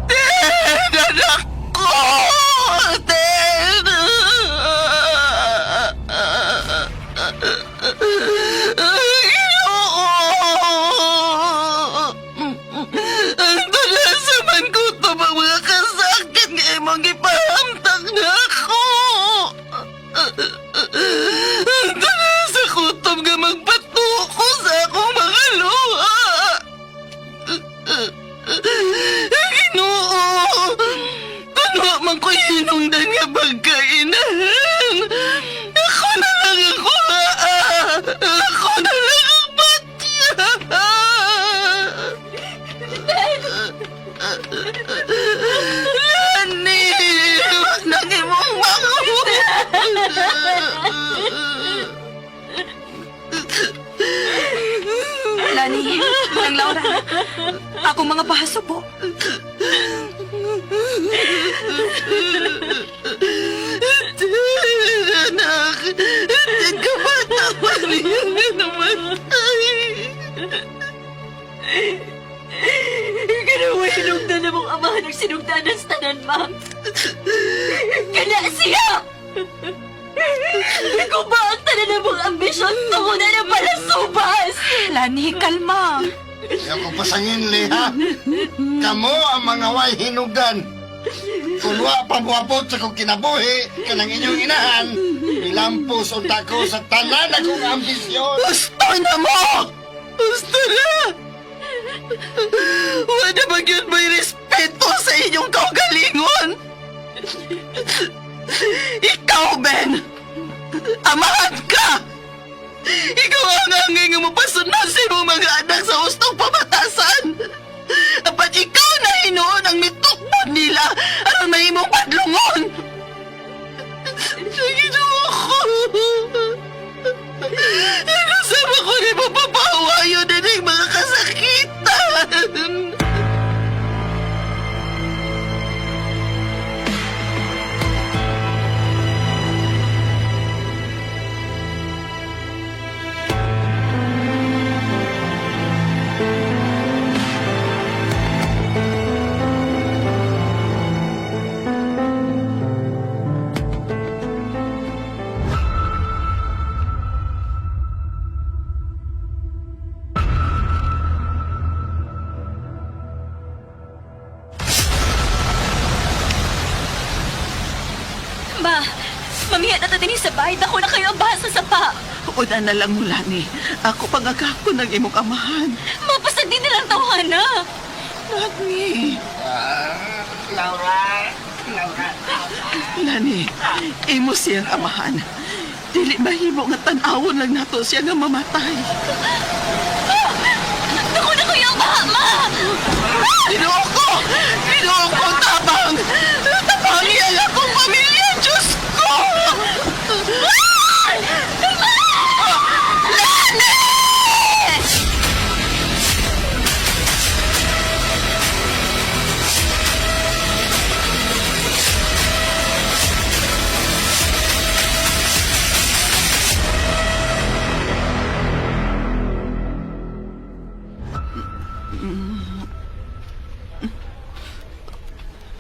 Ted, anak ko! Ted! Ginoo! Ang sa man ko ito ang mga kasakit nga imong gipahamtang na ako. Ang sa kutob nga magpatuko sa akong mga luha. Ginoo! Kuno man ko hinungdan nga pagkainan! Ako na lang ang kuha! Ako na lang ang batya! Lani! Wag nang imong makuha! Lani, Nang Laura, akong mga baso po. Ted, anak! Ted, kabata pa niya nga namatay! Ginawa hinugdan na mong amahan ang sinugdanan sa tanan, ma'am. Kana siya! Ikaw ba ang tanan na mong ambisyon tungod na ng palasubas? Lani, kalma. Ayaw ko pasangin, liha. Kamo ang mga way hinugdan. Kung wa pa muabot sa kong kinabuhi, kanang inyong inahan, nilampos unta ko sa tanan akong ambisyon. Gusto na mo! Gusto na! Wala ba yun may respeto sa inyong kaugalingon? Ikaw, Ben! Amahan ka! Ikaw ang angay nga mapasunod sa imong mga anak sa hustong pamatasan! Apan ikaw na hinuon ang mitukbon nila aron mahimo imong padlungon. Sa Ginoo ko. Ano sa ko ni mapapawayo din mga kasakitan? Ma, mamiha na ta dinhi sa bahay. Dako na kayo ang baha sa sapa. Una na lang mula ni. Ako pangagako ng imong amahan. Mapasag din nilang tawhana. Lani. Laura! Laura! Lani, imo siyang amahan. Dili mahimo nga tan-awon lang nato siya nga mamatay. Dako na kayo ang baha, ma! Ginoo ko! Ginoo ko, tabang! Tabangi ang akong pamilya, Diyos ko! Lani!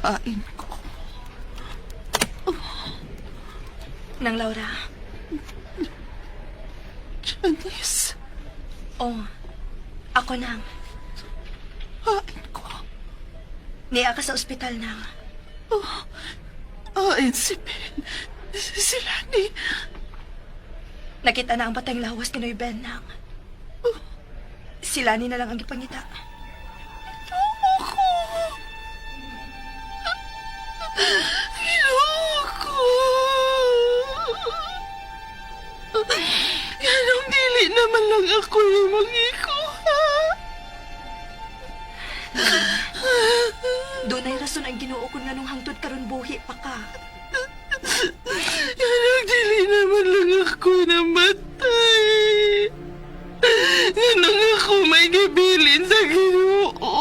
Pain ko. Nang Laura. Janice. Oh, ako nang. Pain ko. Niya ka sa ospital nang. Oh, oh, si Ben. Si Lani. Nakita na ang batang lawas ni Noy Ben nang. Si Lani na lang ang gipangita. Ginoo ko. Ganong dili naman lang ako yung mangikuha. Doon ay rason ang Ginoo kun nganong hangtod karon buhi pa ka. Ganong dili naman lang ako namatay. Ganong ako may gibilin sa Ginoo.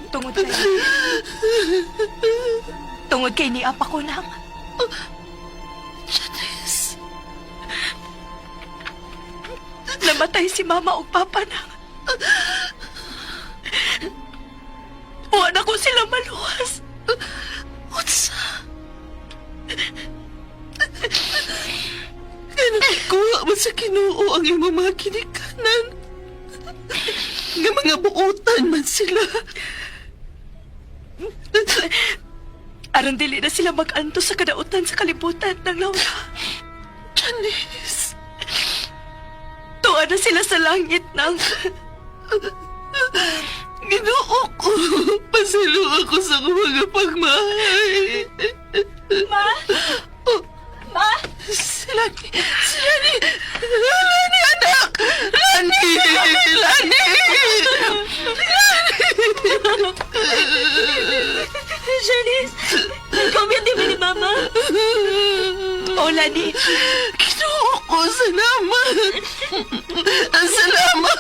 Tungod kay Tungod kay ni apa ko nang. Janice. Namatay si mama ug papa nang. Wa na ko sila maluwas. Unsa? Ganong ikuha mo sa Ginoo ang imong mga ginikanan. Nga mga buotan man sila. Aron dili na sila mag-anto sa kadautan sa kalibutan ng Laura. Janice. Tuwa na sila sa langit nang. Ginoo ko. Pasilo ako sa akong mga pagmahay. Ma! Ma! Si Lani! Si Lani! Lani, anak! Lani! Lani! Janice! Nagkomment din ni Mama. Oh, Lani. Ginoo ko, salamat! Salamat!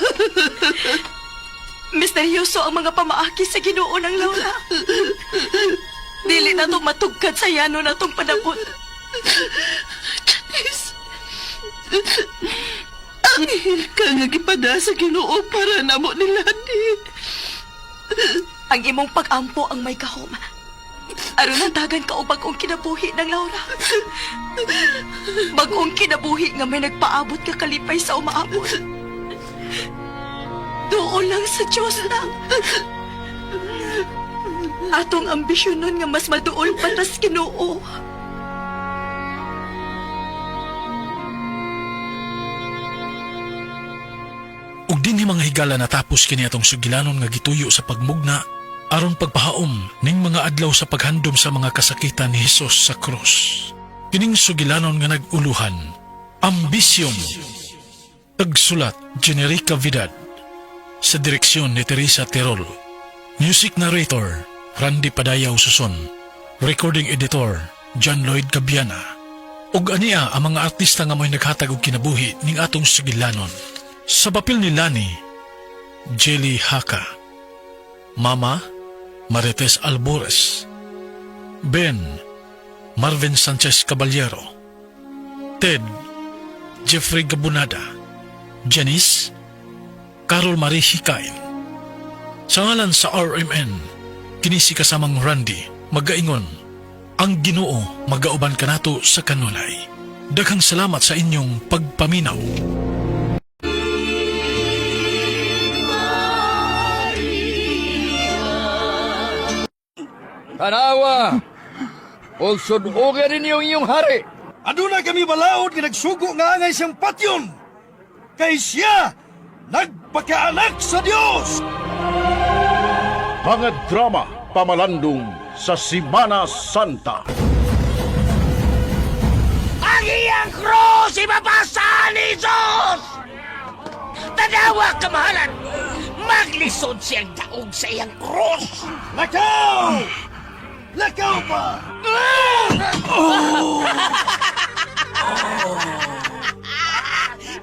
Misteryoso ang mga pamaaki sa Ginoo ng Laura. Dili na itong matugkad sa yano na itong panabot. Janice! Anghel ka nga gipada sa Ginoo para namo ni Lani. Ang imong pag-ampo ang may kahom. Aron natagan ka og bag-ong kinabuhi ng Laura. Bag-ong kinabuhi nga may nagpaabot ka kalipay sa umaabot. Doon lang sa Diyos lang. Atong ambisyon nun nga mas maduol pa tas Ginoo. Ug dinhi mga higala natapos kini atong sugilanon nga gituyo sa pagmugna aron pagpahaom ning mga adlaw sa paghandom sa mga kasakitan ni Hesus sa krus. Kining sugilanon nga nag-uluhan, Ambisyon. Tagsulat Generica Vidad sa direksyon ni Teresa Terol. Music narrator, Randy Padayaw Suson. Recording editor, John Lloyd Gabiana. Ug ania ang mga artista nga mo'y naghatag og kinabuhi ning atong sugilanon. Sa papel ni Lani, Jelly Haka. Mama, Marites Albores. Ben, Marvin Sanchez Caballero. Ted, Jeffrey Gabunada. Janice, Carol Marie Hikain. Sa ngalan sa RMN, kini si kasamang Randy, magaingon, ang Ginoo magauban kanato sa kanunay. Daghang salamat sa inyong pagpaminaw. Tanawa! Og sudogan ninyo ang inyong hari! Aduna kami balaod nga nagsugo nga angay siyang patyon. Kay siya nagpakaanak sa Dios. Mga drama pamalandong sa Simana Santa. Ang iyang krus ibabasa ni Jesus! Tanawa, kamahalan! Maglisod siyang daog sa iyang krus! Lakaw! Lakaw pa! Oh!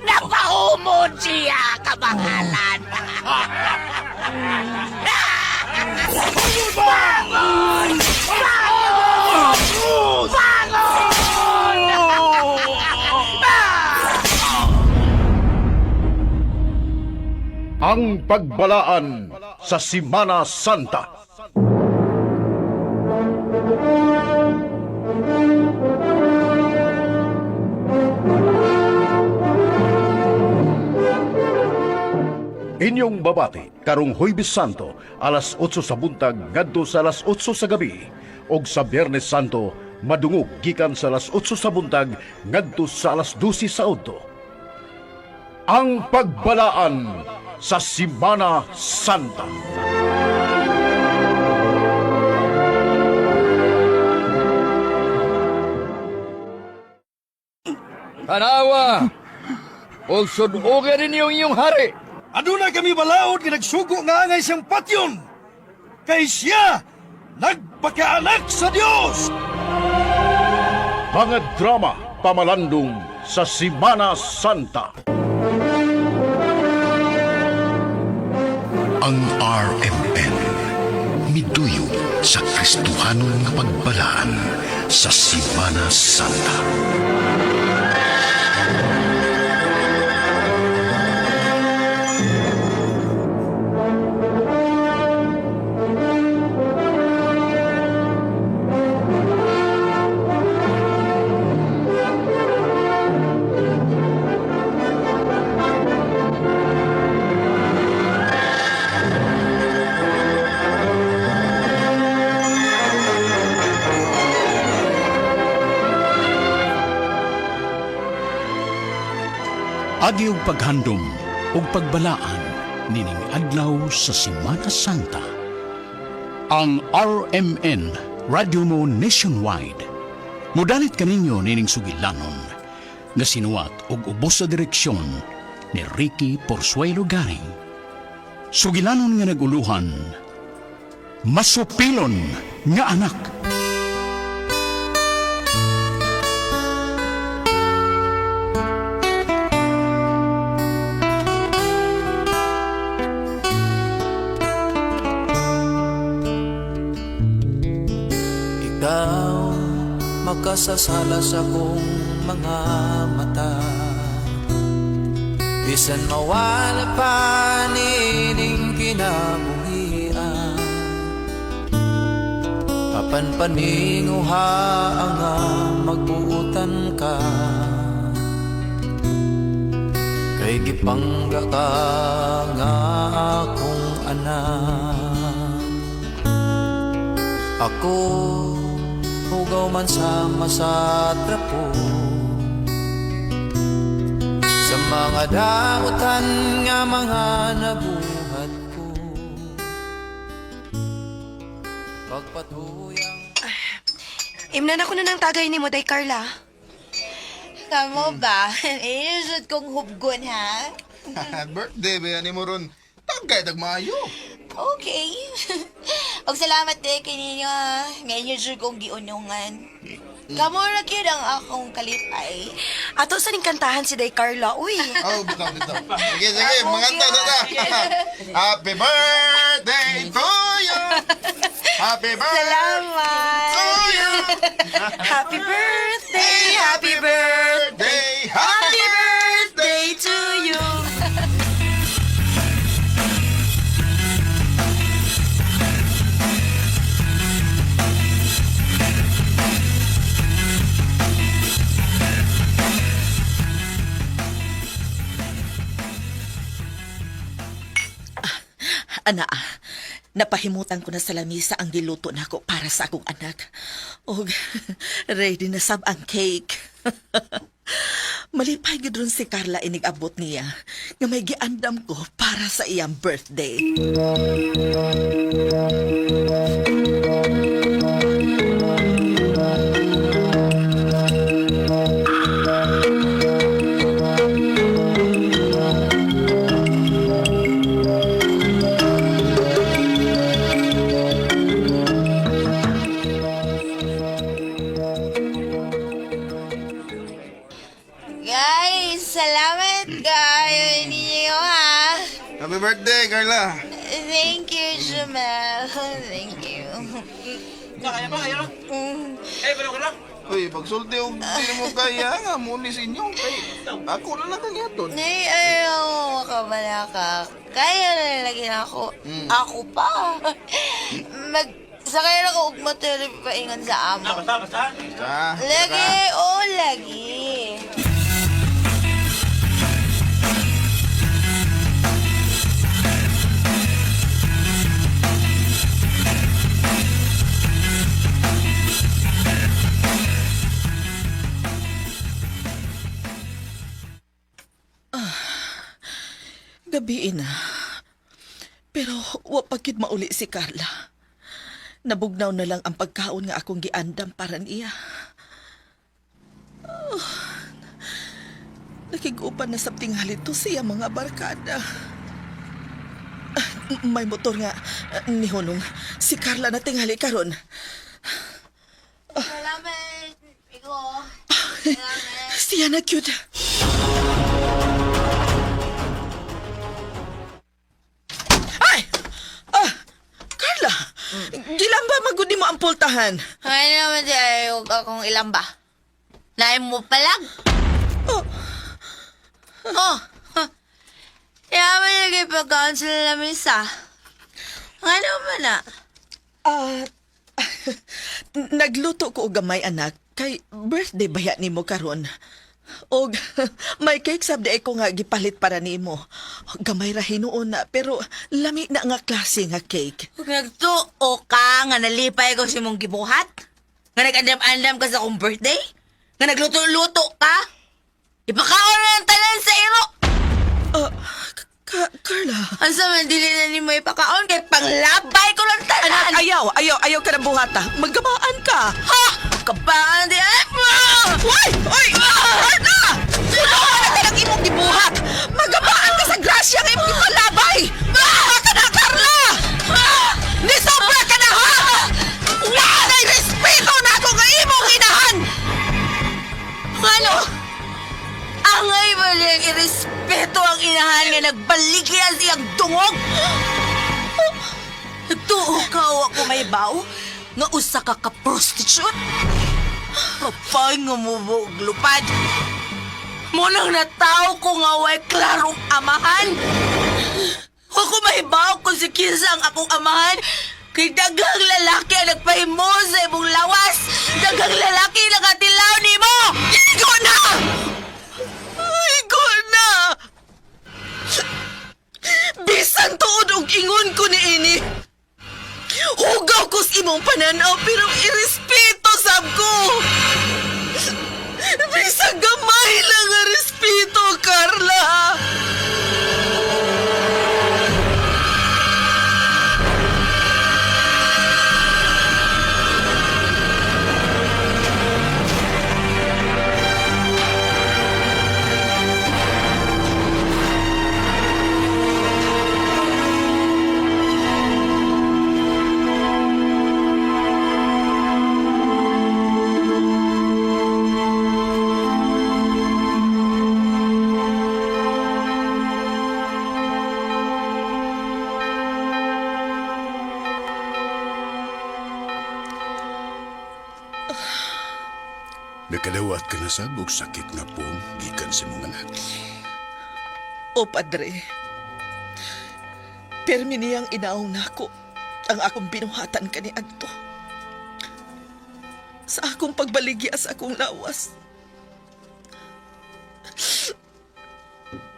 Napaumod siya, kamahalan! Bangon! Bangon! Bangon! Ang pagbalaan sa Simana Santa. Inyong babati karong Huwebes Santo alas 8 sa buntag ngadto sa alas 8 sa gabi ug sa Biyernes Santo madungog gikan sa alas 8 sa buntag ngadto sa alas 12 sa udto. Ang pagbalaan sa Simana Santa. Tanawa! Og sudogan ninyo ang inyong hari! Aduna kami balaod nga nagsugo nga angay siyang patyon. Kay siya nagpakaanak sa Dios. Mga drama pamalandong sa Simana Santa. Ang RMN miduyog sa Kristohanon nga pagbalaan sa Simana Santa. Agi og paghandom ug pagbalaan nining adlaw sa Semana Santa. Ang RMN Radio Mo Nationwide mudalit kaninyo nining sugilanon nga sinuwat og ubos sa direksyon ni Ricky Porsuelo Garing. Sugilanon nga naguluhan, Masupilon nga anak. Ikaw makasasala sa kong mga mata. Bisan mawala pa nining kinabuhian, apan paninguha nga magbuutan ka, kay gipangga ka nga akong anak. Ako hugaw man sama sa trapo, sa mga dautan nga mga nabuhat ko. Pagpatuyang Imnan ako na ng tagay ni mo, Day Carla. Kamo ba? Ilusot kong hubgon, ha? Birthday ba yan mo ron? Tagay tag maayo. Okay. Og salamat din kay ninyo ha. Ngayon yun kong giunungan. Kamo ra gyud ang akong kalipay. Ato sa ning kantahan si Day Carla, uy. Oh, bitaw, bitaw. Sige, sige, manganta na ta. Happy birthday to you. Happy birthday Salamat. to you. Happy birthday, happy birthday, happy birthday to you. Ana, napahimutan ko na sa lamisa ang giluto nako para sa akong anak. Og ready na sab ang cake. Malipay gid ron si Carla inig-abot niya nga may giandam ko para sa iyang birthday. Guys, salamat kayo ninyo ha. Happy birthday, Carla. Thank you, Jamel. Thank you. Kaya pa, kaya Eh, pero ka lang. Uy, pagsulti og di mo kaya nga muni sa inyo kay ako na lang kang yaton. Nay, ayaw, makabala ka. Kaya na lagi na ako. Ako pa. Mag, sakay na ko og motor paingon sa amo. Basta, basta. Basta. Lagi, oh, lagi. Gabi na. Pero wa pa gid mauli si Carla. Nabugnaw na lang ang pagkaon nga akong giandam para niya. Oh, nakig-upan na sa tingali to siya mga barkada. Ah, may motor nga ni Hunong. Si Carla na tingali karon. Salamat, Migo. Siya na cute. Ay! Ah! Carla! Gilamba magudi mo ang pultahan. Ay naman di ayaw akong ilamba. Nain mo palag. Oh. Oh. Huh. Kaya man lagi pagkaon sila lamisa. Ano man na? Ah, nagluto ko og gamay anak kay birthday baya nimo karon. Og may cake sab di ko nga gipalit para nimo. Gamay ra hinuon na pero lami na nga klase nga cake. Kung nagtuo ka nga nalipay ko sa imong gibuhat? Nga nag-andam-andam ka sa akong birthday? Nga nagluto-luto ka? Ipakaon na ang tanan sa iro! Carla. Ansa man dili na nimo ipakaon kay panglabay ko lang tanan. Anak, ayaw, ayaw, ayaw ka ng buhata. Maggabaan ka. Ha! Kabaan di ay! Hoy! Hoy! Carla! Puno ka na tanang imong gibuhat! Maggabaan ka sa grasya nga imong gipalabay! Baka ka na, Carla! Nisobra ka na, ha! Wala'y respeto na ako nga imong inahan! Ano? Angay ba niyang irespeto ang inahan nga nagbaligya siyang dungog? Nagtuo ka o ako may baw? Nga usa ka ka-prostitute? Kapay nga mo og lupad. Munang nataw ko nga way klarong amahan. Ako mahibaw kung si Kinsa ang akong amahan. Kay daghang lalaki ang nagpahimo sa imong lawas. Daghang lalaki ang nakatilaw nimo. Igo na! Igo na! Bisan tuod og ingon ko ni ini. Hugaw ko sa imong pananaw pero irespeto sab ko. Bisan gamay lang ang respeto, Carla. Nakadawat ka na sab og sakit nga pong gikan sa imong anak. O padre, permi niyang inaong nako ang akong binuhatan kaniadto. Sa akong pagbaligya sa akong lawas.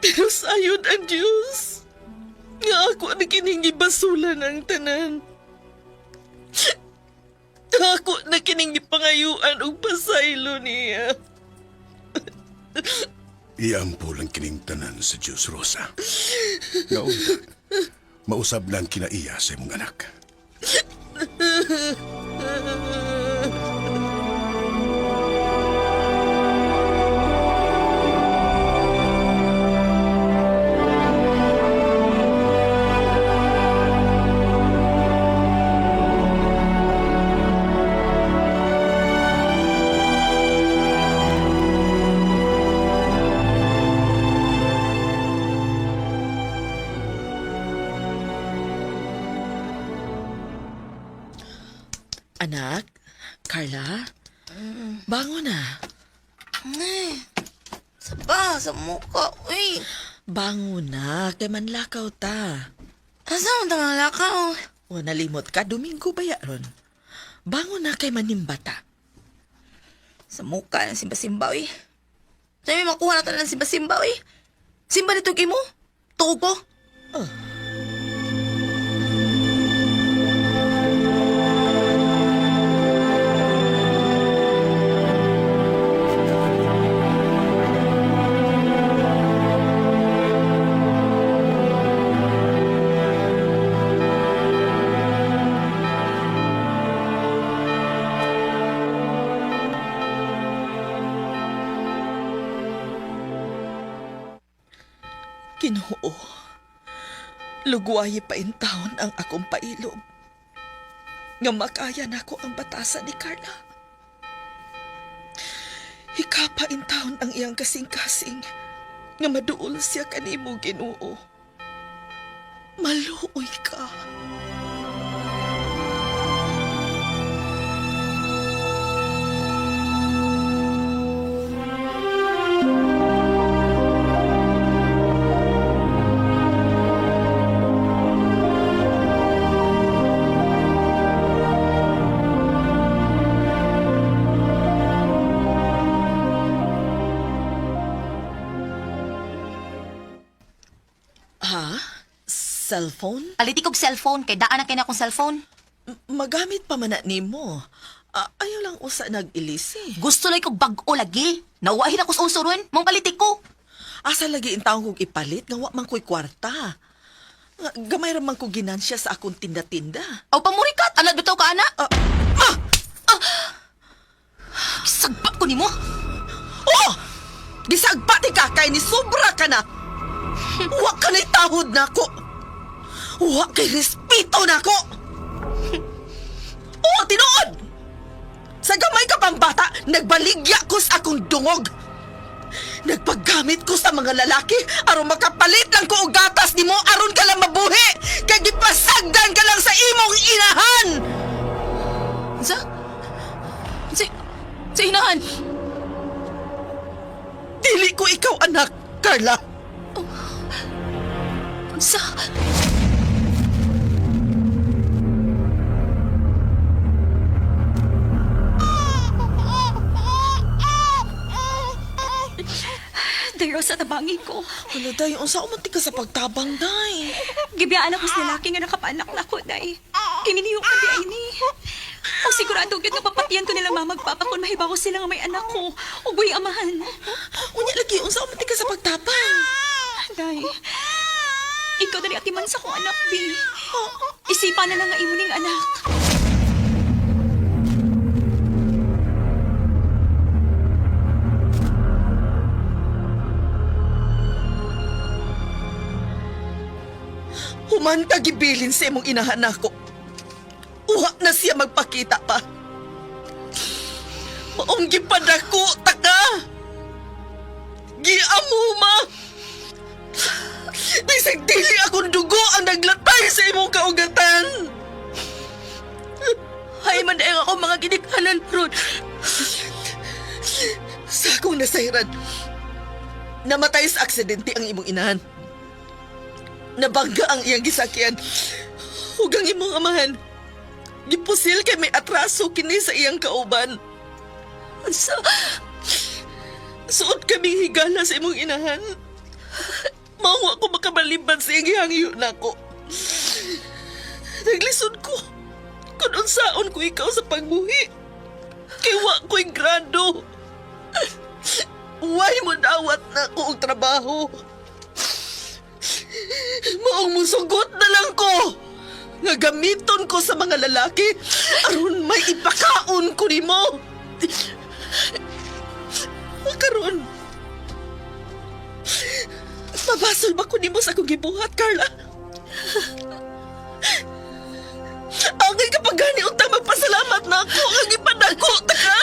Pero sayod ang Diyos nga ako na kining gibasulan ang tanan. Ako na kining gipangayuan og pasaylo niya. Iampo lang kining tanan sa Diyos, Rosa. Nga unta, mausab na ang kinaiya sa imong anak. Anak, Carla, bangon na. Ay, saba sa muka, uy. Bangon na, kay manlakaw ta. Asa man ta manlakaw? O nalimot ka, Domingo ba ya ron? Bangon na kay manimbata. Sa muka ng simba-simba, uy. Sabi, makuha na tayo ng simba-simba, uy. Simba nito imo? Tuo ko. Ginoo, lugwayi pa intawon ang akong pailob. Nga makaya nako ang batasan ni Carla. Hikapa intawon ang iyang kasing-kasing nga maduol siya kanimo, Ginoo. Maluoy ka. Ha? Cellphone? Paliti kog cellphone, kay daan na kay na akong cellphone. Magamit pa man na nimo. Ayaw lang usa nag-ilisi. Gusto lang kog bag-o lagi. Nauwahin ako sa uso ron. Mong paliti ko. Asa lagi in taong kog ipalit nga wa man ko'y kwarta. Nga, gamay ra man ko ginansya sa akong tinda-tinda. Aw pamurikat, anad bitaw ka ana. Ah! Sagpa ko nimo. Oh! Gisagpa ti ka kay ni sobra ka na. Wa ka na'y tahod nako. Wa kay respeto nako. Oh, tinuod! Sa gamay ka pang bata, nagbaligya ko sa akong dungog. Nagpaggamit ko sa mga lalaki aron makapalit lang ko og gatas nimo aron ka lang mabuhi. Kay gipasagdan ka lang sa imong inahan. Sa? Sa, sa inahan. Dili ko ikaw anak, Carla. Sa? Day, Rosa, tabangin ko. Wala, day. Unsa umanti ka sa pagtabang, day? Gibiyaan ako sa lalaki nga nakapaanak na ko, day. Kininiyo ka di ay ni. O sigurado gyud nga papatiyan ko nila mama ug papa kung mahibaw ko sila nga may anak ko. Ug buhi amahan. Unya lagi, unsa umanti ka sa pagtabang? Day, ikaw dali atiman sa kong anak, Bi. Isipa na lang nga imo ning anak. Human ka gibilin sa imong inahan nako. Uha na siya magpakita pa. Maong gipadako ta ka. Giamo ma. Bisag dili akong dugo ang naglatay sa imong kaugatan. Ay, man ako mga ginikanan ron. Akong nasayran. Namatay sa aksidente ang imong inahan. Nabangga ang iyang gisakyan. Ug ang imong amahan. Gipusil kay may atraso kini sa iyang kauban. Unsa? Suot kaming higala sa imong inahan. Mao ako makabalibad sa iyang gihangyo nako. Naglisod ko. Kung unsaon ko ikaw sa pagbuhi. Kay wa ko'y grado. Way mo dawat na ko og trabaho. Maong musugot na lang ko. Nga gamiton ko sa mga lalaki aron may ipakaon ko nimo. Karon, mabasol ba ko nimo sa akong gibuhat, Carla? Angay kapag gani untang magpasalamat na ako ang gipadako ta ka.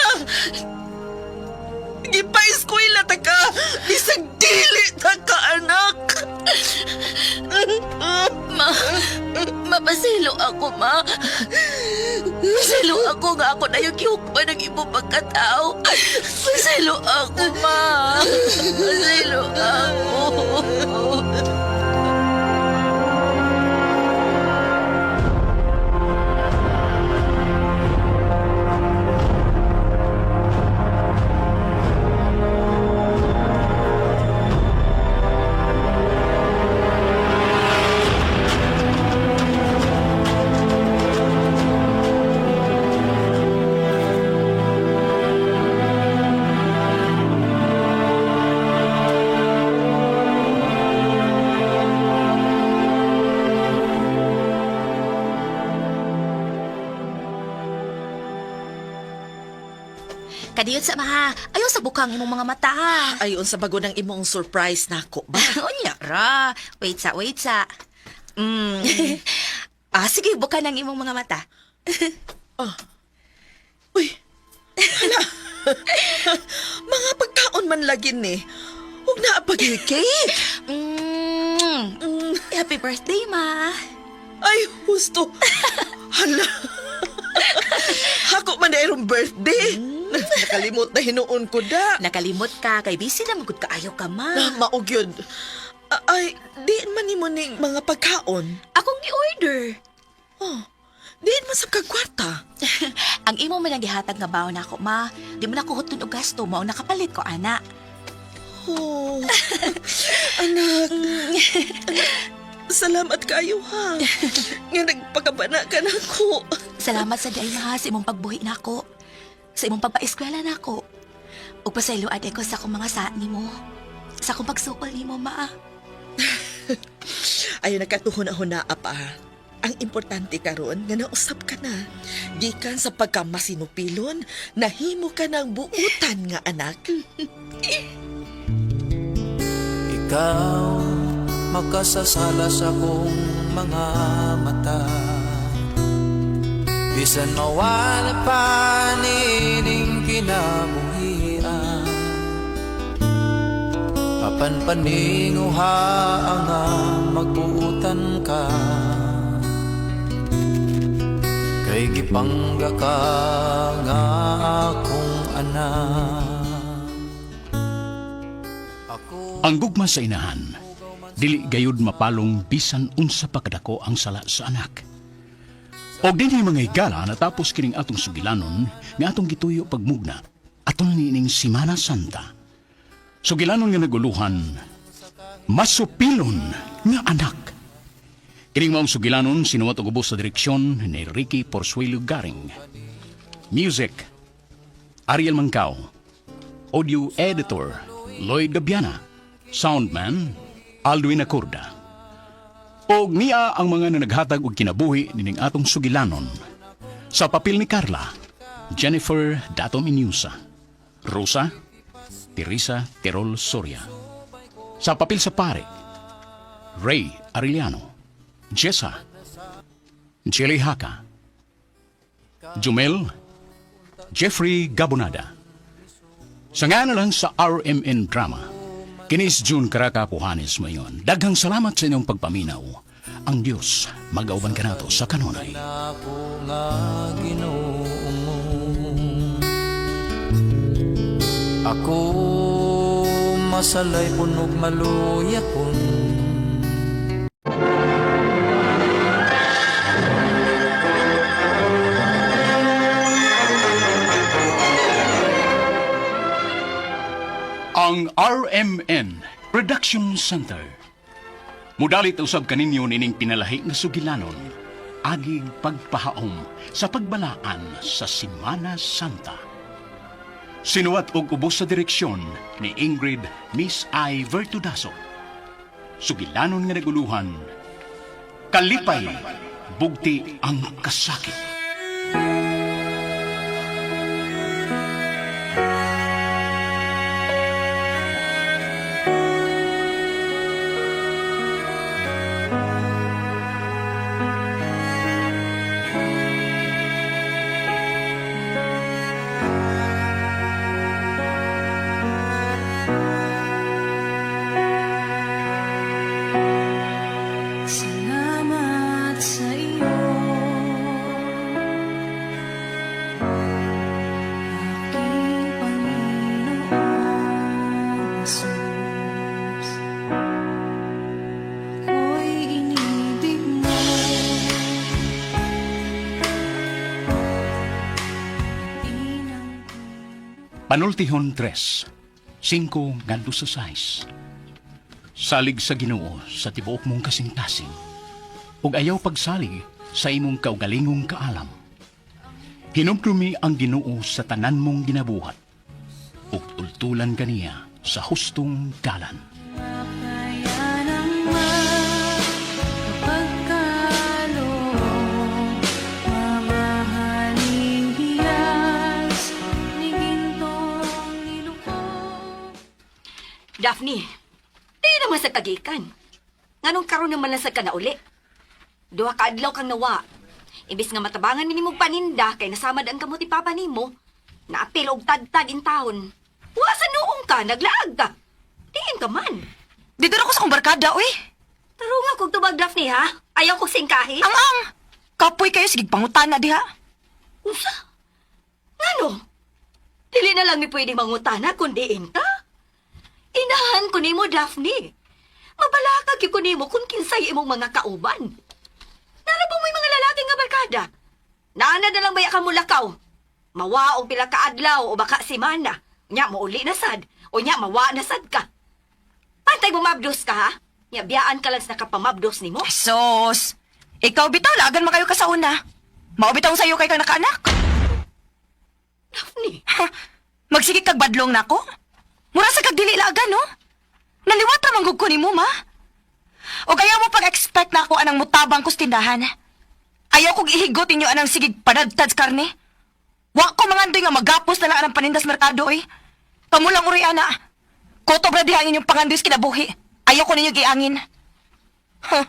Gipa-eskwela ta ka. Bisag dili ta ka, anak. Ma, mapasilo ako, ma. Pasilo ako nga ako na yung gihukman ng imong pagkatao. Pasilo ako, ma. Pasilo ako. Kadiyot sa maha. Ayaw sa bukang imong mga mata ha. Ayon sa bago ng imong surprise nako ba? Unya ra. Wait sa, wait sa. Ah, sige, buka ng imong mga mata. Uy, hala. Mga pagkaon man lagi ni. Huwag na pag cake. Happy birthday, ma. Ay, husto. Hala. Hako man na irong birthday. Nakalimot na hinuon ko da. Nakalimot ka, kay busy na magud kaayo ka, ma. Ah, maog yun. Ay, di man nimo ning mga pagkaon. Akong gi-order. Oh, diin man sa kagkwarta. Ang imo man ang gihatag nga baon nako, ma. Di mo na kuhuton og gasto, mao nakapalit ko ana. Oh, anak. Anak, salamat kayo ha. Nga nagpakabana ka na ako. Salamat sa diay ma sa imong pagbuhi nako. Sa imong pagpaeskwela nako. Ug pasayloan ko sa akong mga sa nimo. Sa akong pagsukol nimo, ma. Ayo nakatuhon-huna pa. Ang importante karon nga nausap ka na. Gikan sa pagkamasinupilon, nahimo ka ng buutan nga anak. Ikaw makasasala sa kong mga mata. Bisan mawala pa nining kinabuhian, apan paninguha ang magbuutan ka. Kay gipangga ka nga akong anak. Ang gugma sa inahan, dili gayud mapalong bisan unsa pa kadako ang sala sa anak. Og dinhi mga higala natapos kining atong sugilanon nga atong gituyo pagmugna aton niining Simana Santa. Sugilanon nga naguluhan, masupilon nga anak. Kining maong sugilanon sinuwat og ubos sa direksyon ni Ricky Porsuelo Garing. Music, Ariel Mangkao. Audio editor, Lloyd Gabiana. Soundman, Alduin Acorda. Og niya ang mga nanaghatag og kinabuhi nining atong sugilanon. Sa papel ni Carla, Jennifer Dato Minusa. Rosa, Teresa Terol Soria. Sa papel sa pare, Ray Arellano. Jessa, Jelly Haka. Jumel, Jeffrey Gabonada. Sa nga na lang sa RMN Drama, kinis June Karaka Puhanes mayon. Daghang salamat sa inyong pagpaminaw. Ang Diyos magauban kanato sa kanunay. Ako nga Ginoo mo. Ako masalay punog maluya kun. Ang RMN Production Center. Mudalit usab kaninyo nining pinalahi nga sugilanon, agig pagpahaom sa pagbalaan sa Simana Santa. Sinuwat og ubos sa direksyon ni Ingrid Miss I. Vertudaso. Sugilanon nga naguluhan, kalipay, bugti ang kasakit. Salamat sa iyo, aking Panginoon Jesus. Ako'y inibig mo. Panultihon 3, 5 ngadto sa 6. Salig sa Ginoo sa tibuok mong kasing-kasing ug ayaw pagsalig sa imong kaugalingong kaalam. Hinumdumi ang Ginoo sa tanan mong ginabuhat ug tultulan kaniya sa hustong dalan. Kaya naman kapagkaloob, mamahaling hiyas ni gintong nilukop. Daphne, di naman sa kagikan. Nganong karon naman lang sa ka na uli? Duha ka adlaw kang nawa. Imbis nga matabangan minimong paninda kay nasamad ang kamot ni papa nimo, naapil og tagtag in taon. Wa sa noong ka, naglaag ka. Tingin ka man. Dito na ko sa kong barkada, uy. Taro nga kog tubag, Daphne, ha? Ayaw kog singkahi. Ang ang! Kapoy kayo, sige pangutana diha. Usa? Ngano? Dili na lang mi pwede mangutana kung diin ka. Inahan ko nimo, Daphne. Mabalaka gyud ko nimo kung kinsay imong mga kauban. Nara ba mo'y mga lalaki nga barkada? Naana na lang baya ka mulakaw. Mawa og pila ka adlaw o baka semana. Nya mouli na sad o nya mawa na sad ka. Pantay bumabdos ka ha? Nya biyaan ka lang sa nakapamabdos nimo. Sos! Ikaw bitaw, lagan man kayo ka sa una. Mao bitaw sa'yo kay kang nakaanak. Daphne. Ha, magsige kag badlong nako. Mura sa kag dili lagan, no? Naliwat ra man gud ko nimo, ma. O kaya mo pag-expect na ako anang mutabang ko sa tindahan. Ayaw kog ihigot inyo anang sigig panadtad sa karne. Wa ko mangandoy nga magapos na lang anang panindas merkado, oy. Kamo lang uri, ana. Kutob ra diha ang inyong pangandoy sa kinabuhi. Ayaw ko ninyo giangin. Huh.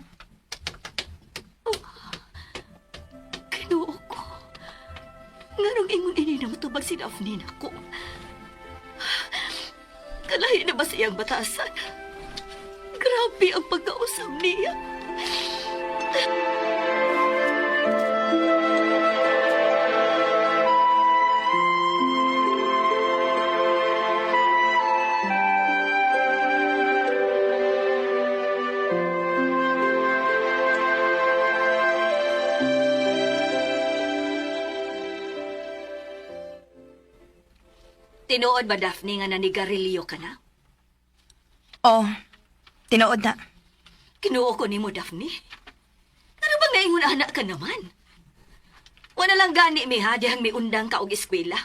Kinuo ko. Nganong ingon ini na matubag si Daphne nako. Kalahi na ba sa iyang batasan? Grabe ang pagkausap niya. Tinuod ba, Daphne, nga nanigarilyo ka na? Oh, tinuod na. Kinuo ko nimo, Daphne. Ano bang naingon anak ka naman? Wala lang gani mi ha, dihang miundang ka og eskwela.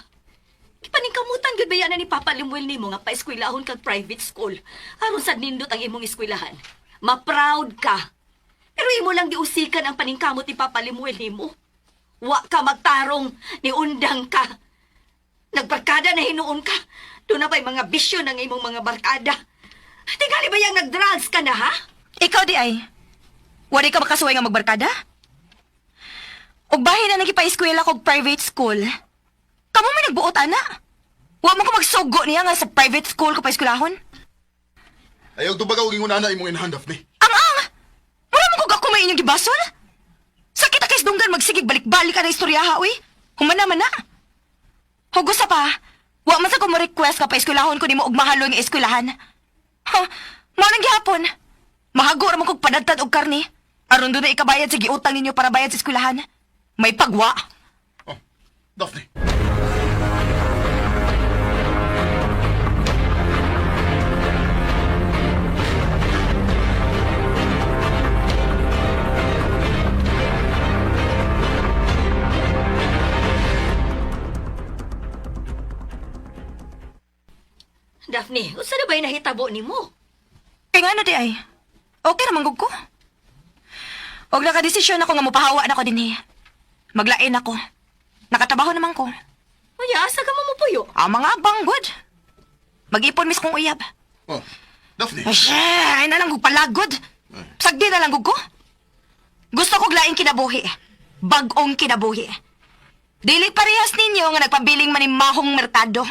Kipaningkamutan gyud ba na ni Papa Limuel nimo nga paeskwelahon kag private school. Aron sad nindot ang imong eskwelahan. Ma-proud ka. Pero imo lang giusikan ang paningkamot ni Papa Limuel nimo. Wa ka magtarong, niundang ka. Nagbarkada na hinuon ka. Doon na ba'y mga bisyo ng imong mga barkada? Tingali ba yang nag-drugs ka na, ha? Ikaw di ay. Wari ka makasuway nga magbarkada? Og bahin na nagipa-eskwela kog private school. Kamo may nagbuot, ana. Wa mo ko magsugo niya nga sa private school ko pa-eskwelahon. Ayaw tubagaw og ingon ana imong inahan, Daphne. Ang ang! Mura mo kog ako may inyong gibasol? Sakit kay dunggan magsigig balik-balik ka na istoryaha, uy. Humana man na. Hugo sa pa. Wa man sa ko mo request ka pa eskwelahon ko nimo og mahalon nga eskwelahan. Ha, mao nang gihapon. Mahago ra man kog padadtad og karne. Aron doon na ikabayad sa giutang ninyo para bayad sa eskwelahan. May pagwa. Daphne. Daphne, unsa na ba'y nahitabo nimo? Kay ngano di ay? Okay ra man gud ko. Og nakadesisyon ako nga mopahawa na ko dinhi. Maglain ako. Nakatrabaho naman ko. Unya, asa ka mo mopuyo? Ang mga banggod. Mag-ipon mis kong uyab. Oh, Daphne. Ay, ay na lang gud palagod. Sagdi na lang gud ko. Gusto kog laing kinabuhi. Bag-ong kinabuhi. Dili parehas ninyo nga nagpabiling manimahong merkado.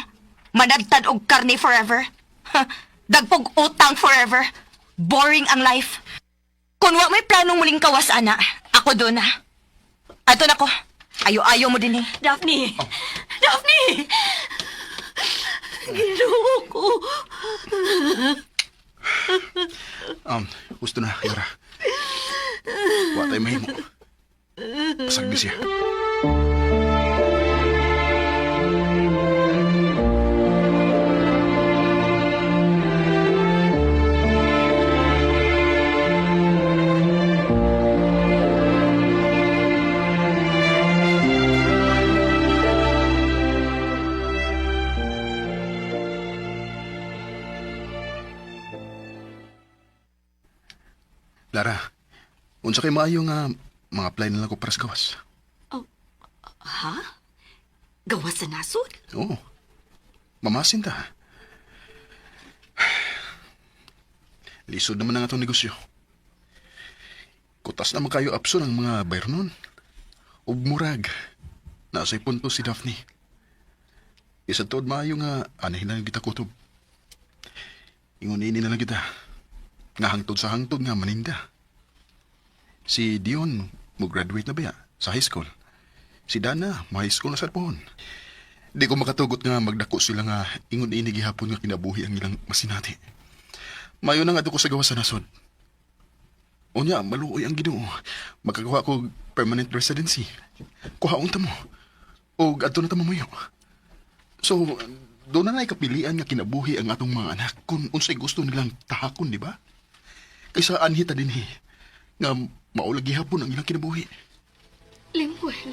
Manadtad og karne forever. Ha, dagpog utang forever. Boring ang life. Kung wa may planong muling kawas, ana, ako doon na. Ato na ko. Ayo-ayo mo din eh. Daphne! Daphne! Ginoo ko. Gusto na, Lara. Wa tayo mahimo. Pasagdi siya. Lara, unsa kay maayo nga mga apply na lang ko para sa gawas. Ha? Gawas sa nasod? Oo. Mamasin ta. Lisod naman ang atong negosyo. Kutas naman kayo apso ng mga bayronon. Ug murag. Nasa punto si Daphne. Isa tuod maayo nga anahin na lang kita kutob. Ingon ini na lang kita. Nga hangtod sa hangtod nga maninda. Si Dion mo graduate na ba sa high school. Si Dana, ma high school na sa pohon. Di ko makatugot nga magdako sila nga ingon ini gihapon nga kinabuhi ang ilang masinati. Mayo na nga ko sa gawas sa nasod. Unya, maluoy ang Ginoo. Makagawa ko og permanent residency. Kuhaon ta mo. O adto na ta mamuyo. So, doon na kapilian nga kinabuhi ang atong mga anak kung unsay gusto nilang tahakon, di ba? Kaysa anhi ta dinhi nga maulag gihapon ang ilang kinabuhi. Lemuel.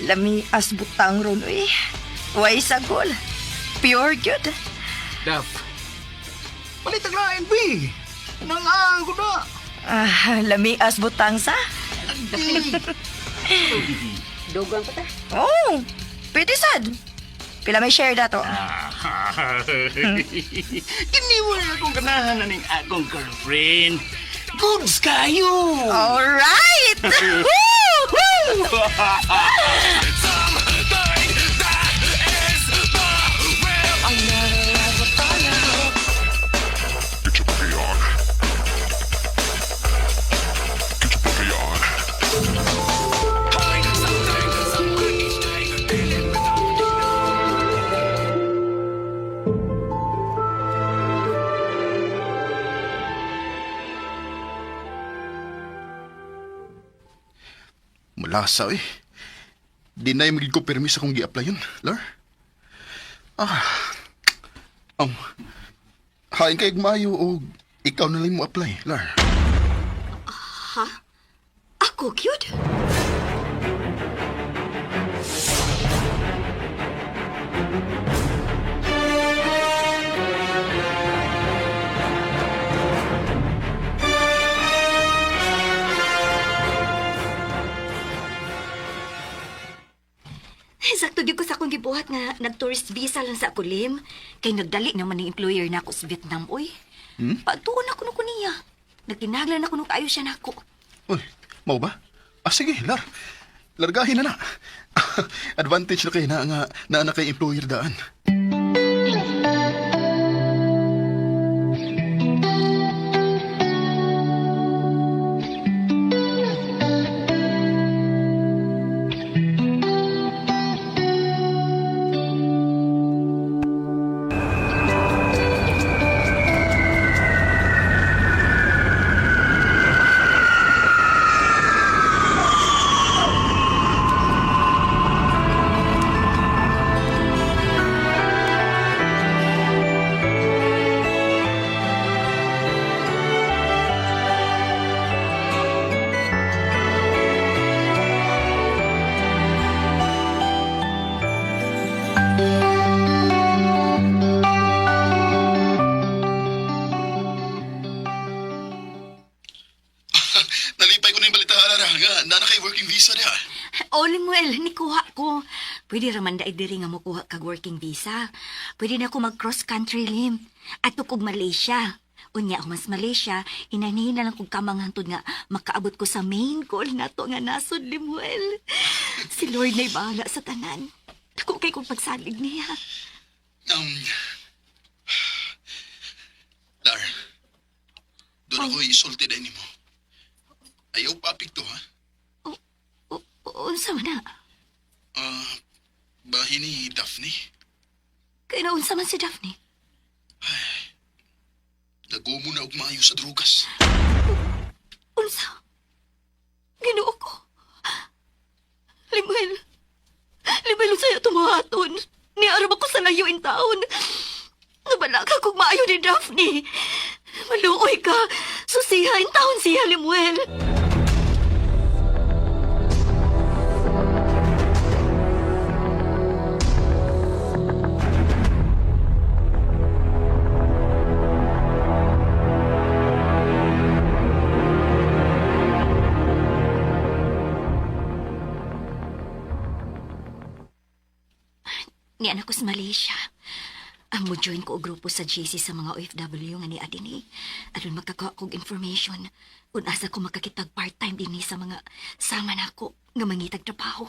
Lami as butang ron, uy. Way sagol. Pure good. Dap. Balitag lain, B. Nangaang ko na. Ah, lami as butang sa. Dugang pa ta. Oh, pwede sad. Pila may share dato. Kini mo na akong ganahan na ning akong girlfriend. Goods kayo! All right! Woo! Woo! Malasa eh. Di na yung magiging ko permis akong gi-apply yun, Lar. Ah. Hain kay maayo o ikaw na lang mo apply, Lar. Ha? Ako, cute? Dapat nga nag-tourist visa lang sa ako, Lim. Kay nagdali naman ng employer na ako sa Vietnam, uy. Hmm? Pagtuon ako no ko niya. Nagkinahanglan ako no kaayo siya nako. Uy, mau ba? Ah, sige, lar. Largahin na na. Advantage na kay na nga na na kay employer daan. Nalipay ko na yung balita, Lara. Nga, na na kay working visa niya. O, Limuel, nikuha ko. Pwede raman daig diri nga mokuha kag working visa. Pwede na ako mag-cross country, Lim. At kog Malaysia. Unya ako mas Malaysia, hinanhin na lang kog kamang hantod nga makaabot ko sa main goal nato nga nasod, Limuel. Si Lord na'y bahala sa tanan. Dako kay kong pagsalig niya. Um, Lar, doon ako isulti dahil nimo. Ayaw papig to, ha? Unsa man na? Ah, bahin ni Daphne. Kaya naunsa man si Daphne? Nagumo na og maayo sa drogas. Unsa? Ginoo ko. Limuel. Limuel, unsay tumuhaton? Niaram ako sa layo in taon. Nabala ka kung maayo ni Daphne. Maluoy ka. Susiha in taon siya, Limuel. Niyan ako sa Malaysia. Ang mo join ko og grupo sa GC sa mga OFW nga ni Adini. Aron makakuha kog information kung asa ko makakitag part-time dinhi sa mga sama nako nga mangitag trabaho.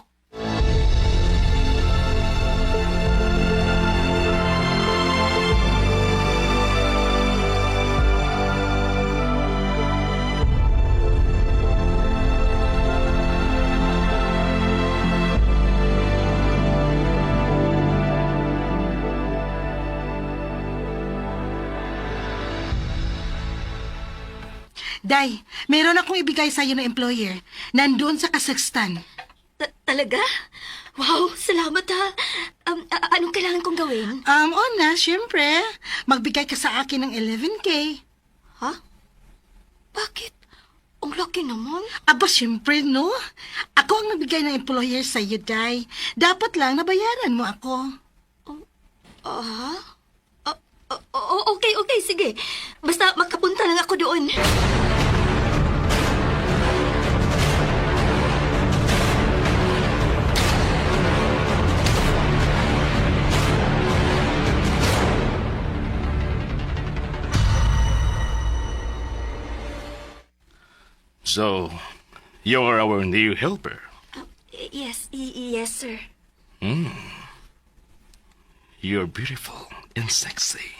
Day, meron akong ibigay sa'yo ng employer. Nandun sa Kazakhstan. Talaga? Wow, salamat ha. Anong kailangan kong gawin? Una, syempre, magbigay ka sa akin ng 11K. Ha? Bakit? Ang laki naman. Aba, syempre, no? Ako ang nagbigay ng employer sa'yo, Day. Dapat lang nabayaran mo ako. Ah? Okay, okay, sige. Basta makapunta lang ako doon. So, you're our new helper. Yes, yes, sir. You're beautiful and sexy.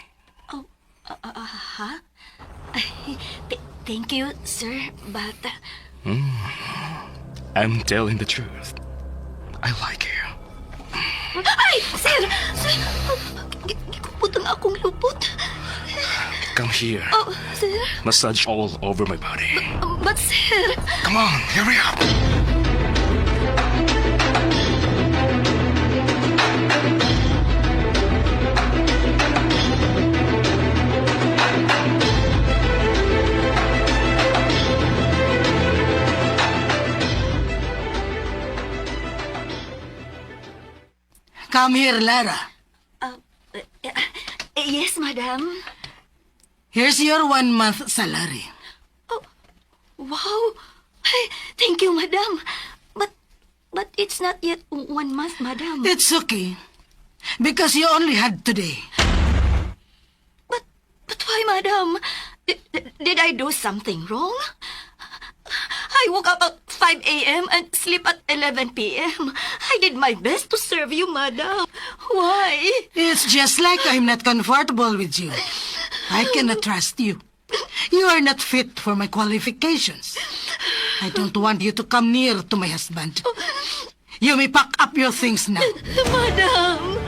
Oh, ha? Ay, thank you, sir, but I'm telling the truth. I like you. Ay, sir! Sir! Gikupot ang akong lupot. Come here. Oh, sir. Massage all over my body. But, sir. Come on, hurry up. Come here, Lara. Yes, madam. Here's your 1 month salary. Wow! Ay, thank you, madam. But it's not yet 1 month, madam. It's okay. Because you only had today. But why, madam? Did I do something wrong? I woke up at 5 a.m. and sleep at 11 p.m. I did my best to serve you, madam. Why? It's just like I'm not comfortable with you. I cannot trust you. You are not fit for my qualifications. I don't want you to come near to my husband. You may pack up your things now. Madam!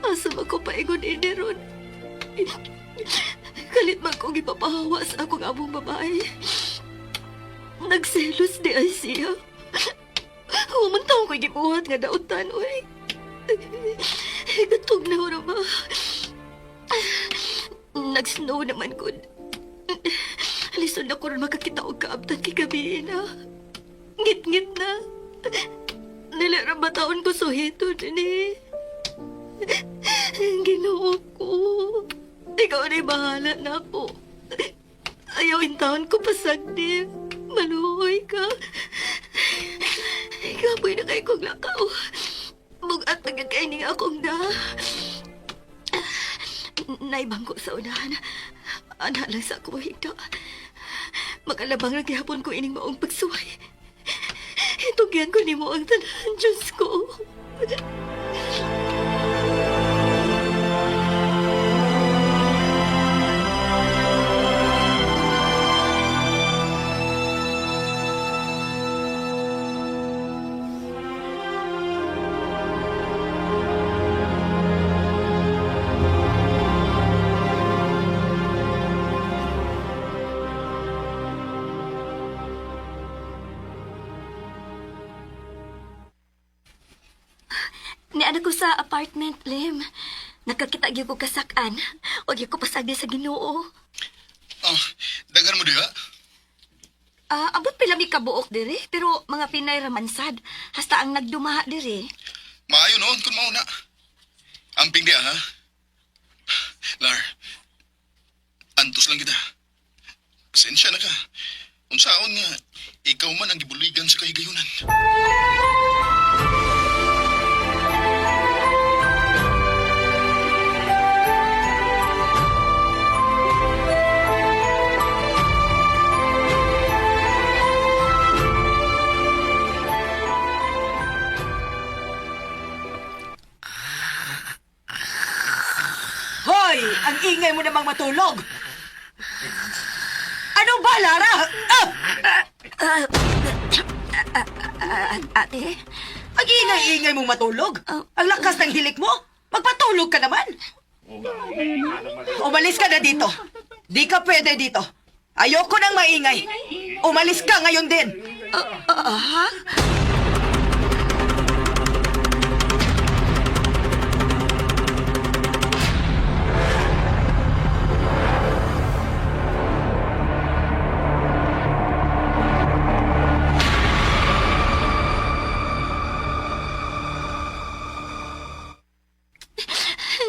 Asa man ko paingon ini ron? Kalit man kong ipapahawa sa akong among babae. Nagselos di ay siya. Human taong ko'y gibuhat nga dautan, oy. Gatog na ora ba? Nag-snow naman gud. Lisod na ko ron makakita og kaabtan kay gabi na. Ngit-ngit na. Nila ra ba taon ko suhito dinhi? Ginoo ko. Ikaw na'y bahala na ako. Ayaw intaon ko pasagdi. Maluhoy ka. Ikaw na kay kong lakaw. Bugat na gyud kay ning akong da. Naibangko sa unahan. Ana lang sa akong higda. Makalabang ra gihapon ko ining maong pagsuway. Itugyan ko nimo ang tanan, Diyos ko. Niana ko sa apartment, Lim. Nakakita gyud ko kasakan. Wa gyud ko pasagdi sa Ginoo. Oh, daghan mo diha. Ah, abot pila mi kabuok diri, pero mga Pinay ra man sad. Hasta ang nagdumaha diri. Maayo noon kung mauna. Amping diha, ha? Lar, antos lang kita. Pasensya na ka. Unsaon nga, ikaw man ang gibuligan sa kahigayunan. Hoy! Ang ingay mo namang matulog! Ano ba, Lara? Ah! Ate? Ang ingay-ingay mong matulog! Ang lakas ng hilik mo! Magpatulog ka naman! Umalis ka na dito! Di ka pwede dito! Ayoko nang maingay! Umalis ka ngayon din! Ha?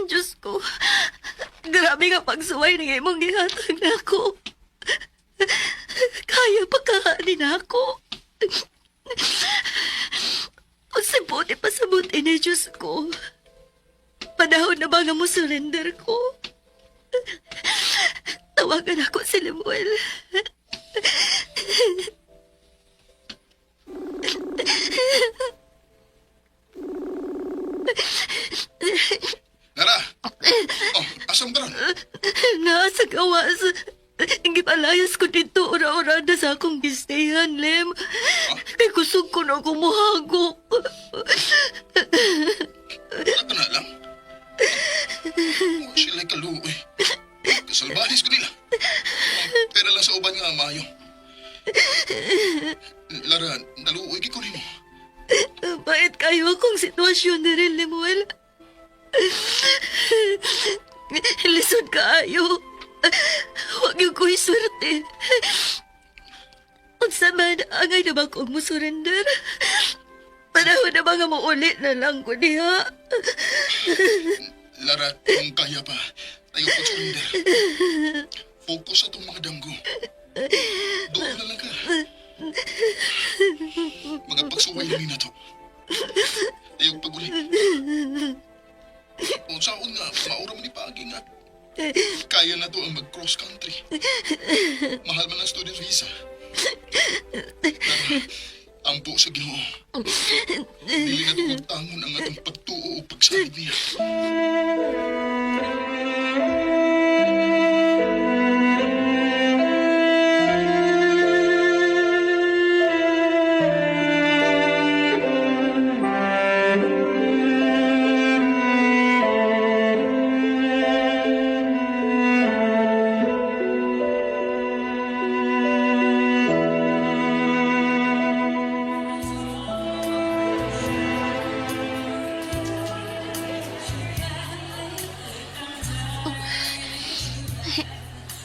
Diyos ko, grabe nga pagsuway ng imong gihatag na ako. Kaya pa kahanin ako. Unsay buti pasabot ini Diyos ko. Panahon na ba nga mo surrender ko? Tawagan ako si Lemuel. Lara! Oh, asam ka ron? Nasa gawas. Gipalayas ko dito ora-ora na sa akong gistayan, Lem. Kay kusog ko na kumuhagok. Wala ka na alam. Oh, sila kaluoy. Kasalbahis ko nila. Oh, pero lang sa uban nga maayo. Lara, naluoy ko nimo. Bait kayo akong sitwasyon na rin, Lemuel. Lisod kaayo. Huwag yung ko'y swerte. Unsa man, angay na ba kong musurrender? Panahon na ba nga maulit na lang ko niya? Lara, kung kaya pa, ayaw pag-surrender. Focus sa itong mga damgo. Doon na lang ka. Mga pagsuway na ni nato. Ayaw pag-uli. Kung saan nga, maura man ni paagi nga. Kaya na to ang mag-cross country. Mahal man ang student visa. Lara, ampo sa Ginoo. Dili na to tangon ang atong pagtuo o pagsalig niya.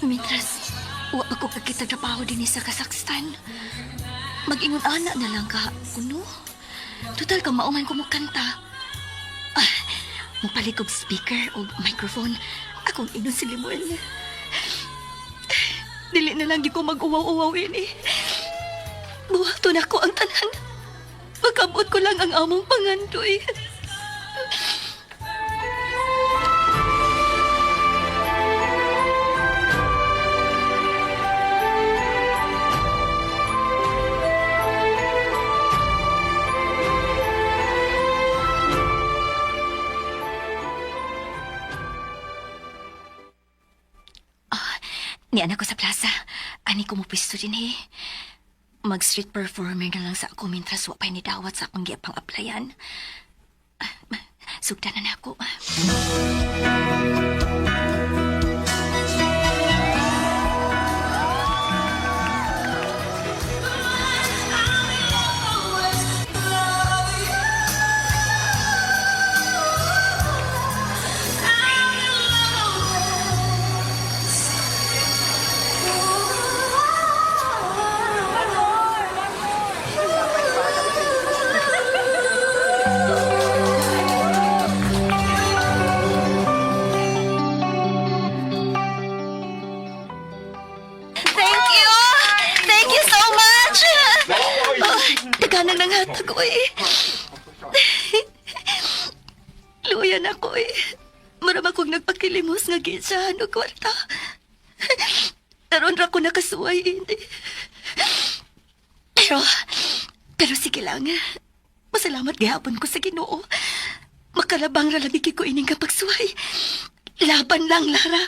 Mientras, wa pa ko kakita trabaho din sa Kazakhstan. Mag-ingon ana na lang ka, kuno. Total ka mauman ko mo kanta. Ah, mupalit kog speaker o microphone. Akong inon si Limuel. Dili na lang di ko mag-uwaw-uwaw ini. Buhaton ako ang tanan. Magkamot ko lang ang among pangandoy. Nian ako sa plaza. Ani ko mo pwesto din eh. Mag-street performer na lang sa ako mintras wa pa'y nidawat sa akong giapang applyan. Ah, Sugdan na nako. Thank you! Thank you so much! Oh, Taganang nang hatag ko eh. Luya na ko eh. Maram akong nagpakilimos nga gitsahan o kwarta. Karon ra ko nakasuway hindi. Pero, pero sige lang. Masalamat gihapon ko sa Ginoo. Makalabang ra labi ko ining kapagsuway. Laban lang, Lara.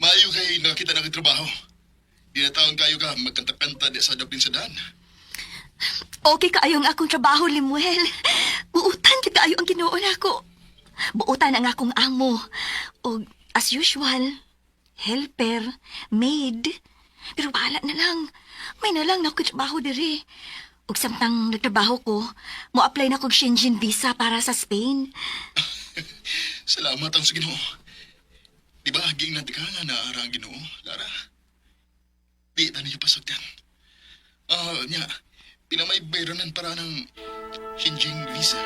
Maayo kay nakita na trabaho. Di na taon kayo ka magkanta-kanta di sa dapin sa daan. Okay kaayo ang akong trabaho, Limuel. Buutan gid kaayo ang Ginoo nako. Buutan ang akong amo. Og as usual, helper, maid. Pero bahala na lang. May na lang na ako trabaho diri. Ug samtang nagtrabaho ko, mo-apply na kog Schengen visa para sa Spain. Salamat ang sa Ginoo. Di ba haging nanti ka nga naara ang Ginoo, Lara? Di ta niyo pasagdan. Ah, nya, pinamay bayronan para ng Xinjiang visa.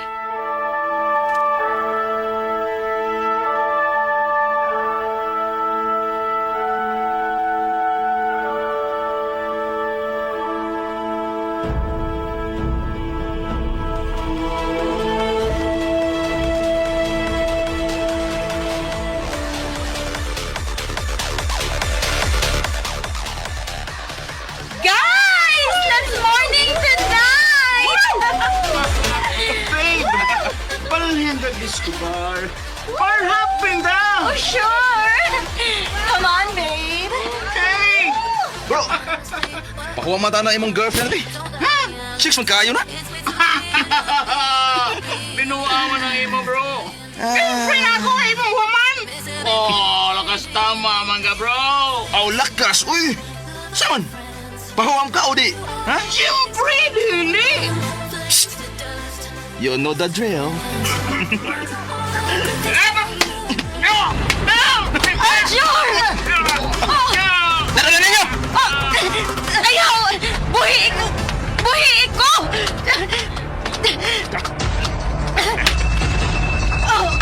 Guys! That's morning tonight! Babe! Palhin ka disco bar. Bar hopping daw! Oh, sure! Come on, babe! Hey! Bro, pakuha man na imong girlfriend eh. Chicks man kayo na. Binuaman ang imo, bro. Girlfriend ako, imong woman. Oh, lakas tama man ka, bro. Aw, lakas, uy. Saman? Pahuam ka o di? Ha? Siyempre, dili. Psst. You know the drill. Aljur! Dara na ninyo! Ayaw! Buhi ko! Buhi ko! Oh!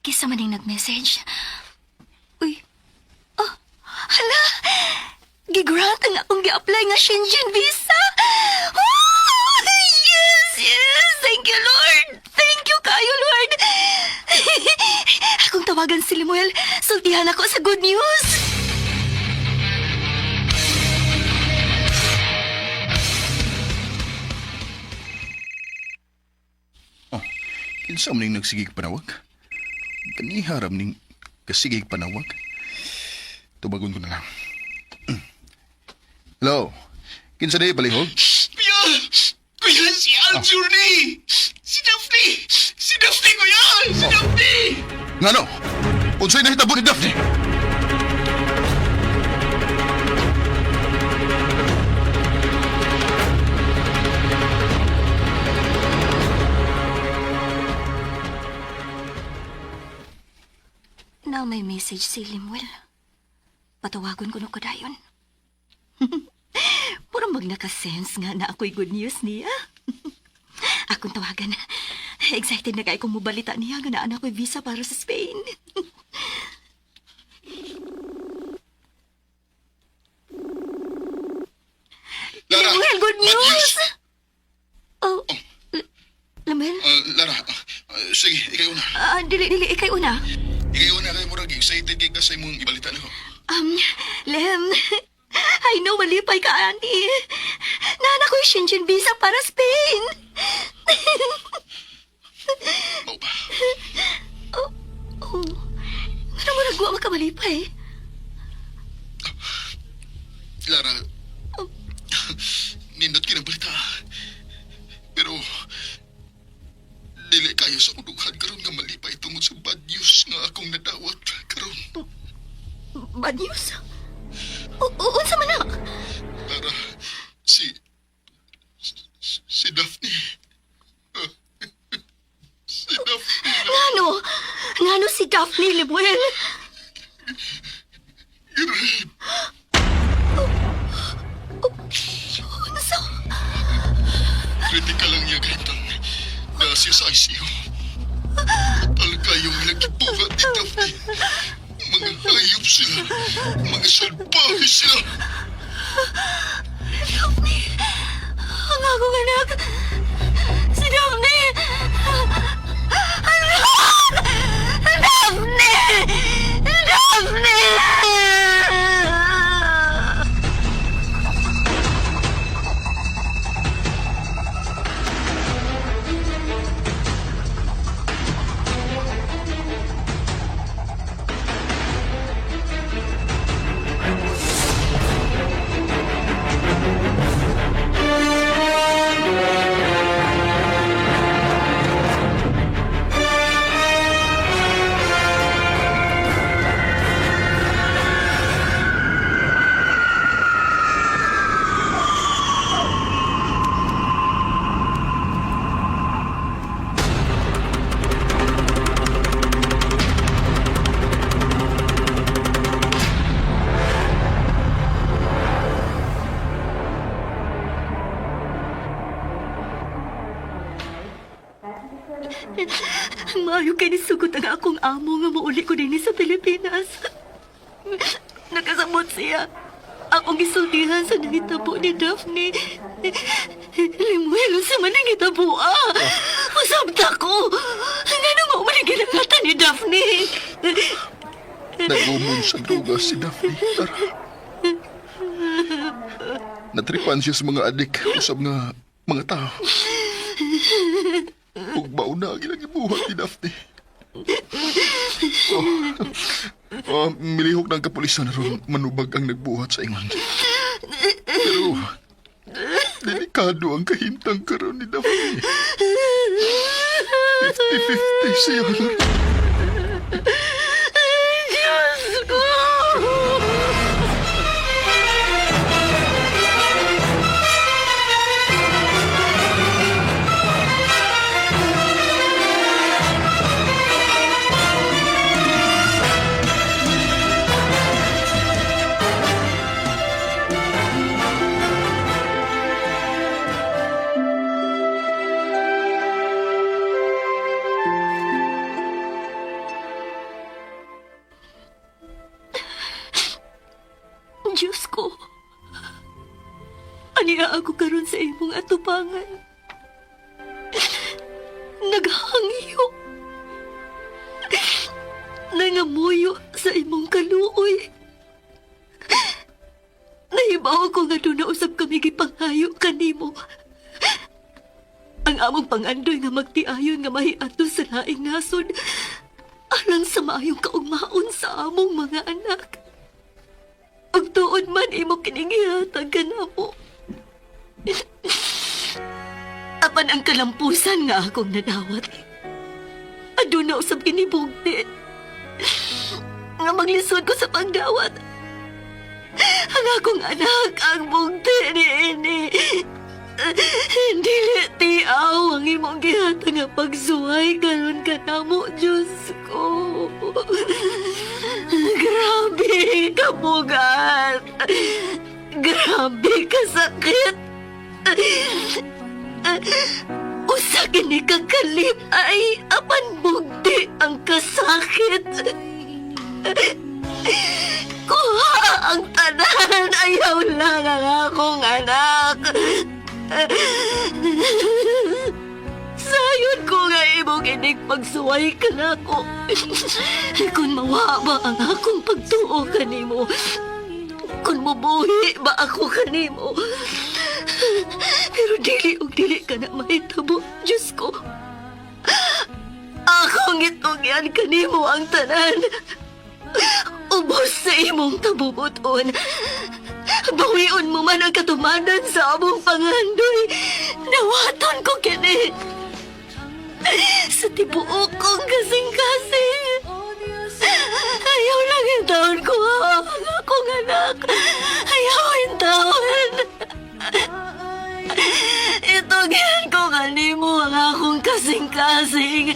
Kisa man yung nag-message. Uy. Oh, hala! Gigrant ang akong gi-apply nga Shenzhen visa! Oh, yes, yes! Thank you, Lord! Thank you kayo, Lord! Akong tawagan si Lemuel. Sultihan ako sa good news! Kinsa man ning nagsigig panawag? Kaniharam ning kasigig panawag. Tubagon ko na lang. Hello. Kinsa di palihog? Kuya! Kuya, si Aljur ni! Si Daphne! Si Daphne, kuya! Si Daphne! Ngano? Unsay nahitabo ni Daphne? Na may message si Limuel. Patawagon ko no ko dayon. Puro mag nakasense nga na ako'y good news niya. Akong tawagan. Excited na kay kong mubalita niya nga naan ako'y visa para sa Spain. Lara, Lemuel, good bad news! Oh, Lemuel? Lara, sige, ikaw una. Ah, dili, dili, ikay una. Ikaw una kay murag excited kay ka sa imong ibalita nako. Lem, I know malipay ka, Andy. Nana ko yung Shenzhen visa para Spain. Mao ba? Oh, oh. Ano mo nagwa makamalipay? Lara, nindot kinang balita. Pero, dili kayo sa kudunghan karon nga malipay tungod sa bad news nga akong nadawat karon. Bad news? Unsa man na? Lara, si si Daphne. Si Daphne. Ngano? Ngano si Daphne Lemuel? Girape. Unsa? Critical lang niya kahitang na siya sa ICU. Total kayong nagibuhat ni Daphne. Mga hayop sila. Mga salbahe sila. Daphne! Ang akong anak! Si Daphne! Anak! Daphne! Daphne! Maayo kay nisugot ang akong amo nga mauli ko dinhi sa Pilipinas. Nakasamot siya. Akong gisultihan sa nangitabo ni Daphne. Limuel, sa man nangitabo ah. Masabta ko. Ngano mo man ang ginangatan ni Daphne? sa droga si Daphne. Tara. Natripan siya sa mga adik usab nga mga tao. Ug mao na ang ilang gibuhat ni Daphne. Oh, oh, milihok ng kapulisan aron manubag ang nagbuhat sa ingon. Pero delikado ang kahimtang karon ni Daphne. 50-50 siya. Diyos ko! Diyos ko. Aniya ako karon sa imong atubangan. Naghangyo. Nangamuyo sa imong kaluoy. Nahibaw ko nga doon na usab kami gipanghayo kanimo. Ang among pangandoy nga magtiayon nga mahiadto sa laing nasod alang sa maayong kaugmaon sa among mga anak. Ug tuod man imo kining gihatag kanamo. Apan ang kalampusan nga akong nadawat. Aduna usab kinibugti. Nga maglisod ko sa pagdawat. Ang akong anak ang bugti niini. Dili tiaw ang imong gihatag nga pagsuway karon kanamo, Diyos ko. Grabe kabugat. Grabe kasakit. Usa kini ka kalip ay apan bugti ang kasakit. Kuha ang tanan, ayaw lang ang akong anak. Sayon ko nga imong inig pagsuway ka na ako. Kung mawa ba ang akong pagtuo kanimo, kung mubuhi ba ako kanimo. Pero dili og dili ka na mahitabo, Diyos ko. Akong itugyan kanimo ang tanan. Ubos sa imong kabubuton. Bawion mo man ang katumanan sa among pangandoy. Nawaton ko kini. Sa tibuok kong kasing-kasing. Ayaw lang yung taon ko ang akong anak. Ayaw yung taon. Itugyan ko kanimo ang akong kasing-kasing.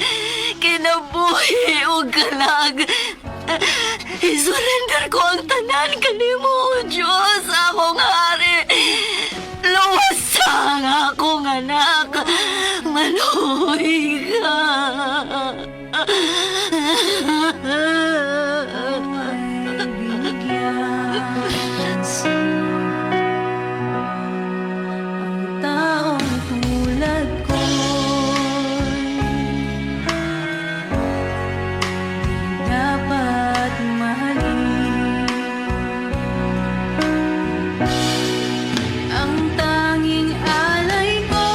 Kinabuhi o kalag. Isurrender ko ang tanan kanimo, O Diyos, akong hari. Luwas ang akong anak. Maluhi ka. Ang taong tulad ko dapat mahalin. Ang tanging alay ko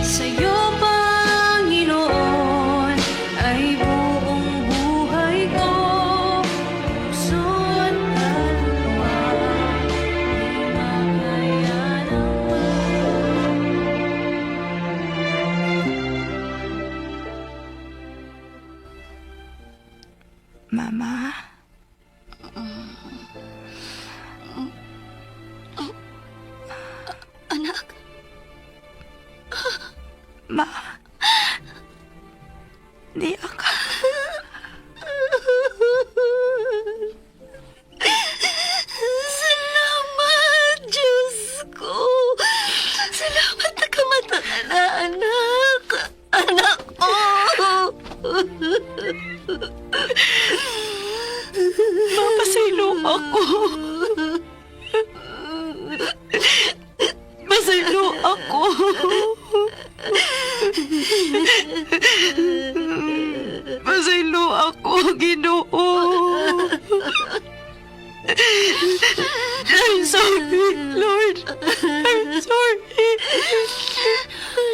sa'yo, Panginoon, ay buong buhay ko. Puso at kaluluwa, di makayanang. Mama? Anak, Ma? Di ako. Salamat, Diyos ko. Salamat na kamata ka na, anak. Anak ko. Mapasaylo ako. Pasaylo ako. Pasaylo ako, Ginoo. sorry, Lord. I'm sorry.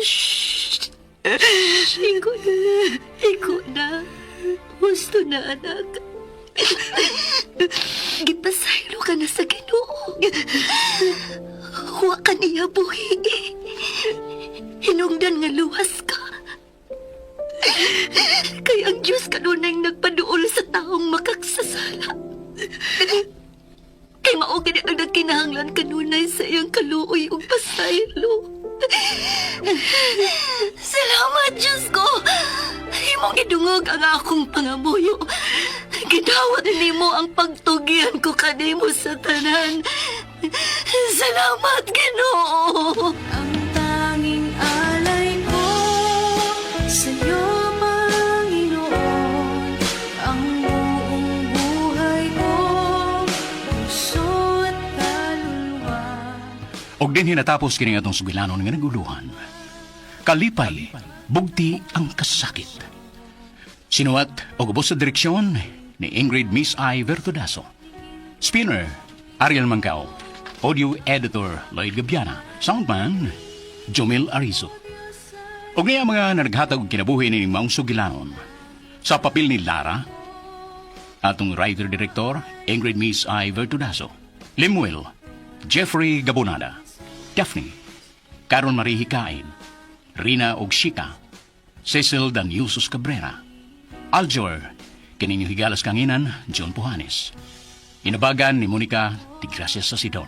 Shh. Ikaw na. Ikaw na. Gusto na, anak. Gipasaylo ka na sa Ginoo. Huwa ka niya buhi. Hinungdan nga luwas ka. Kay ang Diyos kanunay nagpaduol sa taong makaksasala. Kay mao gani ang nagkinahanglan kanunay sa iyang kaluoy ug pasaylo. Salamat, Diyos ko! Imong gidungog ang akong pangamuyo. Gidawat nimo ang pagtugian ko kanimo sa tanan. Salamat, Ginoo! Ang tanging alay ko sa'yo, Panginoon, ang buong buhay ko, puso at kaluluwa. Og din hinatapos kini atong sugilanon nga naguluhan. Kalipay, bugti ang kasakit. Sinuwat og ubos sa direksyon ni Ingrid Miss I. Vertudaso. Spinner, Ariel Mangkao. Audio editor, Lloyd Gabiana. Soundman, Jomil Arizo. Og niya mga naghatag og kinabuhi ni maong sugilanon. Sa papel ni Lara, atong writer-director, Ingrid Miss I. Vertudaso. Limuel, Jeffrey Gabonada, Daphne, Caron Marie Hikain, Rina Ogshika, Cecil Daniusos Cabrera, Aljor, kininyo higalas kanginan, John Puhanes. Inabagan ni Monica Di Gracias sa Sidon.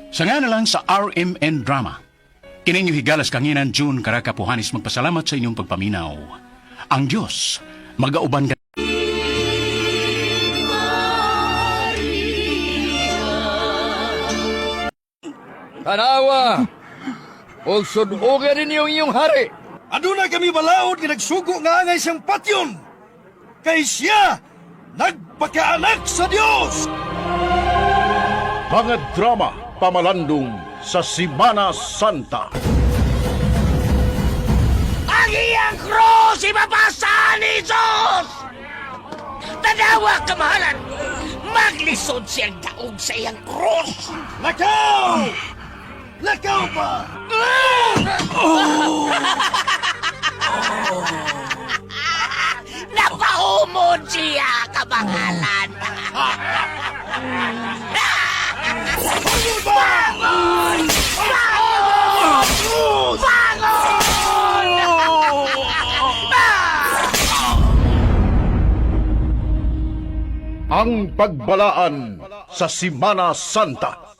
Sa nga na lang sa RMN Drama, kininyo higalas kanginan, June Caraca Puhanes magpasalamat sa inyong pagpaminaw. Ang Diyos, magauban ka. Tanawa! Og sudogan ninyo ang iyong hari! Aduna kami balaod nga nagsugo nga angay siyang patyon. Kay siya nagpakaanak sa Dios. Mga drama pamalandong sa Simana Santa. Ang iyang krus ibabasa ni Jesus! Tanawa, kamahalan! Maglisod siyang daog sa iyang krus! Lakaw! Lakaw pa! Oh! Napaumod siya, kamahalan! Bangon! Bangon! Bangon! Ang pagbalaan sa Simana Santa.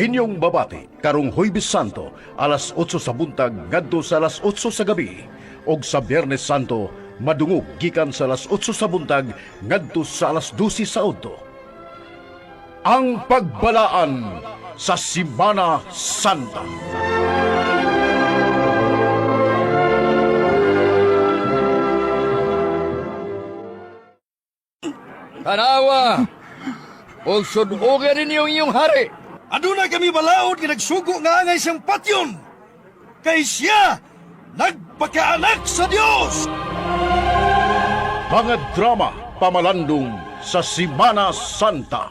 Inyong babati karong Huwebes Santo alas 8 sa buntag ngadto sa alas 8 sa gabi ug sa Biyernes Santo madungog gikan sa alas 8 sa buntag ngadto sa alas 12 sa udto. Ang pagbalaan sa Simana Santa. Tanawa! Og sudogan ninyo ang iyong hari! Aduna kami balaod nga nagsugo nga angay siyang patyon. Kay siya nagpakaanak sa Dios. Mga drama pamalandong sa Simana Santa.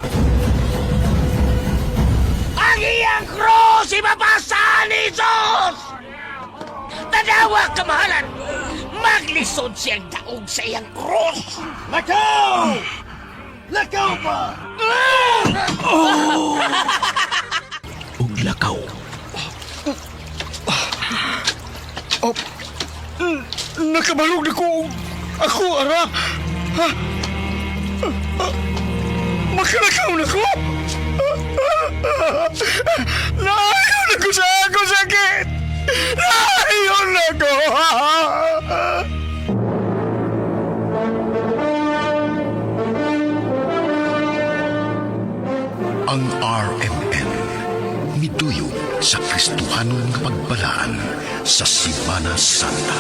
Ang iyang krus ibabasa ni Jesus! Tanawa, kamahalan! Maglisod siyang daog sa iyang krus! Lakaw! Lakaw pa! Ug lakaw. Oh, nakabalog na ko. Ako, ara. Ha? Makalakaw na ko. Naayon na ko sa ako sakit. Naayon na ko. Ang RMN miduyo sa Kristohanon nga pagbalaan sa Simana Santa.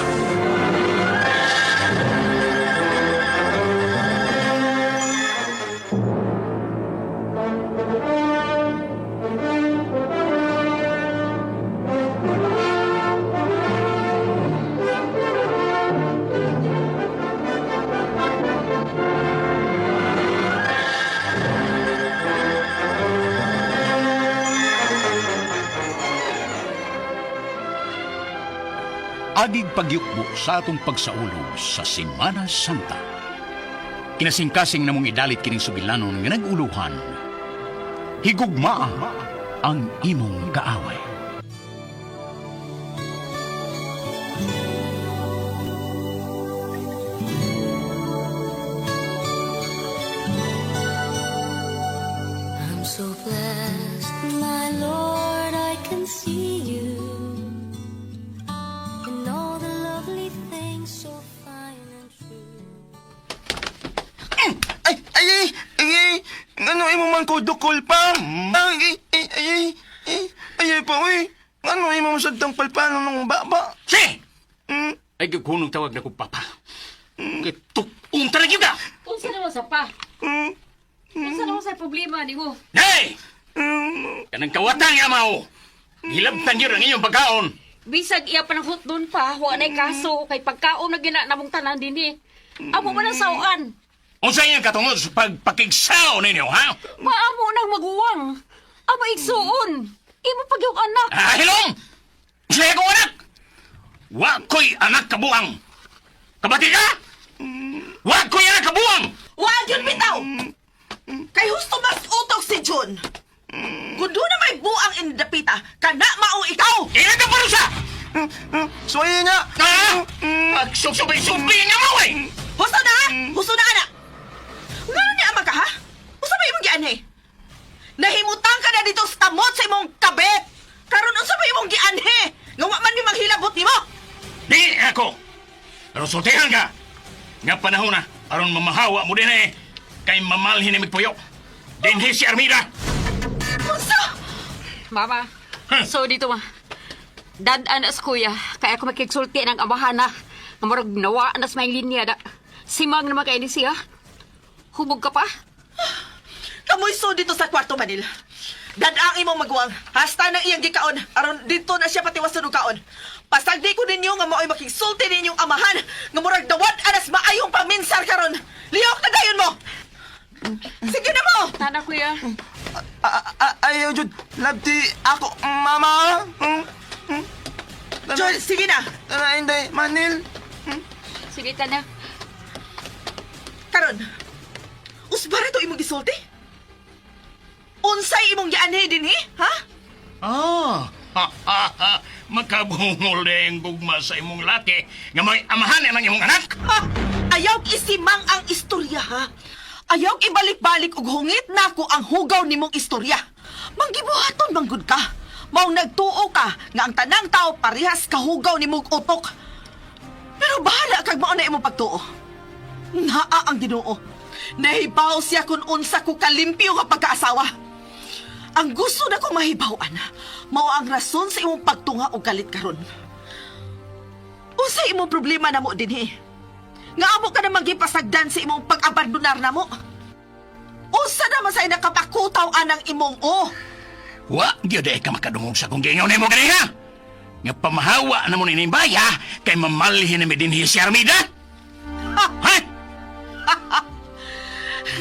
Agig pagyukbo sa atong pagsaulog sa Semana Santa. Kinasingkasing namong idalit kining sugilanon nga nag-uluhan. Higugmaa ang imong kaaway. I'm so blessed, my Lord, I can see you in all the lovely things so fine and true. Ay, ay, ay, ay, ay, ano imo man ko dukol pa? Ay, ay, ay, ay, ay, ay, ay pa, uy. Ano imo man sa palpano nung baba? Si! Ay, kunong tawag na ko, Papa. Kay tuk-unta na gyud ka! Unsa naman sa pa? Unsa naman sa problema nimo? Nay! Kanang kawatan nga mao! Gilabtan yun ang inyong pagkaon! Bisag iya pa ng hotdon pa, wa na'y kaso kay pagkaon na gina namong tanan dinhi. Amo man ang sawaan. Unsa iyang katungod sa pagpakigsaw ninyo, ha? Maamo nang maguwang. Amo igsuon. Imo pag yung anak. Ah, hilong! Siya ko anak! Wa ko'y anak kabuang! Kabati ka? Wa ko'y anak kabuang! Wag yun bitaw! Kay husto mas utok si Jun. Kung doon na may buang indapita, kana mao ikaw! Ina ka parusa! Suwayin niya! Ah! Pagsusubay-subay nga mo eh! Husto na ha! Husto na anak! Ngano ni ama ka ha? Usa ba imong gianhi? Nahimutang ka na dito sa kamot sa imong kabet! Karon unsa ba imong gianhi? Nga wa man mi maghilabot nimo! Di ako! Pero sultihan ka! Nga panahon na, aron mamahawa mo din eh, kay mamalhin ni Migpuyo. Dinhi si Armida! Unsa? Mama, so dito ma. Dad-an as kuya, kaya ako makigsulti ng amahan na. Nga murag nawa na sa may linya da. Simang naman kay ni siya. Hubog ka pa? Kamoy so dito sa kwarto Manil. Dad ang imong maguwang. Hasta nang iyang gikaon. Aron dito na siya patiwason og kaon. Pasagdi ko ninyo nga mao'y makigsulti ninyong amahan nga murag dawat anas maayong paminsar karon. Lihok na dayon mo. Sige na mo. Tana kuya. Ayaw, Jud. Labti ako, mama. Jud, sige na. Tara, hindi. Manil. Sige tana. Karon. Usbara to imong gisulti? Unsay imong gianhi dinhi, ha? Ah, makabungol na yung gugma sa imong laki nga may amahan ang imong anak. Ha! Ayaw isimang ang istorya, ha? Ayaw ibalik-balik og hungit nako ang hugaw nimong istorya. Manggibuhaton manggod ka. Mao nagtuo ka nga ang tanang tao parehas kahugaw nimong utok. Pero bahala kag mao na imong pagtuo. Naa ang Ginoo. Nahibaw siya kung unsa ko kalimpyo nga pagkaasawa. Ang gusto na kong mahibaw-an, mao ang rason sa imong pagtunga og galit karon. Unsa imong problema namo dinhi? Nga amo ka namang gipasagdan sa imong pag-abandonar namo. Unsa naman sa nakapakutaw anang imong o? Wa gyud ay ka makadungog sa kong giingon nimo ganiha. Nga pamahawa na mo ni baya kay mamalhin na mi dinhi si Armida. Ha? Ha?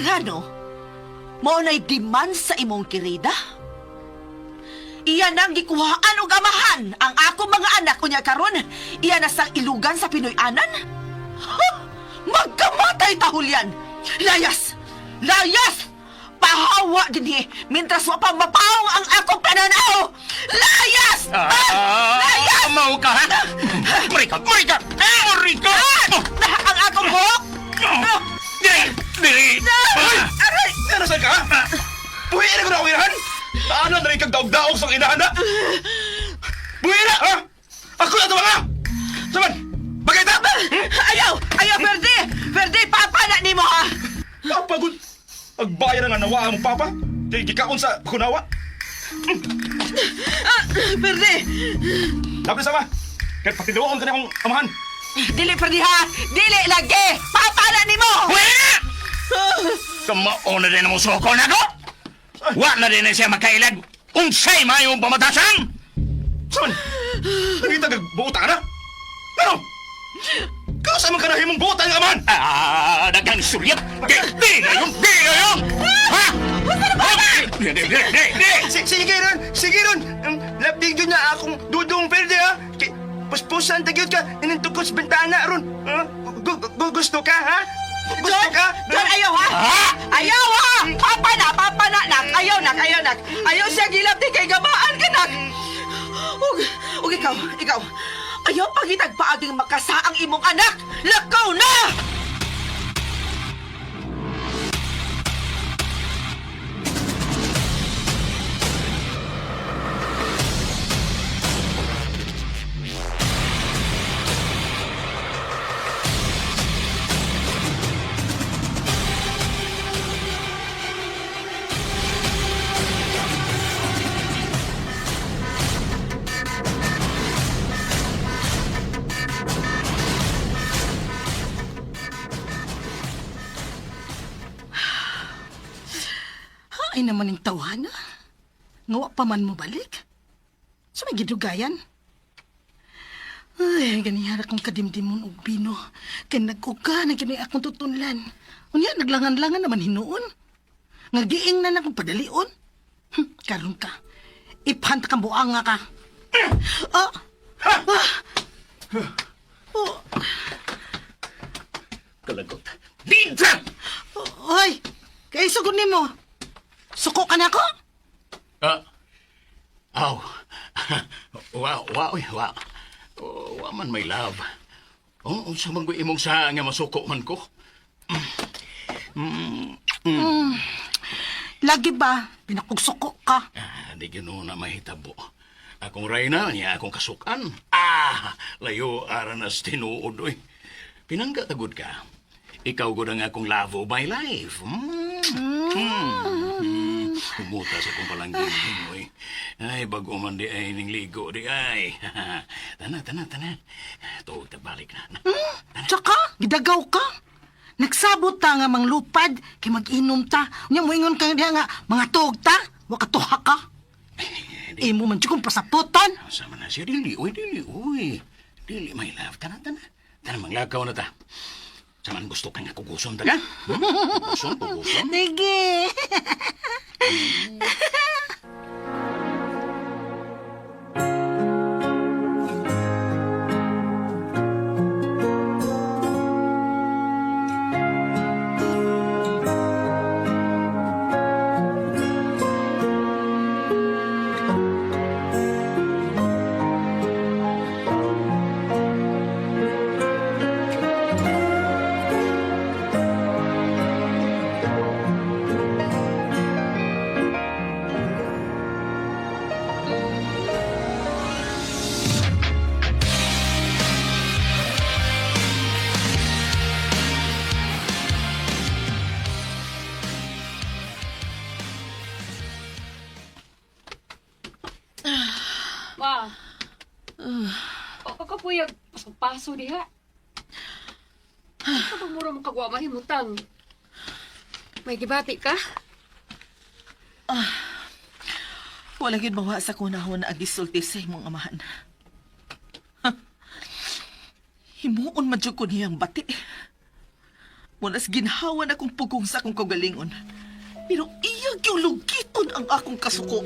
Ngano? Mao na'y demand sa imong kirida? Iya nang gikuhaan og amahan ang ako mga anak unya karon. Iya na sang ilugan sa Pinoy-anan? Ha? Magkamatay ta, Julian! Layas! Layas! Pahawa dinhi mintras wa pa mapaong ang akong pananaw! Layas! Ah, Layas! Mau ka ha? Mari ka, mari ka! Mari ka! Ang akong buhok! Dili, dili! Aray! Ano sa ka? Buhi na ko na akong inahan! Ano na rin kag daog-daog sa inahan na? Buhi na! Ha? Ako na ito mga! Saman! Bagay ta! Ayaw! Ayaw, Ferdi! Ferdi, papa na nimo ha! Papa, gud! Agbayan na nga nawa ang papa! Kay gikaon sa kunawa! Ferdi! Dapat sama! Kay patiduon ka na akong amahan! Dili, Ferdi ha! Dili lagi! Papa na nimo! Buhi na! Kamao na din ang suko na ko! Wa na din na siya makailag! Unsay mayong pamatasan! Saman! Nangita kag buota ka na? Ano? Kausa man ka na himong buota ang amahan! Ah, daghang suryat! Di, di na yun! Di na yun! Ha? Di, di, di, di, di! Sige ron, sige ron. Labdig yun na akong dudong perde ha. Kay, Puspusan ta gyud ka ining tukod sa bintana ron. Ha? Gusto ka, ha? Gusto ka? John, ayaw ha! Ayaw ha! Papa na, papa na, nak. Ayaw, nak, ayaw, nak. Ayaw siya gilabti kay gabaan ka, nak. Ug ikaw, ikaw. Ayaw pagitag paaging makasaang imong anak. Lakaw na! Ay naman yung tawhana. Ngawa pa man mo balik. So may gidugayan. Ay, ganihara kong kadimdimon og bino. Kay nagkuka na gini akong tutunlan. Unya, naglangan-langan naman hinuon. Nga giing na na akong padalion. Karon ka. Iphant kang buanga ka. Ah! Ah! Oh, Kalagot. Dinsa! Oy! Kay sugod nimo. Suko ka na ako? Ah. Aw. Wa, wa, uy, wa. Oh, wa man my love. Oh, unsa man ko imong sa nga masuko man ko? Mm. Mm. Lagi ba? Pinakugsuko ka. Ah, di gino na mahitabo. Akong reyna niya akong kasukan. Ah, layo aranas tinuod oy. Pinangga tagud ka. Ikaw gud ang akong love of my life. Mm. Mm. Humuta sa akong palangging oy. Ay, bago man di ay ning ligo di ay. Tana, tana, tana. Tuog ta balik na. Tsaka, gidagaw ka. Nagsabot ta nga manglupad, kay mag-inom ta. Unya moingon ka diha nga, mga tuog ta, wa ka tuha ka. Imo man jud kong pasaputan. Sama na siya, dili, oy, dili, oy. Dili, my love. Tana, tana. Tana, manglakaw na ta. Saman gusto ka nga kuguson ta ka? Hmm? Kuguson, kuguson. Sige. Ma. O ka puyag paso diha. Ano ba mura mo kagwa mahimutang? May gibati ka? Ah, wala gyud mawa sa kunahon ang gisulti sa imong amahan. Ha? Himuon man jud ko niyang bati. Munas ginhawa na akong pugong sa akong kaugalingon. Pero iya gyud lugiton ang akong kasuko.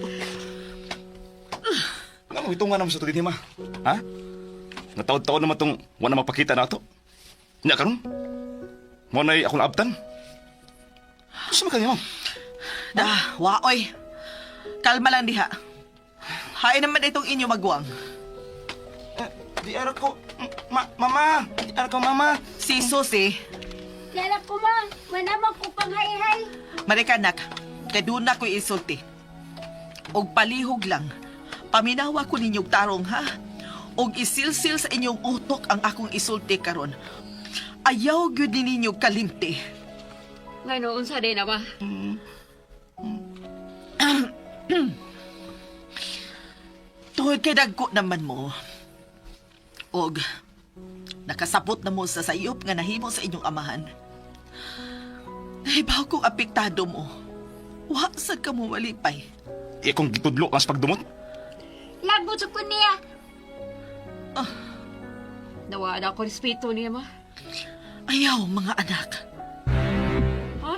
Nga mo hitungan naman sa to dinhi ma. Ha? Nataod-taod naman tong wala mapakita na ato. Nya karon. Mo nay akong abtan. Gusto man kanya, ma'am. Da, waoy. Kalma lang diha. Hain naman itong inyo magwang. Di ara ko, mama. Di ara ko, mama. Si Susi, Lala ko ma, manamang ko pang hay-hay. Marikanak, kay doon na ko'y isulti. Og palihog lang, paminawa ko ninyong tarong ha. Og isilsil sa inyong utok ang akong isulti karon. Ayaw gyud ni ninyo kalimti. Ngano unsa day na ma? Tungod kay dagko naman mo. Og nakasabot na mo sa sayop nga nahimo sa inyong amahan. Nahibaw kong apektado mo. Wa sad ka mo malipay. Iya kong gitudlo ang sa pagdumot. Lagot sa ko niya. Ah. Nawa na ako respeto niya ma. Ayaw, mga anak. Ha?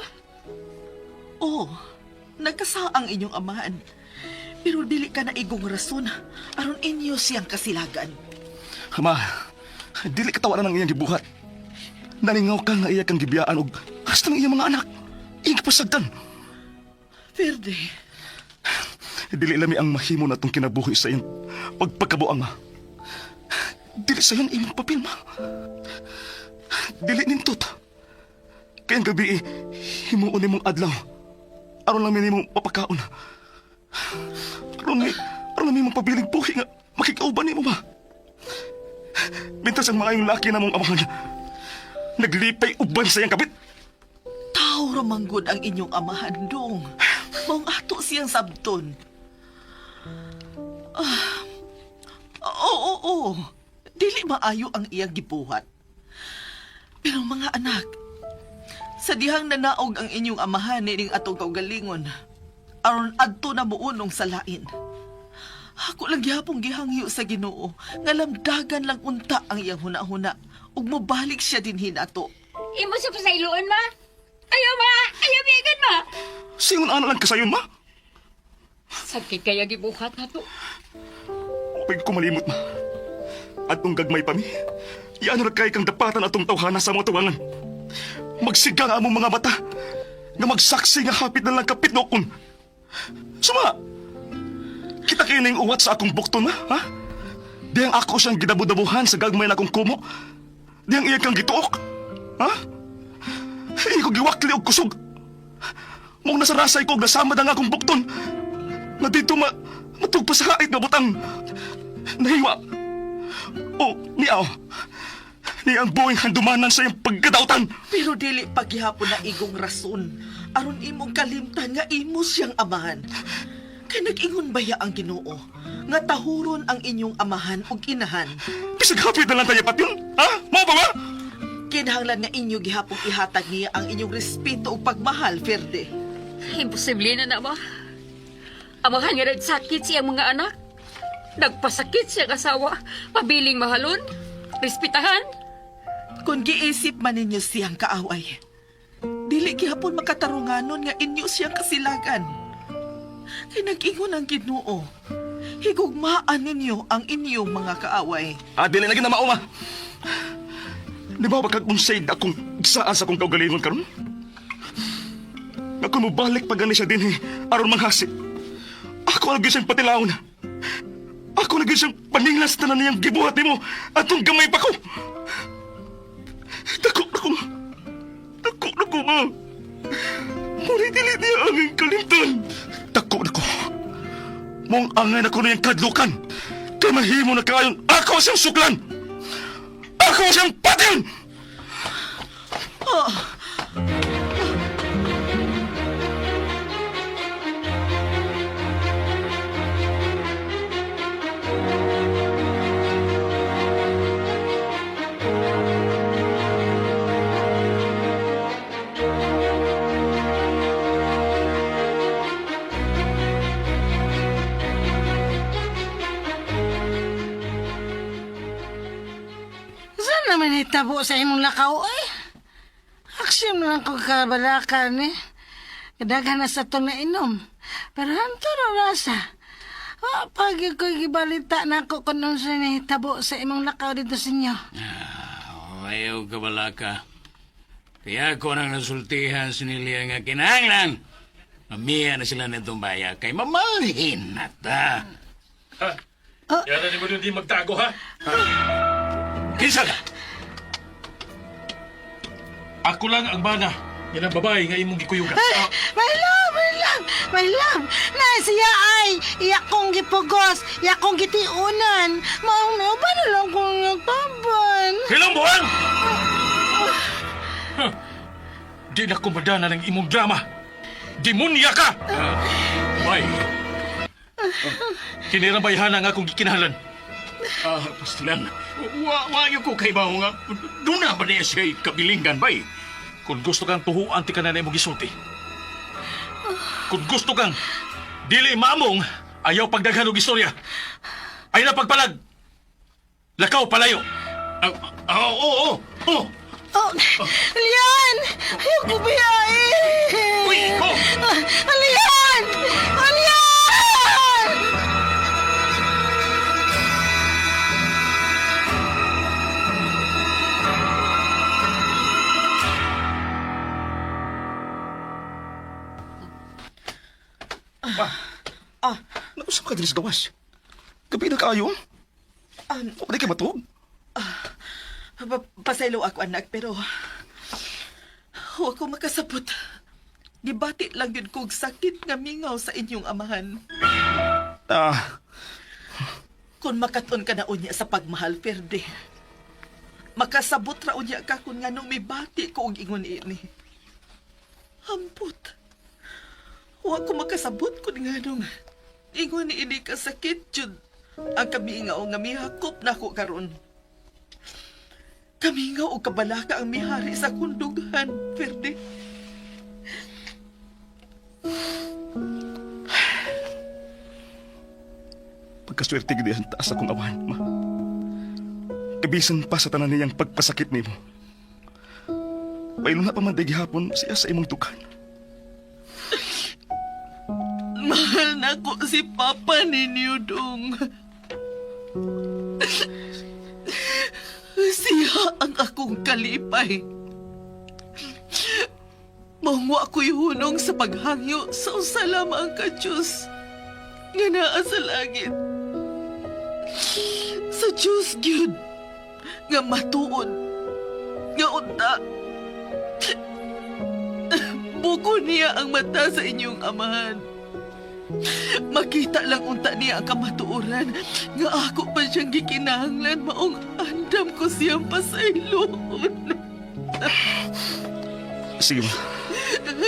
Oo, nagkasaang inyong amahan. Pero dili ka na igong rason aron inyo siyang kasilagan. Ma, dili katawaran ang iyang gibuhat. Nalingaw ka nga iya kang gibiyaan og hasta ng iyang mga anak. Iyang gipasagdan. Ferde. Dili lami ang mahimo na itong kinabuhi sa iyang pagpagkabuang, ma. Dili sa iyong imong papel, ma. Dili nindot. Kaya ang gabi, himuon nimong adlaw. Aron lang mi nimong papakaon. Aron lang mi mong pabiling buhi nga makikauban nimo ba? Mintas ang maayong laki na mong amahan, naglipay uban sa iyang kabit. Tao ra manggod ang inyong amahan dong. Maong ato siyang sabton. Ah, oo, oo, oo. Dili maayo ang iyang gibuhat. Pero mga anak, sa dihang nanaog ang inyong amahan nining atong kaugalingon, aron adto na muunong sa lain. Ako lang gihapong gihangyo sa Ginoo nga lamdagan lang unta ang iyang huna-huna ug mobalik siya dinhi nato. Imo siya pasayloon, ma. Ayaw, ma! Ayaw, bigan, ma! Singon ana lang kasayon, ma. Sakit kaya gibuhat na to. Upig ko malimot, ma. Atong gagmay pa mi. Iano ra kay kang dapatan atong tawhana sa mga tuwangan. Magsiga nga among mga mata. Nga magsaksi nga hapit na lang kapit nokon. Suma! Kita kayo ning uwat sa akong bukton, ma, ha? Diyang ako siyang gidabudabuhan sa gagmay na akong kumo. Diyang iya kang gituok. Ha? Hindi ko giwakli og kusog. Mong nasa rasay ko og nasamad ang akong bukton. Na dito matugpa sa hait nga butang. Nahiwa. O, niaw. Ni ang buwing handumanan sa iyang pagkadautan. Pero dili paghihapon na igong rason aron imong kalimtan nga imo siyang amahan. Kay nag-ingon baya ang Ginoo nga tahuron ang inyong amahan ug inahan. Bisag hapit na lang tayo patyon. Ha? Mao ba ba? Kinahanglan nga inyo gihapong ihatag niya ang inyong respeto ug pagmahal, Ferde. Imposible na na, ma. Amahan nga nagsakit siyang mga anak. Nagpasakit siyang asawa. Pabiling mahalon. Respetahan. Kung giisip man ninyo siyang kaaway, dili gihapon makatarunganon nga inyo siyang kasilagan. Kay nag-ingon ang Ginoo, higugmaan ninyo ang inyong mga kaaway. Ah, dili lagi na mao, ma. Di ba kag unsay akong saan sa akong kaugalingon karon? Nga kung mobalik pa gani siya dinhi aron manghasi. Ako lagi siyang patilaon. Ako lagi siyang paninglas tanan niyang gibuhat nimo atong gamay pa ko. Dako na ko, ma. Dako na ko, ma. Ngunit dili niya aming kalimtan. Dako na ko. Mong angay na ko niyang kadlukan. Kay mahimo na kaayon ako siyang suklan. Ako siyang patin! Oh. Saan naman itabo sa imong lakaw, eh? Aksyon mo lang kong kabalakan, eh. Kadaghan na sa itong nainom. Pero hanto ra rasa. Ah, pag ko'y gibalita na ako kung unsa nahitabo sa imong lakaw dito sa inyo. Oh, ayaw ka balaka. Kaya ako nang nasultihan si Nilia nga kinahanglan. Mamiya na sila nitong baya kay mamalhin na ta. Ha? Yan na mo di magtago, ha? Kinsa ka? Ako lang ang bana. Yan ang babae nga imong gikuyugan. Ay, my love, my love, my love. Na siya ay, iya kong gipugos, iya kong gitiunan. Maong may uban na lang kong nagtaban. Hilong buwan! Huh. Di na ko madana ng imong drama. Demonya ka! Bay. Kinira bayhana nga akong gikinahanglan. Ah, Pastilan, wa ko kay bawo nga. Doon na ba niya siya kabilinggan, bay? Kung gusto kang tuhuan, ti ka na na imong gisulti. Kung gusto kang dili mamong, ayaw pagdaghan og istorya. Ayaw na pagpalag. Lakaw palayo. Ah, oo, oo, oo. Oh, Lian! Ayaw ko biyain! Uy, ikaw! Lian! Lian! Ma. Ah. Nag-usap ka diri sa gawas. Gabi na kaayo. Wala ka matuog. Pasaylo ako, anak, pero wa ko makasabot. Gibati lang yun kog sakit nga mingaw sa inyong amahan. Ah, Kung makaton ka na unya sa pagmahal, Ferde. Makasabot ra unya ka kung nganong mibati ko og ingon ini. Ampot. Wa ko makasabot kung nganong ingon ini kasakit jud ang kamingaw nga mihakop nako karon. Kamingaw og kabalaka ang mihari sa kundughan, Ferde. Pagkaswerte gid ang taas akong awan, ma. Kabisan pa sa tanan niyang pagpasakit nimo. Pailo na pa man gihapon siya sa imong dukan. Mahal na ko si Papa ninyo, Dong. Siya ang akong kalipay. Mangwa ko'y hunong sa paghangyo sa usa lamang ka Diyos nga naa sa langit. Sa Diyos gyud nga matuod nga unta buko niya ang mata sa inyong amahan. Makita lang unta niya ang kamatuoran nga ako pa siyang gikinahanglan maong andam ko siyang pasayloon. Sige, ma.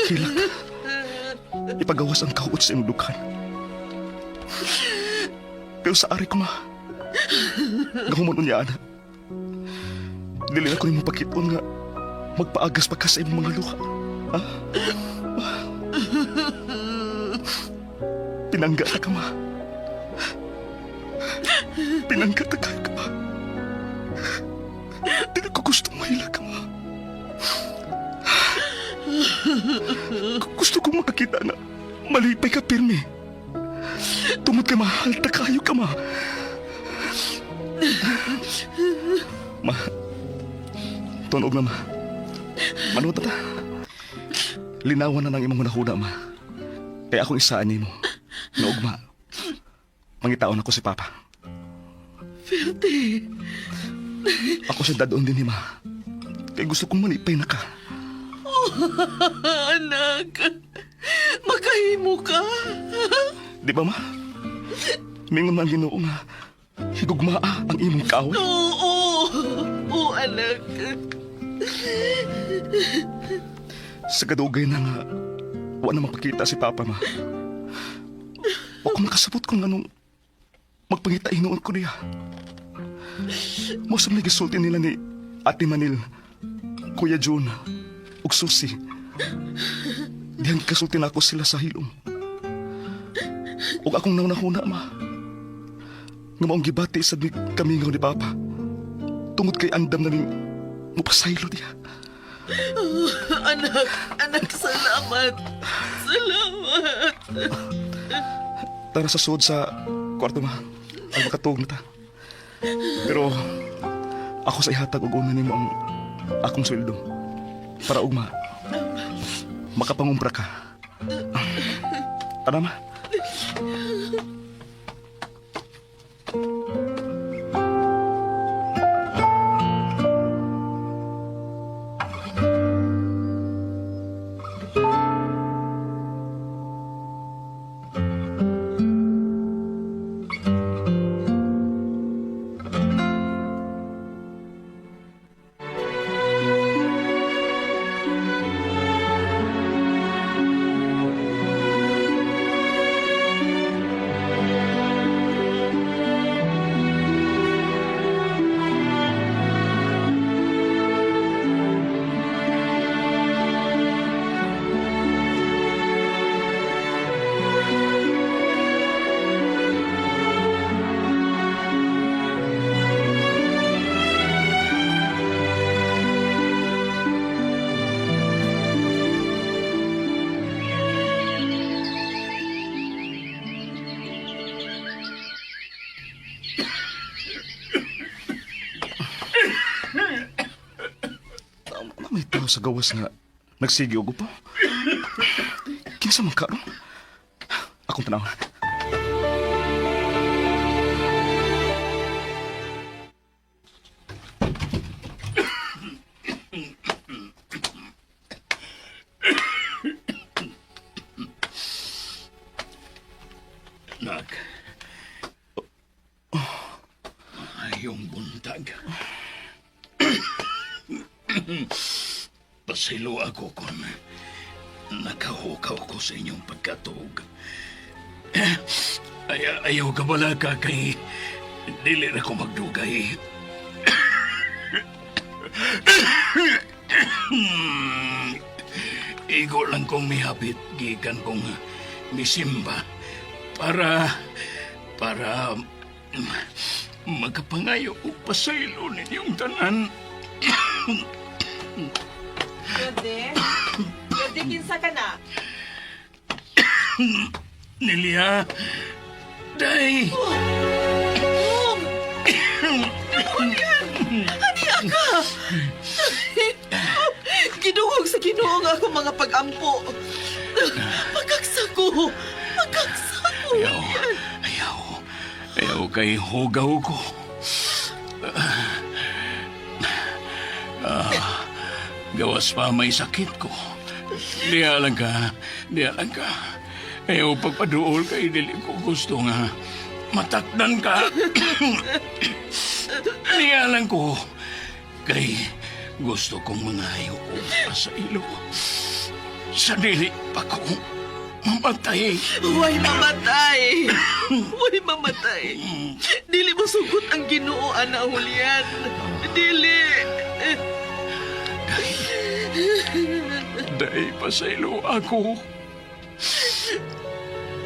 Hilak. Ipagawas ang kauot sa imong dughan. Pero sa ari ko, ma. Gahumon unya, ana. Dili na ko nimo pakiton nga magpaagas pa ka sa imong mga luha. Ha? Pinangga ta ka, ma. Pinangga ta ka, ma. Dili ko gusto mahila ka, ma. Gusto kong makakita na malipay ka, pirmi. Tungod kay mahal ta kayo ka, ma. Ma, tunog na, ma. Manuta ta. Linawan na ng imong hunahuna, ma. Kaya akong isaan nimo. Nga ugma. Mangitaon ako si Papa. Ferde. Ako siya dadon din ni ma. Kaya gusto kong manipay na ka. Oh, anak. Makahimo ka. Di ba, ma? Mingon man Ginoo nga higugmaa ang imong kaaway. Oo. Oo, anak. Sa kadugay na nga, wa na mapakita si Papa, ma. Wa ko makasabot kung anong magpangita hinuon ko niya. Mao sa gisulti nila ni Ate Manil, Kuya June, ug Susi. Dihang kasulti na ako sila sa hilom. Ug akong naunahuna, ma. Nga maong gibati sa kamingaw ni Papa. Tungod kay andam na ning mupasaylo niya. Oh, anak, anak, salamat. Salamat. Tara sa sud sa kwarto, ma. Ang makatuog na ta. Pero ako sa ihatag og una nimo ang akong sweldo. Para ugma makapangumpra ka. Tara, ma. May tao sa gawas nga nagsigi og upo. Kinsa man karon? Akong tanaw. Nak. Ayong buntag. Pasilo ako kung nakahukaw ko sa inyong pagkatuog. Ay, ayaw ka bala ka kay dili na ko magdugay. Igo lang kong mihapit gikan kong misimba para para makapangayo og pasaylo ninyong tanan. Pwede? Pwede, kinsa ka na? Nilia, day. Bong! Julian! Aniya ka! Ginuhog sa Ginoo nga akong mga pag-ampo. Pagkaksa ko! Pagkaksa ko! Ayaw, ayaw, ayaw kay hugaw ko. Ah, gawas pa may sakit ko. Diya lang ka, diya lang ka. Ayaw pagpaduol kay dili ko gusto nga matakdan ka. Diya lang ko kay gusto kong mangayo og pasaylo. Sa dili pa ko mamatay. Huwag mamatay! Huwag mamatay! Dili mo sugot ang Ginoo, Ana Julian. Dili! Day pasaylo ako.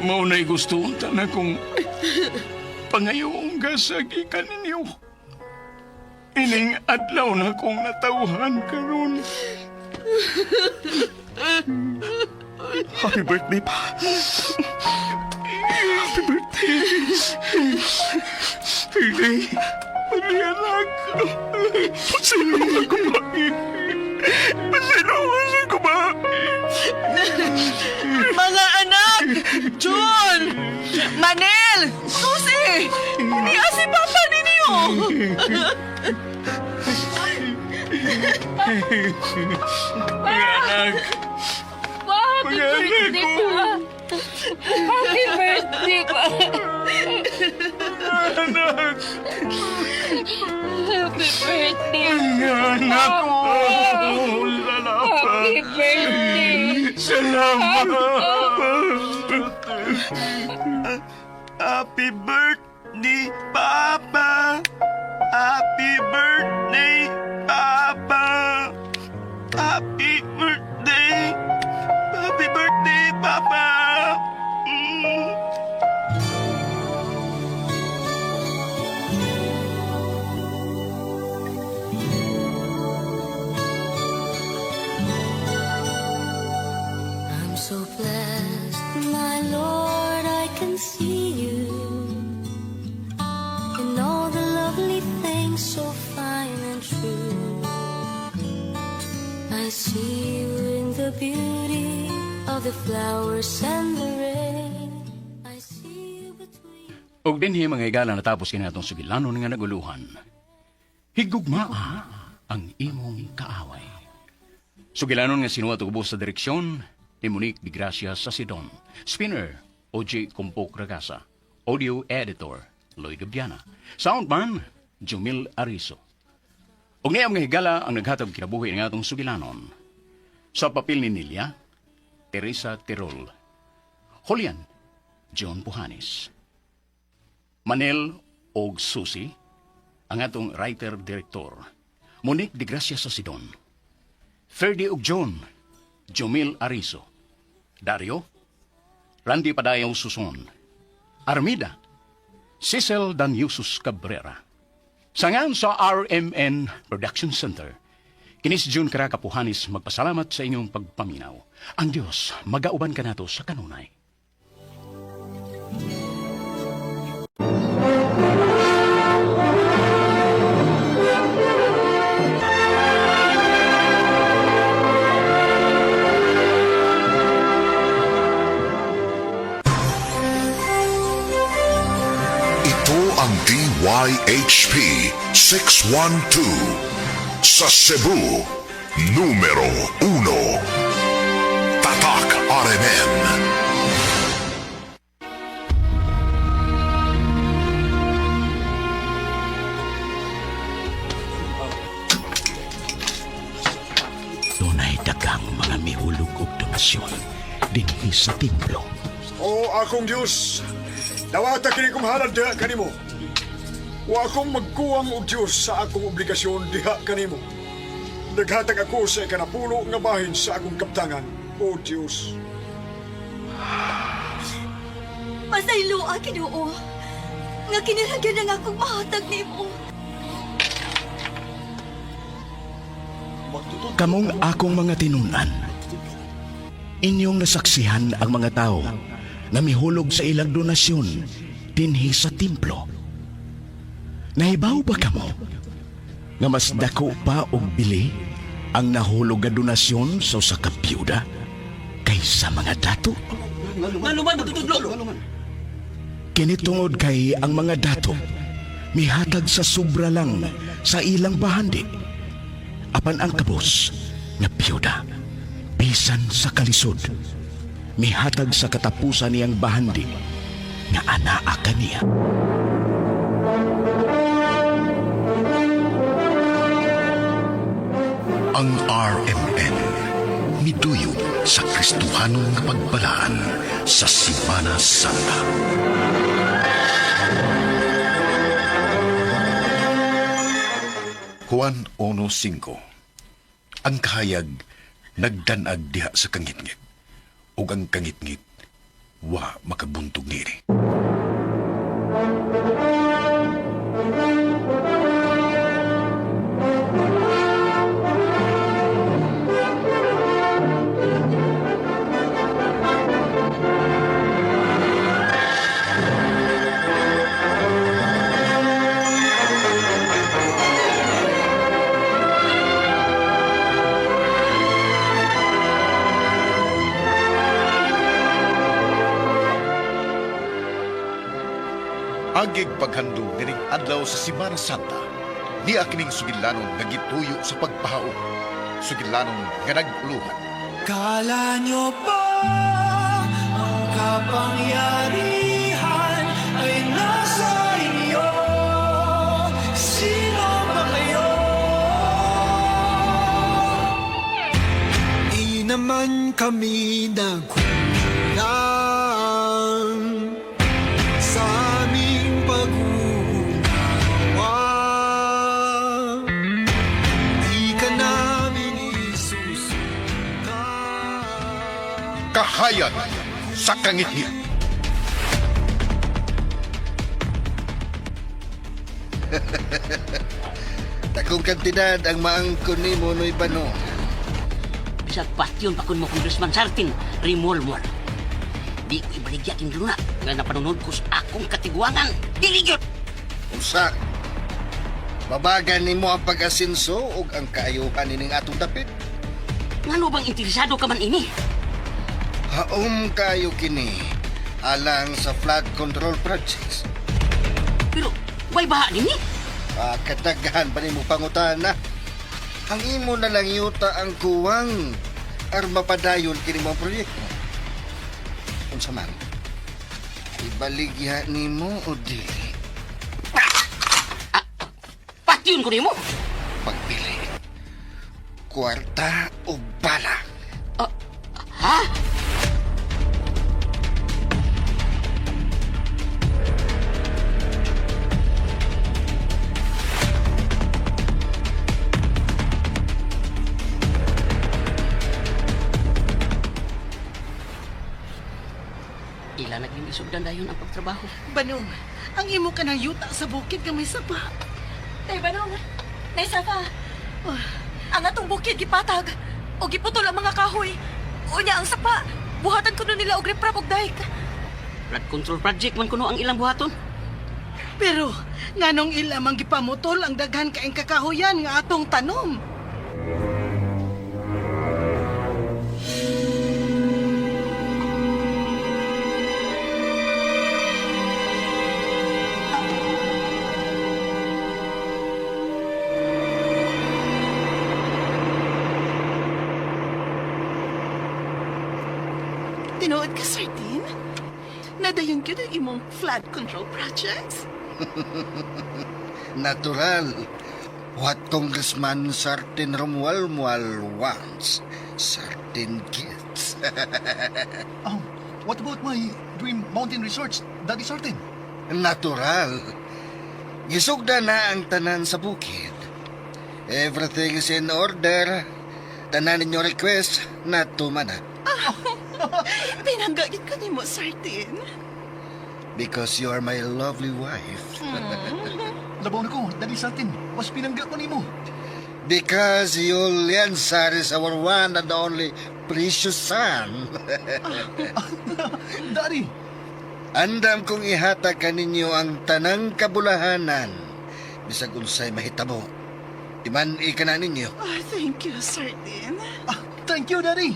Mao na'y gusto unta na kong pangayong gasagi kaninyo. Ining adlaw na kong natawhan karon. Happy birthday pa. Happy birthday. Hindi. Hindi, anak. Pasaylo ako ba? Pasaylo ako ba? Mga anak! Jun! Manel! Susi! Niya si Papa ninyo! Mga anak. Pa, happy Mga anak birthday ko. pa! Happy birthday pa! Anak. Happy birthday! Anak ko. Salamat. Happy birthday! Salamat. Happy birthday, Papa! Happy birthday, Papa! Happy birthday! Happy birthday, Papa! Mm. I'm so blessed, my Lord, I can see you in all the lovely things so fine and true. I see you in the beauty of the flowers and the rain. I see you between. Og dinhi mga higala natapos kini atong sugilanon nga naguluhan. Higugmaa ang imong kaaway. Sugilanon nga sinuwat ug ubos sa direksyon ni Monique de Gracia Sasidon. Spinner, OJ Kumpok Ragasa. Audio Editor, Lloyd Gabiana. Soundman, Jumil Ariso. Og niya mga higala ang naghatag kinabuhi ng atong sugilanon. Sa papel ni Nilia, Teresa Tirol. Julian, John Puhanes. Manel og Susi, ang atong writer-director. Monique de Gracia Sasidon. Ferdy og John, Jumil Ariso. Dario, Randy Padayaw Suson. Armida, Cecil Danyusus Cabrera. Sangan sa RMN Production Center. Kini si June Karakapuhanis magpasalamat sa inyong pagpaminaw. Ang Diyos magauban kanato sa kanunay. DYHP 612 sa Cebu, numero 1. Tatak RMN. Dunay daghang mga mihulog og donasyon dinhi sa templo. O akong Diyos, dawata kini kong halad diha kanimo. Wa akong magkuwang og Diyos sa akong obligasyon diha kanimo. Naghatag ako sa ikanapulo nga bahin sa akong kaptangan, O Diyos. Pasaylo, ah, Ginoo. Nga kinahanglan ang akong mahatag nimo. Kamong akong mga tinunan, inyong nasaksihan ang mga tao na mihulog sa ilang donasyon dinhi sa templo. Nahibaw ba kamo nga mas dako pa og bili ang nahulog nga donasyon sa usa ka byuda kaysa mga dato? Ngano man magtutudlo? Kini tungod kay ang mga dato mihatag sa sobra lang sa ilang bahandi. Apan ang kabos nga biyuda bisan sa kalisod mihatag sa katapusan niyang bahandi nga anaa kaniya. Ang RMN miduyong sa Kristohanon nga pagbalaan sa Semana Santa. Juan 1:5. Ang kahayag nagdanag diha sa kangitngit ug ang kangitngit wa makabuntog niini. Agig paghandom nining adlaw sa Semana Santa, niya kining sugilanon nga gituyo sa pagpahaon, sugilanon nga naguluhan. Kala nyo ba ang kapangyarihan ay nasa inyo? Sino ba kayo? Di naman kami nagkulang sa aming pag-uunawa. Di ka namin isusuka. Kahayag sa kangitngit. Dakong kantidad ang maangkon nimo Noy Bano. Bisag patyon pa kun mo Congressman Sartin, remolmol. Di ko ibaligya king luna nga napanunod ko sa akong katiguangan. Dili gyud. Usa. Babagan nimo ang pag-asinso ug ang kaayuhan nining atong dapit. Ngano bang interesado ka man ini? Haom kayo kini alang sa flood control projects. Pero way baha dinhi. Ah, kadaghan pa nimo pangutana. Ang imo na lang yuta ang kuwang aron mapadayon kini mga proyekto. Unsa man? Ibaligya nimo o dili? Patyon ko nimo. Pagpili. Kwarta o bala? Ha? Ila na gyud isugdan dayon ang pagtrabaho. Banong, ang imo ka ng yuta sa bukid nga may sapa. Tay Banong, naisa pa. Oh, ang atong bukid gipatag. O giputol ang mga kahoy. Unya ang sapa. Buhatan kuno nila og riprap og dike. Flood control project man kuno ang ilang buhaton. Pero, nganong ila mang gipamutol ang daghan kaing kakahuyan nga atong tanom. Tinuod ka, Sardine? Nadayon gyud ang imong flood control projects? Natural. What Congressman Sartin Romualmual wants, Sartin gets. Oh, what about my dream mountain resorts, Daddy Sartin? Natural. Gisugda na ang tanan sa bukid. Everything is in order. Tanan ninyo request, natuman na. Pinangga gyud ko nimo, Sartin. Because you are my lovely wife. Labaw na ko, Daddy Sartin. Mas pinangga ko nimo. Because Yuliansar is our one and only precious son. Daddy! Andam kong ihatag kaninyo ang tanang kabulahanan. Bisag unsay mahitabo. Di man ika na ninyo. Oh, thank you, Sartin. Thank you, Daddy!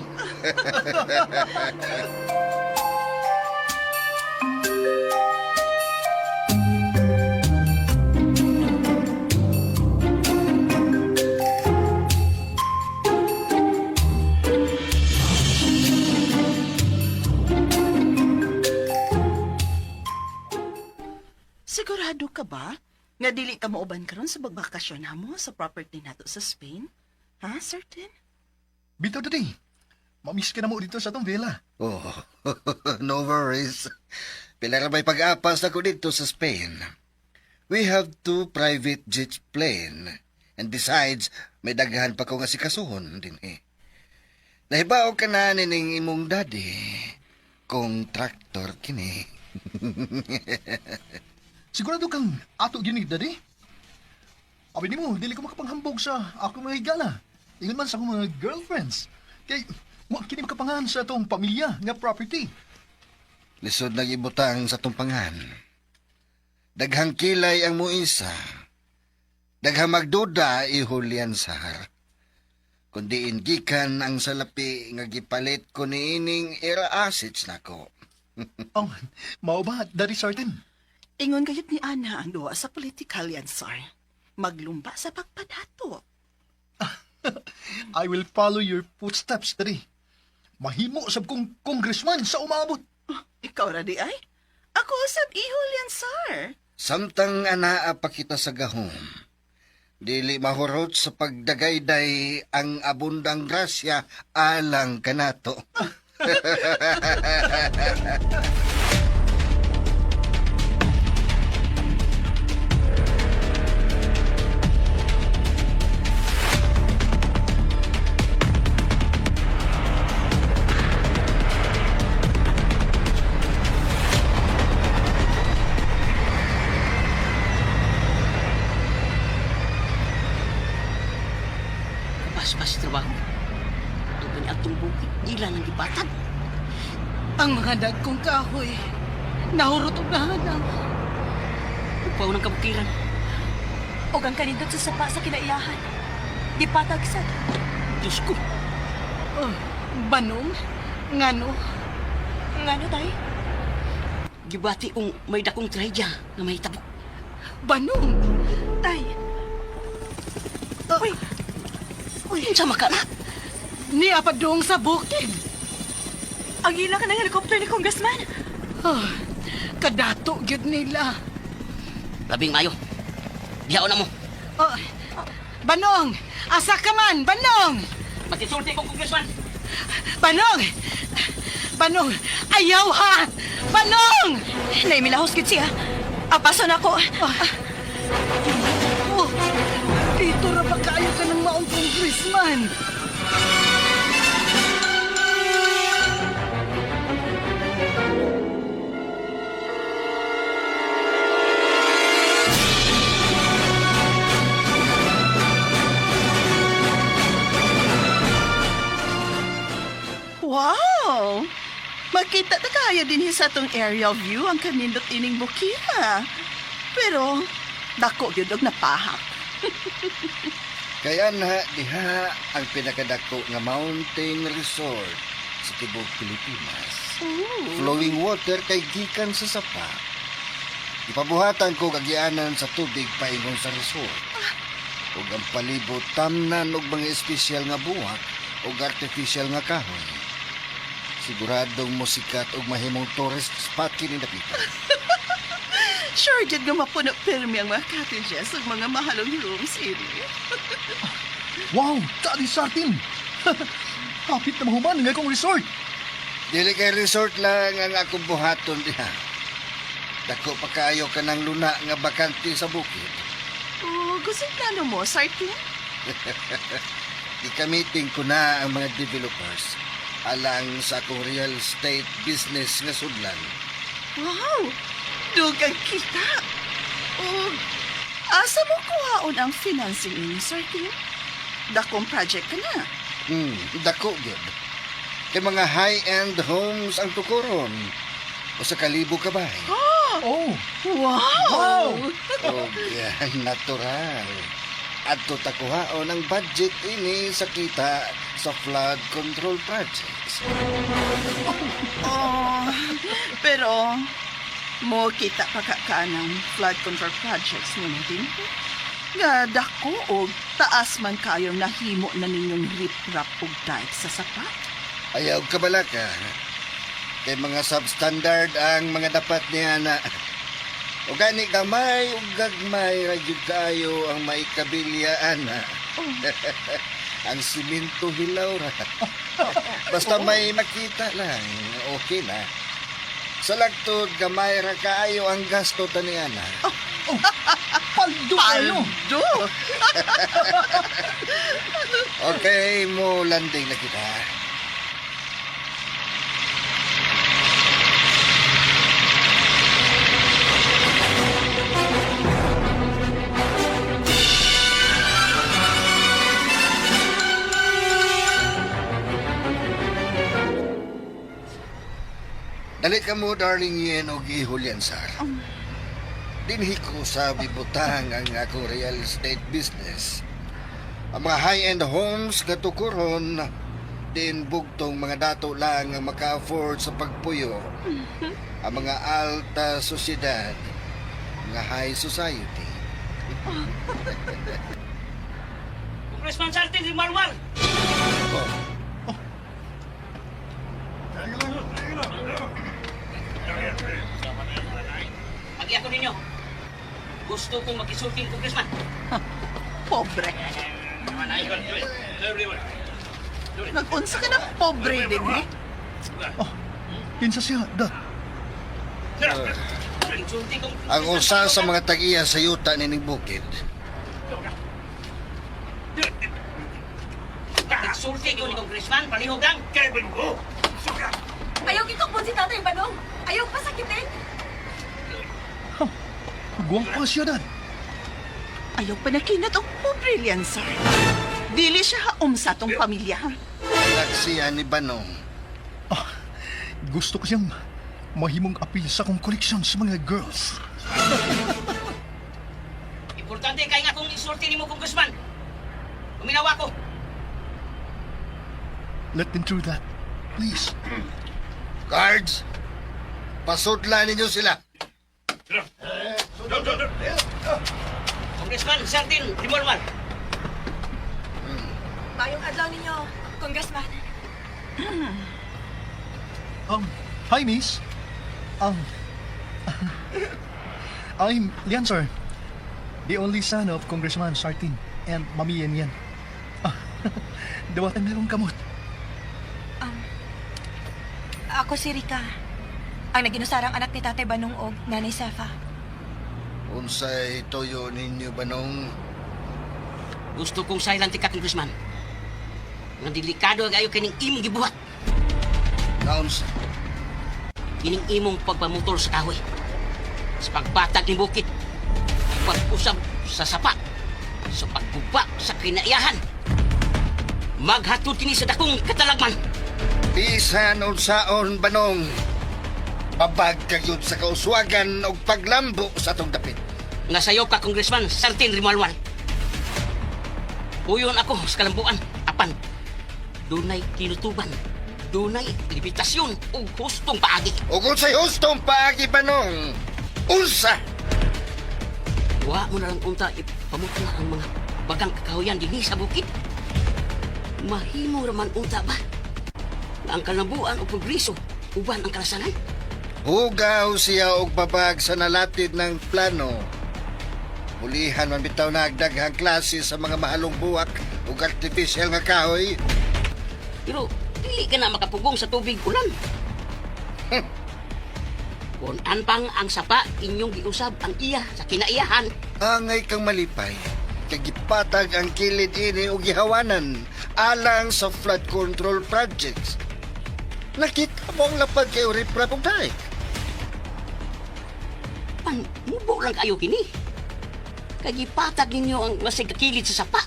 Sigurado ka ba nga dili ka mauban karon sa pagbakasyon hamo sa property nato sa Spain? Ha, Sartin? Bitaw, Daddy. Mamiss ka na mo dito sa atong villa. Oh, no worries. Pila ra may pag-apas ako dito sa Spain. We have two private jet plane. And besides, may daghan pa ko nga sikasuhon din eh. Nahibaw ka na nining imong daddy. Kung traktor kini. Sigurado kang ato gini, Daddy? Abi nimo, dili ko makapanghambog sa akong mga higala. Ingon man sa akong mga girlfriends. Kay, wa kini makapangan sa atong pamilya nga property. Lisod nang ibutang sa tumpangan. Daghang kilay ang muisa. Daghang magduda ihulian sar. Kundi gikan ang salapi nga gipalit ko niining era assets nako. Oh, mao ba, Daddy Sartin? Ingon gayud ni Ana ang duwa sa political yan, sir. Maglumba sa pagpadato. I will follow your footsteps, Daddy. Mahimo sab kong congressman sa umabot. Ikaw ra di ay? Ako usab ihol yan, sir. Samtang anaa pa kita sa gahom, dili mahurot sa pagdagayday ang abundang grasya alang kanato. Paspas trabaho. Ang kanya atong bukid, dila nang gipatag. Ang mga dagkong kahoy, nahurot og nahanang. Upaw ng kabukiran. Og ang kanindot sa sapa sa kinaiyahan. Gipatag sad. Diyos ko. Oh, banong, ngano, Ngano tay? Gibati kong may dakong trahedya nga mahitabo. Banong! Tay. Uy! Uy, unsa maka na? Niya pa doong sa bukid. Ang ila ka ng helicopter ni Congressman. Oh, kadato gyud nila. Labing mayo. Dihaon na mo. Oh, Banong! Asa ka man? Banong! Matisulti kong congressman. Banong! Banong! Ayaw ha! Banong! Naimilahos gid siya. Apaso na ko. Oh, dito ra ba kaayo ka ng maong congressman? Wow! Makita ta kaya din sa atong aerial view ang kanindot ining bukira. Pero dako gyud og napahak. Kaya na diha ang pinakadako nga mountain resort sa tibuok Pilipinas. Flowing water kay gikan sa sapa. Ipabuhatan ko kagianan sa tubig paingon sa resort. Ug ang palibot tamnan og mga espesyal nga buhak ug artificial nga kahoy. Siguradong musikat og mahimong tourist spot kini dapita. Sure jud nga mapuno pirmi ang mga cottages ug mga mahalong rooms ini. Wow! Daddy Sartin! Hapit na mahuman ang akong resort. Dili kay resort lang ang akong buhaton diha. Dako pa kaayo ka ng luna nga bakante sa bukid. Oh, gusto plano mo, Sartin? Gikamiting ko na ang mga developers alang sa akong real estate business nga sudlan. Wow! Dugang kita! O, asa mo kuhaon ang financing ini, Sartin? Dakong project ka na. Dako gyud. Kay mga high-end homes ang tukuron. Usa ka libo ka bahay. Oh! Wow! Og natural. Adto ta kuhaon ang budget ini sa kita sa flood control projects. Oh, pero mo kita pa ka ka ng flood control projects nimo din. Nga dako og taas man kayong nahimo na ninyong riprap og dike sa sapa. Ayaw kabalaka. Kay mga substandard ang mga dapat niya na. O gani gamay ug gagmay ra gyud kaayo ang maikabilya ana. Ang simento hilaw ra. Basta may makita lang, okay na. Sa lagtod gamay ra kaayo ang gasto tani ana. Paldo kayo! Paldo! Okay, mo landing na kita. Dali ka mo, darling Yen, og ihulyan, sir. Dinhi ko sa bibutang ang akong real estate business. Ang mga high-end homes nga tukuron, din bugtong mga dato lang ang maka-afford sa pagpuyo. Ang mga alta sosyedad, mga high society. Congressman Sartin Rimalwal! Agi ako ninyo. Gusto kong makisulting, Congressman. Pobre. Nag-unsa ka ng pobre din, eh? Kinsa siya, Dad? Ang usa sa mga tag-iya sa yuta nining bukid. Nagsulti ko ni Congressman, palihog lang. Ayaw gitukbon si Tatay Banong. Ayaw pasakitin. Guwapa siya, Dad. Ayaw pa nakinat og pobre liyan, sir. Dili siya haom sa atong pamilya. Naksiya ni Banong. Gusto ko siyang mahimong apil sa akong koleksyon sa mga girls. Importante kay nga kung isulti nimo, Congressman. Uminawa ko. Let them through that. Please. Guards, pasudla ninyo sila. Congressman Sartin Rimalwal. Mayong adlaw ninyo, Congressman. Hi, miss. I'm Lian, sir. The only son of Congressman Sartin and Mami Yen Yen. Dawatan na akong kamot. Ako si Rika. Ang naginusarang anak ni Tatay Banong og Nanay Sefa. Unsay tuyo ninyo, Banong? Gusto kong silent ka, Congressman. Nga delikado kayo kining imong gibuhat. Naunsa? Kining imong pagpamutol sa kahoy. Sa pagbatag ni bukid. Pag-usab sa sapa. Sa pagguba sa kinaiyahan. Maghatod kini sa dakong katalagman. Bisan unsaon, Banong. Babag kagyud sa kauswagan og paglambo sa atong dapit. Nga sayo ka, Congressman Sartin Rimalwal. Uyon ako sa kalambuan. Apan, dunay kinutuban. Dunay limitasyon ug hustong paagi. Ug unsay hustong paagi, Banong? Unsa? Wa mo na lang unta ipamutla ang mga bagang kakahuyan dinhi sa bukid. Mahimo raman unta ba? Ang kalabuan o progreso uban ang kalasangan. Hugaw siya og babag sa nalatid ng plano. Mulihan man bitaw na daghang klase sa mga mahalong buwak ug artificial nga kahoy. Pero dili ka na makapugong sa tubig ulan. Kung anpang ang sapa, inyong giusab ang iya sa kinaiyahan. Angay kang malipay. Kay gipatag ang kilid ini og gihawanan alang sa flood control projects. Nakita mo ang lapad kay riprap og dike. Pan, mubo lang kayo kini. Kay gipatag ninyo ang masig kakilid sa sapa.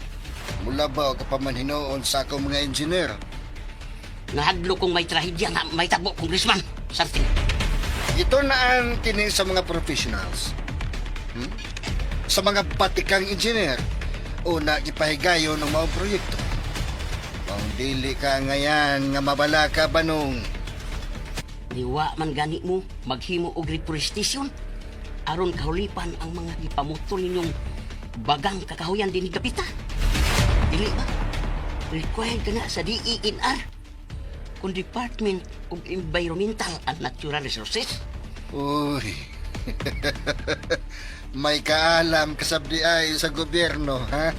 Mula ba ka pa man hinuon sa akong mga engineer? Nahadlo kong may trahedya nga may tabo, Congressman. Sarting. Gitunaan kini sa mga professionals. Sa mga batikang engineer o na gipahigayon ng maong proyekto. Maong dili ka ngayan nga mabala ka banong. Niwa man gani mo maghimo og reforestation aron kahulipan ang mga gipamutol ninyong bagang kakahuyan dinhi dapita. Dili ba? Required ka na sa DENR kung Department of Environmental and Natural Resources. Uy. May kaalam kasabdi ay sa gobyerno, ha?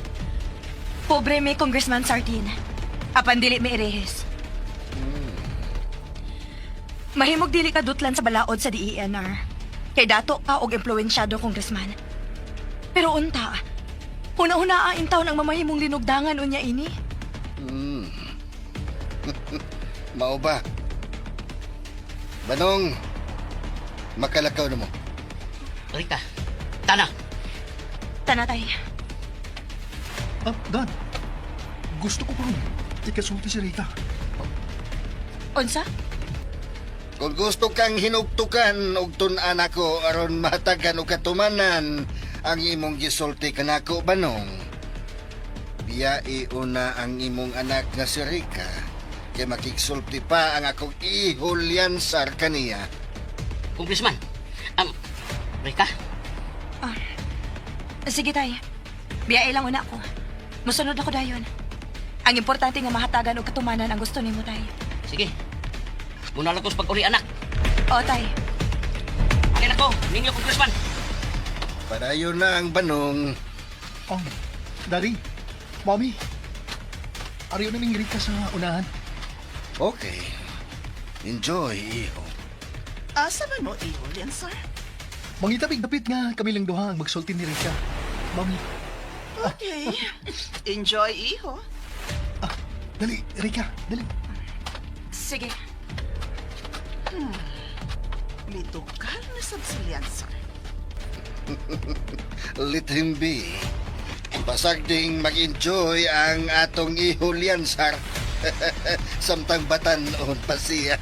Pobre may Congressman Sartin. Apan dili may erehes. Mahimog dili ka dutlan sa balaod sa DENR. Kay dato ka og impluensyado, Congressman. Pero unta, una-una ang taon ang mamahimong linugdangan unya ini. Mao ba? Banong, makalakaw na mo. Rika, tana. Tana, tay. Ah, Dad. Gusto ko pang ikasulti si Rika. Unsa? Kung gusto kang hinugtukan og tun-an ako aron mahatagan og katumanan ang imong gisulti kanako, Banong. Biyai una ang imong anak nga si Rika kay makigsulti pa ang akong ihulyansar kaniya. Congressman, Rika, Ah, sige, tay. Biyai lang una ako. Musunod ako dayon. Ang importante nga mahatagan og katumanan ang gusto nimo, tay. Sige. Muna lang ko sa pag-uli, anak. O, tay. Akin ako, ninyo, Congressman. Padayon na ang banong. Oh, Daddy, Mommy, ariyo na ning Rika sa unahan. Okay. Enjoy, iho. Asa man mo, iho, Liansar? Mangitabig dapit nga kami lang duha ang magsulti ni Rika. Mommy, Okay. Enjoy, iho. Dali, Rika, dali. Sige. Mitukar na sab si Liansar. Let him be. Basag ding mag-enjoy ang atong iho Liansar. Samtang batan-on pa siya.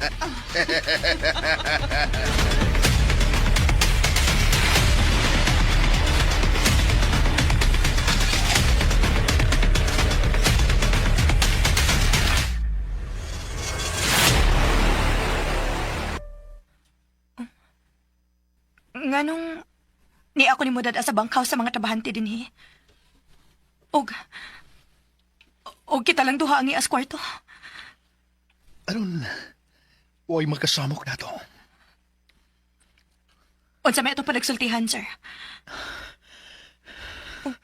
Nganong ni ako ni mudad sa bangkaw sa mga trabahante dinhi. Og kita lang duha ang ias kwarto. Aron, way makasamok na to. Unsa may atong panagsultihan, sir? Oh.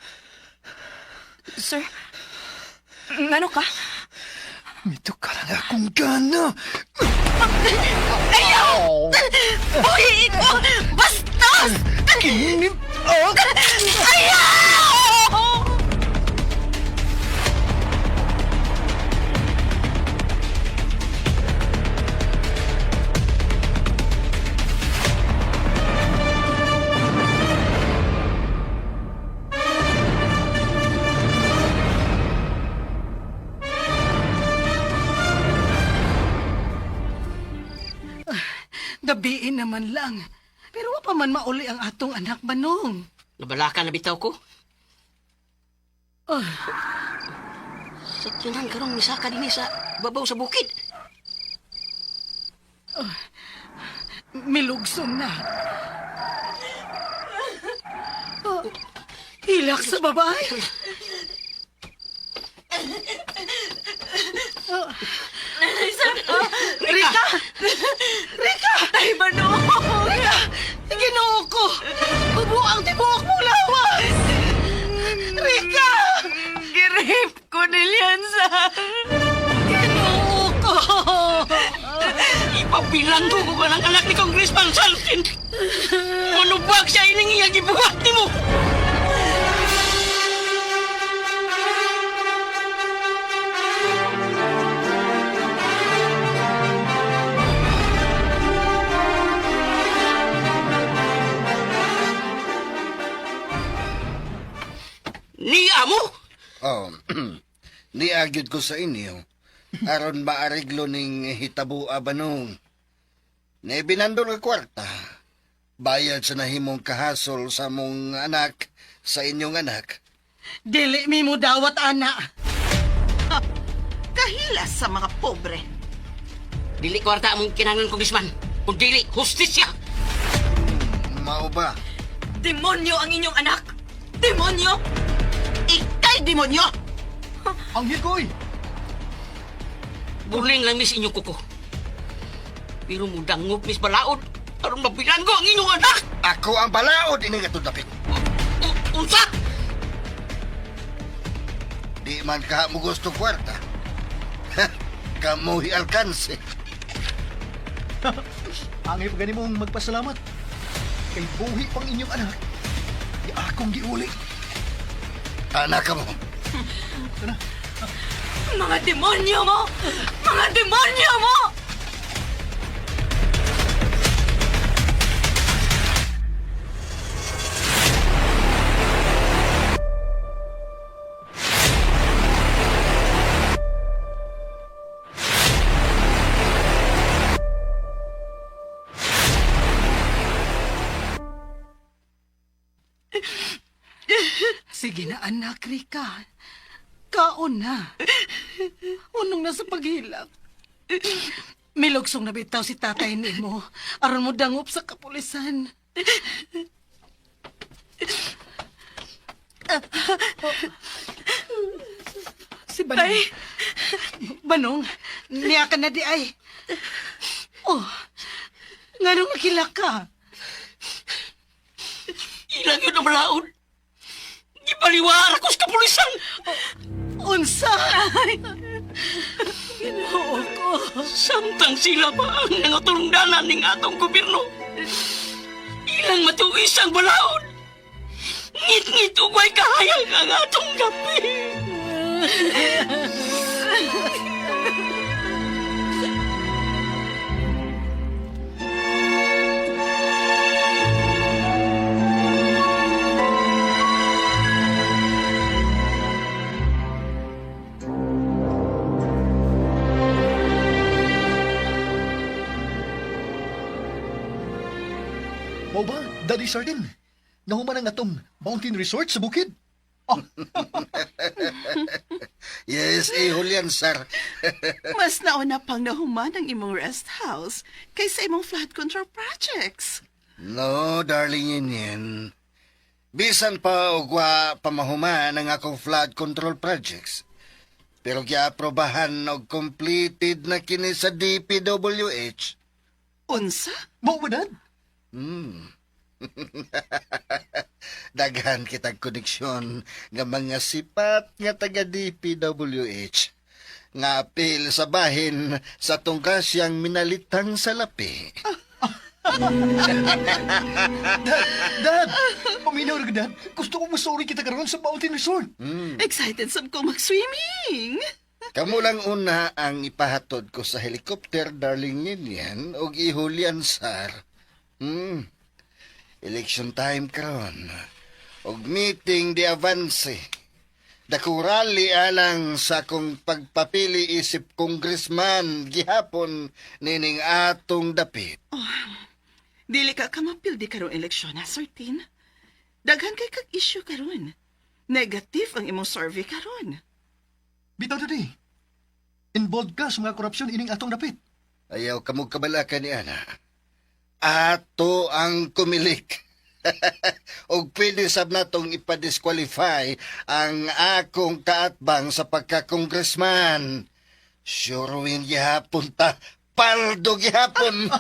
Sir, ngano ka? Mito ka lang akong gana. Ayaw! Buhiin mo! Bastos! Kinip! Ayaw! Gabiin naman lang. Pero wa pa man mauli ang atong anak, Manong. Nabalaka na bitaw ko. Oh, Sa kinan karong misaka dinhi sa babaw sa bukid. Oh, milugsong na. Oh, hilak sa babae. Oh. Nanay, sir! Rika! Rika! Rika! Tay Manong! Rika! Ginoo ko! Ubo ang tibuok mong lawas! Rika! Girip ko ni Lianza. Ginoo ko! Ipabilanggo ko ka ng anak ni Congressman Saltin. Manubag siya ining iyang gibuhat nimo. Ni amo? Oh, niagyod ko sa inyo aron maariglo ning hitabua banong. Naibinandol nga kwarta. Bayad sa nahimong kahasol sa mong anak, sa inyong anak. Dili mi mo dawat, ana. Kahilas sa mga pobre. Dili kwarta among kinahanglan, Congressman. Kung dili, hustisya. Mao ba? Demonyo ang inyong anak! Demonyo! Ikay demonyo! Ang higoy! Burling lang mis inyong kuko. Pero mudangop mis balaod aron mabilanggo ang inyong anak. Ako ang balaod ini nga dapit. Unsa? Di man ka mo gusto kwarta. Kamu alkanse. Angay pa gani mong magpasalamat. Kay buhi pang inyong anak. Di akong giuli. Anak ka mo. Mga demonyo mo! Mga demonyo mo! Sige na, anak, Rika. Kaon na. Unong na sa paghilak. Milugsong na bitaw si tatay nimo. Aron mo dangop sa kapulisan. Si Banong. Banong, niya ka na di ay. Oh, nganong nakilak ka? Ilang yun ang balaod. Gibaliwara ko sa kapulisan. Unsa? Ginoo ko. Samtang sila pa ang nangatulungdanan ning atong gobyerno. Ilang matuwis ang balaod. Ngit-ngit ugway kahayag ang atong gabi. Mao ba, Daddy Sardin? Nahuman ang atong mountain resort sa bukid. Yes, eh, Julian, sir. Mas nauna pang nahuman ang imong rest house kaysa imong flood control projects. No, darling Inin. Bisan pa og wa pamahuman ang akong flood control projects. Pero giaprobahan og completed na kini sa DPWH. Unsa? Mao ba, Dad? Daghan kitag koneksyon nga mga sipat nga taga DPWH nga apil sa bahin sa tungkasyang minalitang salapi. Dad! Paminaw ra ka, Dad. Gusto ko masuri kita karon sa mountain resort. Excited sab ko mag-swimming. Kamu lang una ang ipahatod ko sa helicopter, darling Ninian, og ihulian, sir. Hmm. Election time karon. Og meeting di avance. Dakurali alang sa akong pagpapili isip congressman gihapon nining atong dapit. Dili ka kamapildi karong eleksyon ha, Sir Tin. Daghan kay kag issue karon. Negative ang imong survey karon. Bitaw, Daddy. Involved ka sa mga korupsyon ining atong dapit. Ayaw kamog kabalaka ni Ana. Ato ang kumilik. Og pwede sab natong ipadisqualify ang akong kaatbang sa pagka-congressman. Sure win gihapon ta. Paldo gihapon.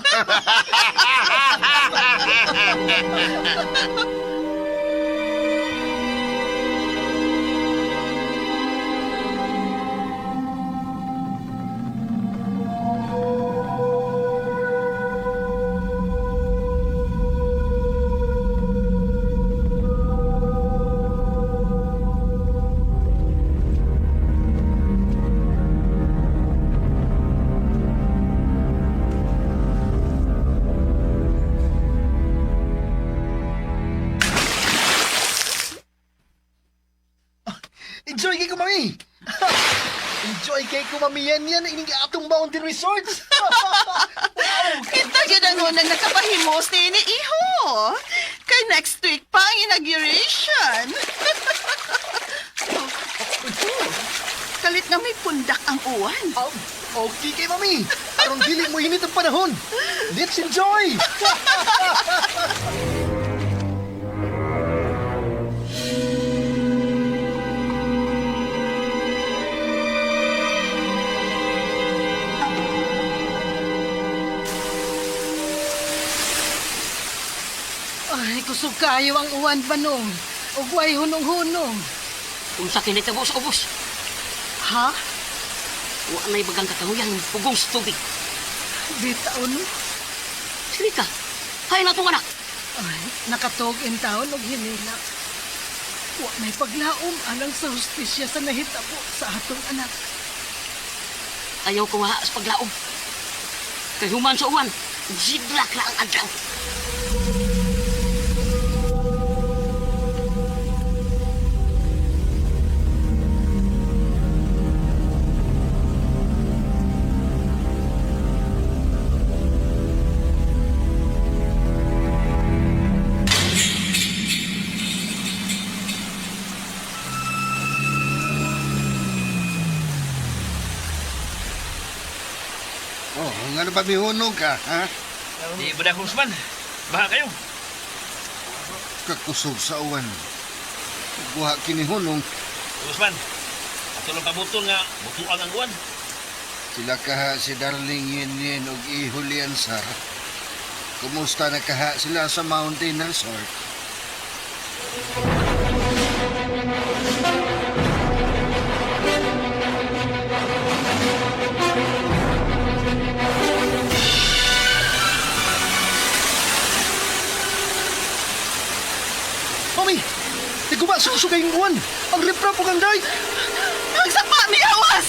Enjoy kay ko, mami! Enjoy kay ko, mami. Yan yan, ining atong mountain resorts. Kita gyud ang unang nakapahimos ni ini iho. Kay next week pa ang inauguration. Oh, kalit na may pundak ang uwan. Okay kay mami. Aron dili mo init ang panahon. Let's enjoy! Ay, kusog kayo ang uwan banong. Ugway hunong-hunong. Unsa kini tabo sa ubos? Ha? Wa na'y bagang kakahuyan, pugong sa tubig. Bitaon no? Sili ka. Hay na itong anak. Ay, nakatog in taon og hinila. Wa may paglaom alang sa hustisya sa nahitabo sa atong anak. Ayaw ko nga sa paglaom. Kay human sa uwan, zidlak na ang adlaw. Oh, ngano ba mihunong ka, ha? Di ba na, Congressman? Baha kayo. Kakusog sa uwan. Buha kini hunong, Congressman, ato lang pabuton nga butuan ang uwan. sila kaha si Darling Yin Yin og Ihulian Sar. Kumusta na kaha sila sa Mountain Resort? Mami! Tiguma sa kusog kayong uwan. Ang riprap ug ang dike. Ang sapa mi awas!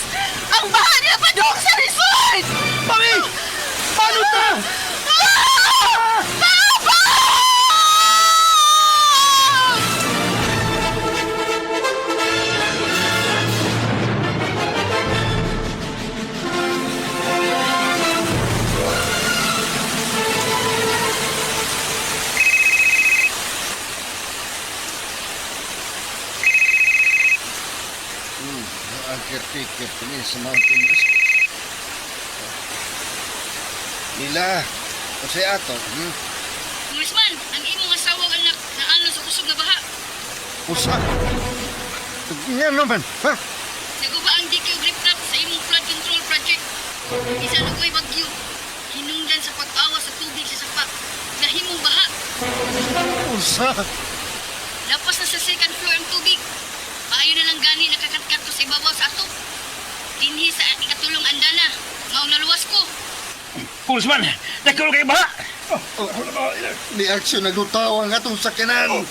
Ang baha niya padong sa resort! Mami! Paano ta? Ah! Ang caretaker kini sa Mountain Resort. Nila, kasi ato, Congressman, ang imong asawa ug anak naano sa kusog nga baha. Usa. Nga naman, ha? Naguba ang dike og riprap sa imong flood control project. Bisan og way bagyo, hinungdan sa pag-awa sa tubig sa sapa, nahimong baha. Usa. Lapas na sa second floor ang tubig. Maayo na lang gani nakakatkat ko sa ibabaw sa ato. Dinhi sa ikatulong andana, maong naluwas ko. Congressman, nakulong kayo baha. Oh, Ni aksyon naglutaw ang atong sakyanan.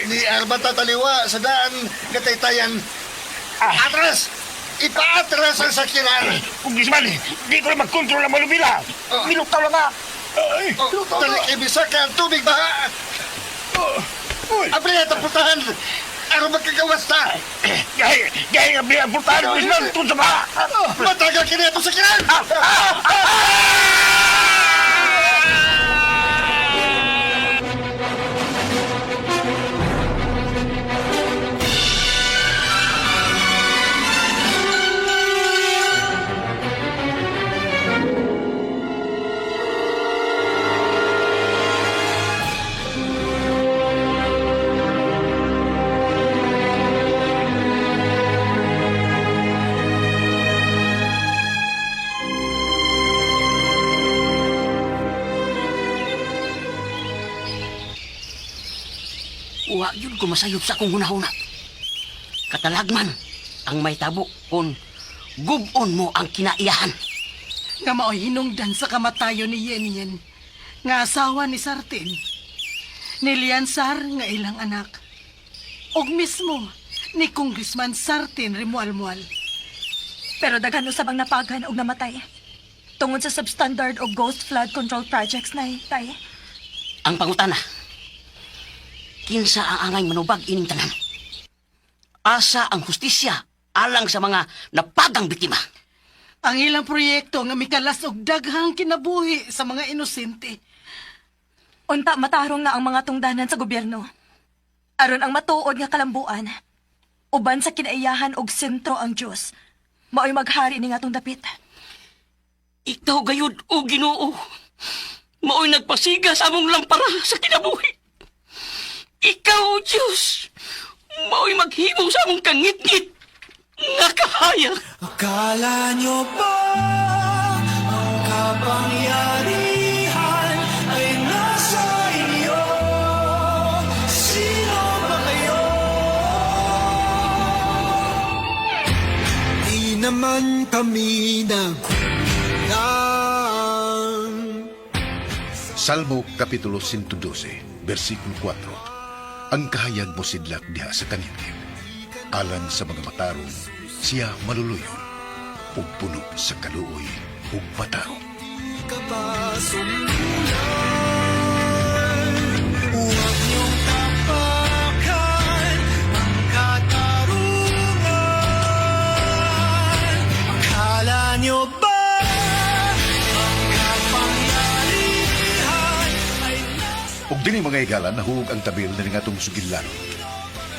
Ni Arba tataliwa sa daan kataytayan. Atras! Ipaatras ang sakyanan! Congressman, di ko na magkontrol ang manubila. Milutaw lang nga. Oh, Dali kay Bisaka ang tubig baha! Abri na putahan! Aron magkagawas ta! Gahi, gahi nga ang pultahan, Congressman, tun sa baha. Matagal kini atong sakyanan! Wa yun ko masayop sa akong hunahuna. Katalagman ang may tabo kung gubon mo ang kinaiyahan. Nga mao'y hinungdan sa kamatayon ni Yen Yen, nga asawa ni Sartin. Ni Liansar nga ilang anak. Og mismo ni Congressman Sartin Rimualmual. Pero daghan usab ang napagan og namatay. Tungod sa substandard og ghost flood control projects na, tay. Ang pangutana, kinsa ang angay manubag ining tanan? Asa ang hustisya alang sa mga napagang biktima? Ang ilang proyekto nga mikalas og daghang kinabuhi sa mga inosente. Unta matarong na ang mga tungdanan sa gobyerno. Aron ang matuod nga kalambuan. Uban sa kinaiyahan og sentro ang Dios. Mao'y maghari ni ngatong dapit. Ikaw gayud o Ginoo. Mao'y nagpasiga sa among lampara sa kinabuhi. Ikaw, o Diyos, mao'y maghimo sa among kangitngit nga kahayag. Akala nyo ba ang kapangyarihan ay nasa inyo? Sino ba kayo? Di naman kami nagkulang. Salmo Kapitulo 112, versikulo 4. Ang kahayag mo sidlak diha sa kangitngit. Alang sa mga matarong, siya maluluyon. Ug puno sa kaluoy ug matarong. Ka ba sumulan? Huwag niyong tapakan ang katarungan. Akala niyo ba ang kapangyarihan ay Ug dinhi, mga higala, nahug ang tabil na atong sugilanon.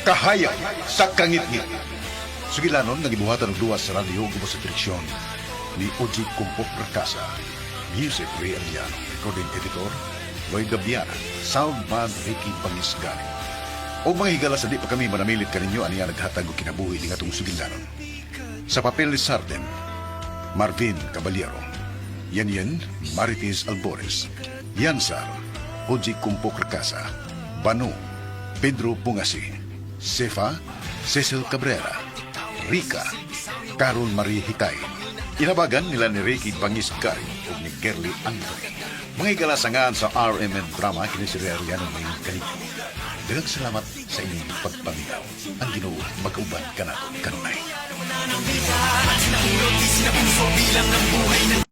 Kahayag sa kangitngit. Sugilanon nga gibuhatan og duwa sa radyo ug sa direksyon ni Oji Kumpok Rakasa. Music Ray Arellano. Recording editor Lloyd Gabiana. Soundman Ricky Pangisgani. O mga higala, sa di pa kami manamilit kaninyo, aniya naghatag og kinabuhi ning atong sugilanon. Sa papel ni Sarden, Marvin Caballero. Yan Yan, Marites Albores. Yansar, Oji Kumpok Rakasa. Bano, Pedro Pungasi. Sefa, Cecil Cabrera. Rica, Carol Marie Hikay. Inabagan nila ni Ricky Bangis Gary o ni Gerly Anthony. Mga higala, sa ngan sa RMN Drama, kini si Ray Arellano may kanino. Daghang salamat sa inyong pagpaminaw. Ang Ginoo magauban kanato kanunay. Sinapuso bilang ng buhay ng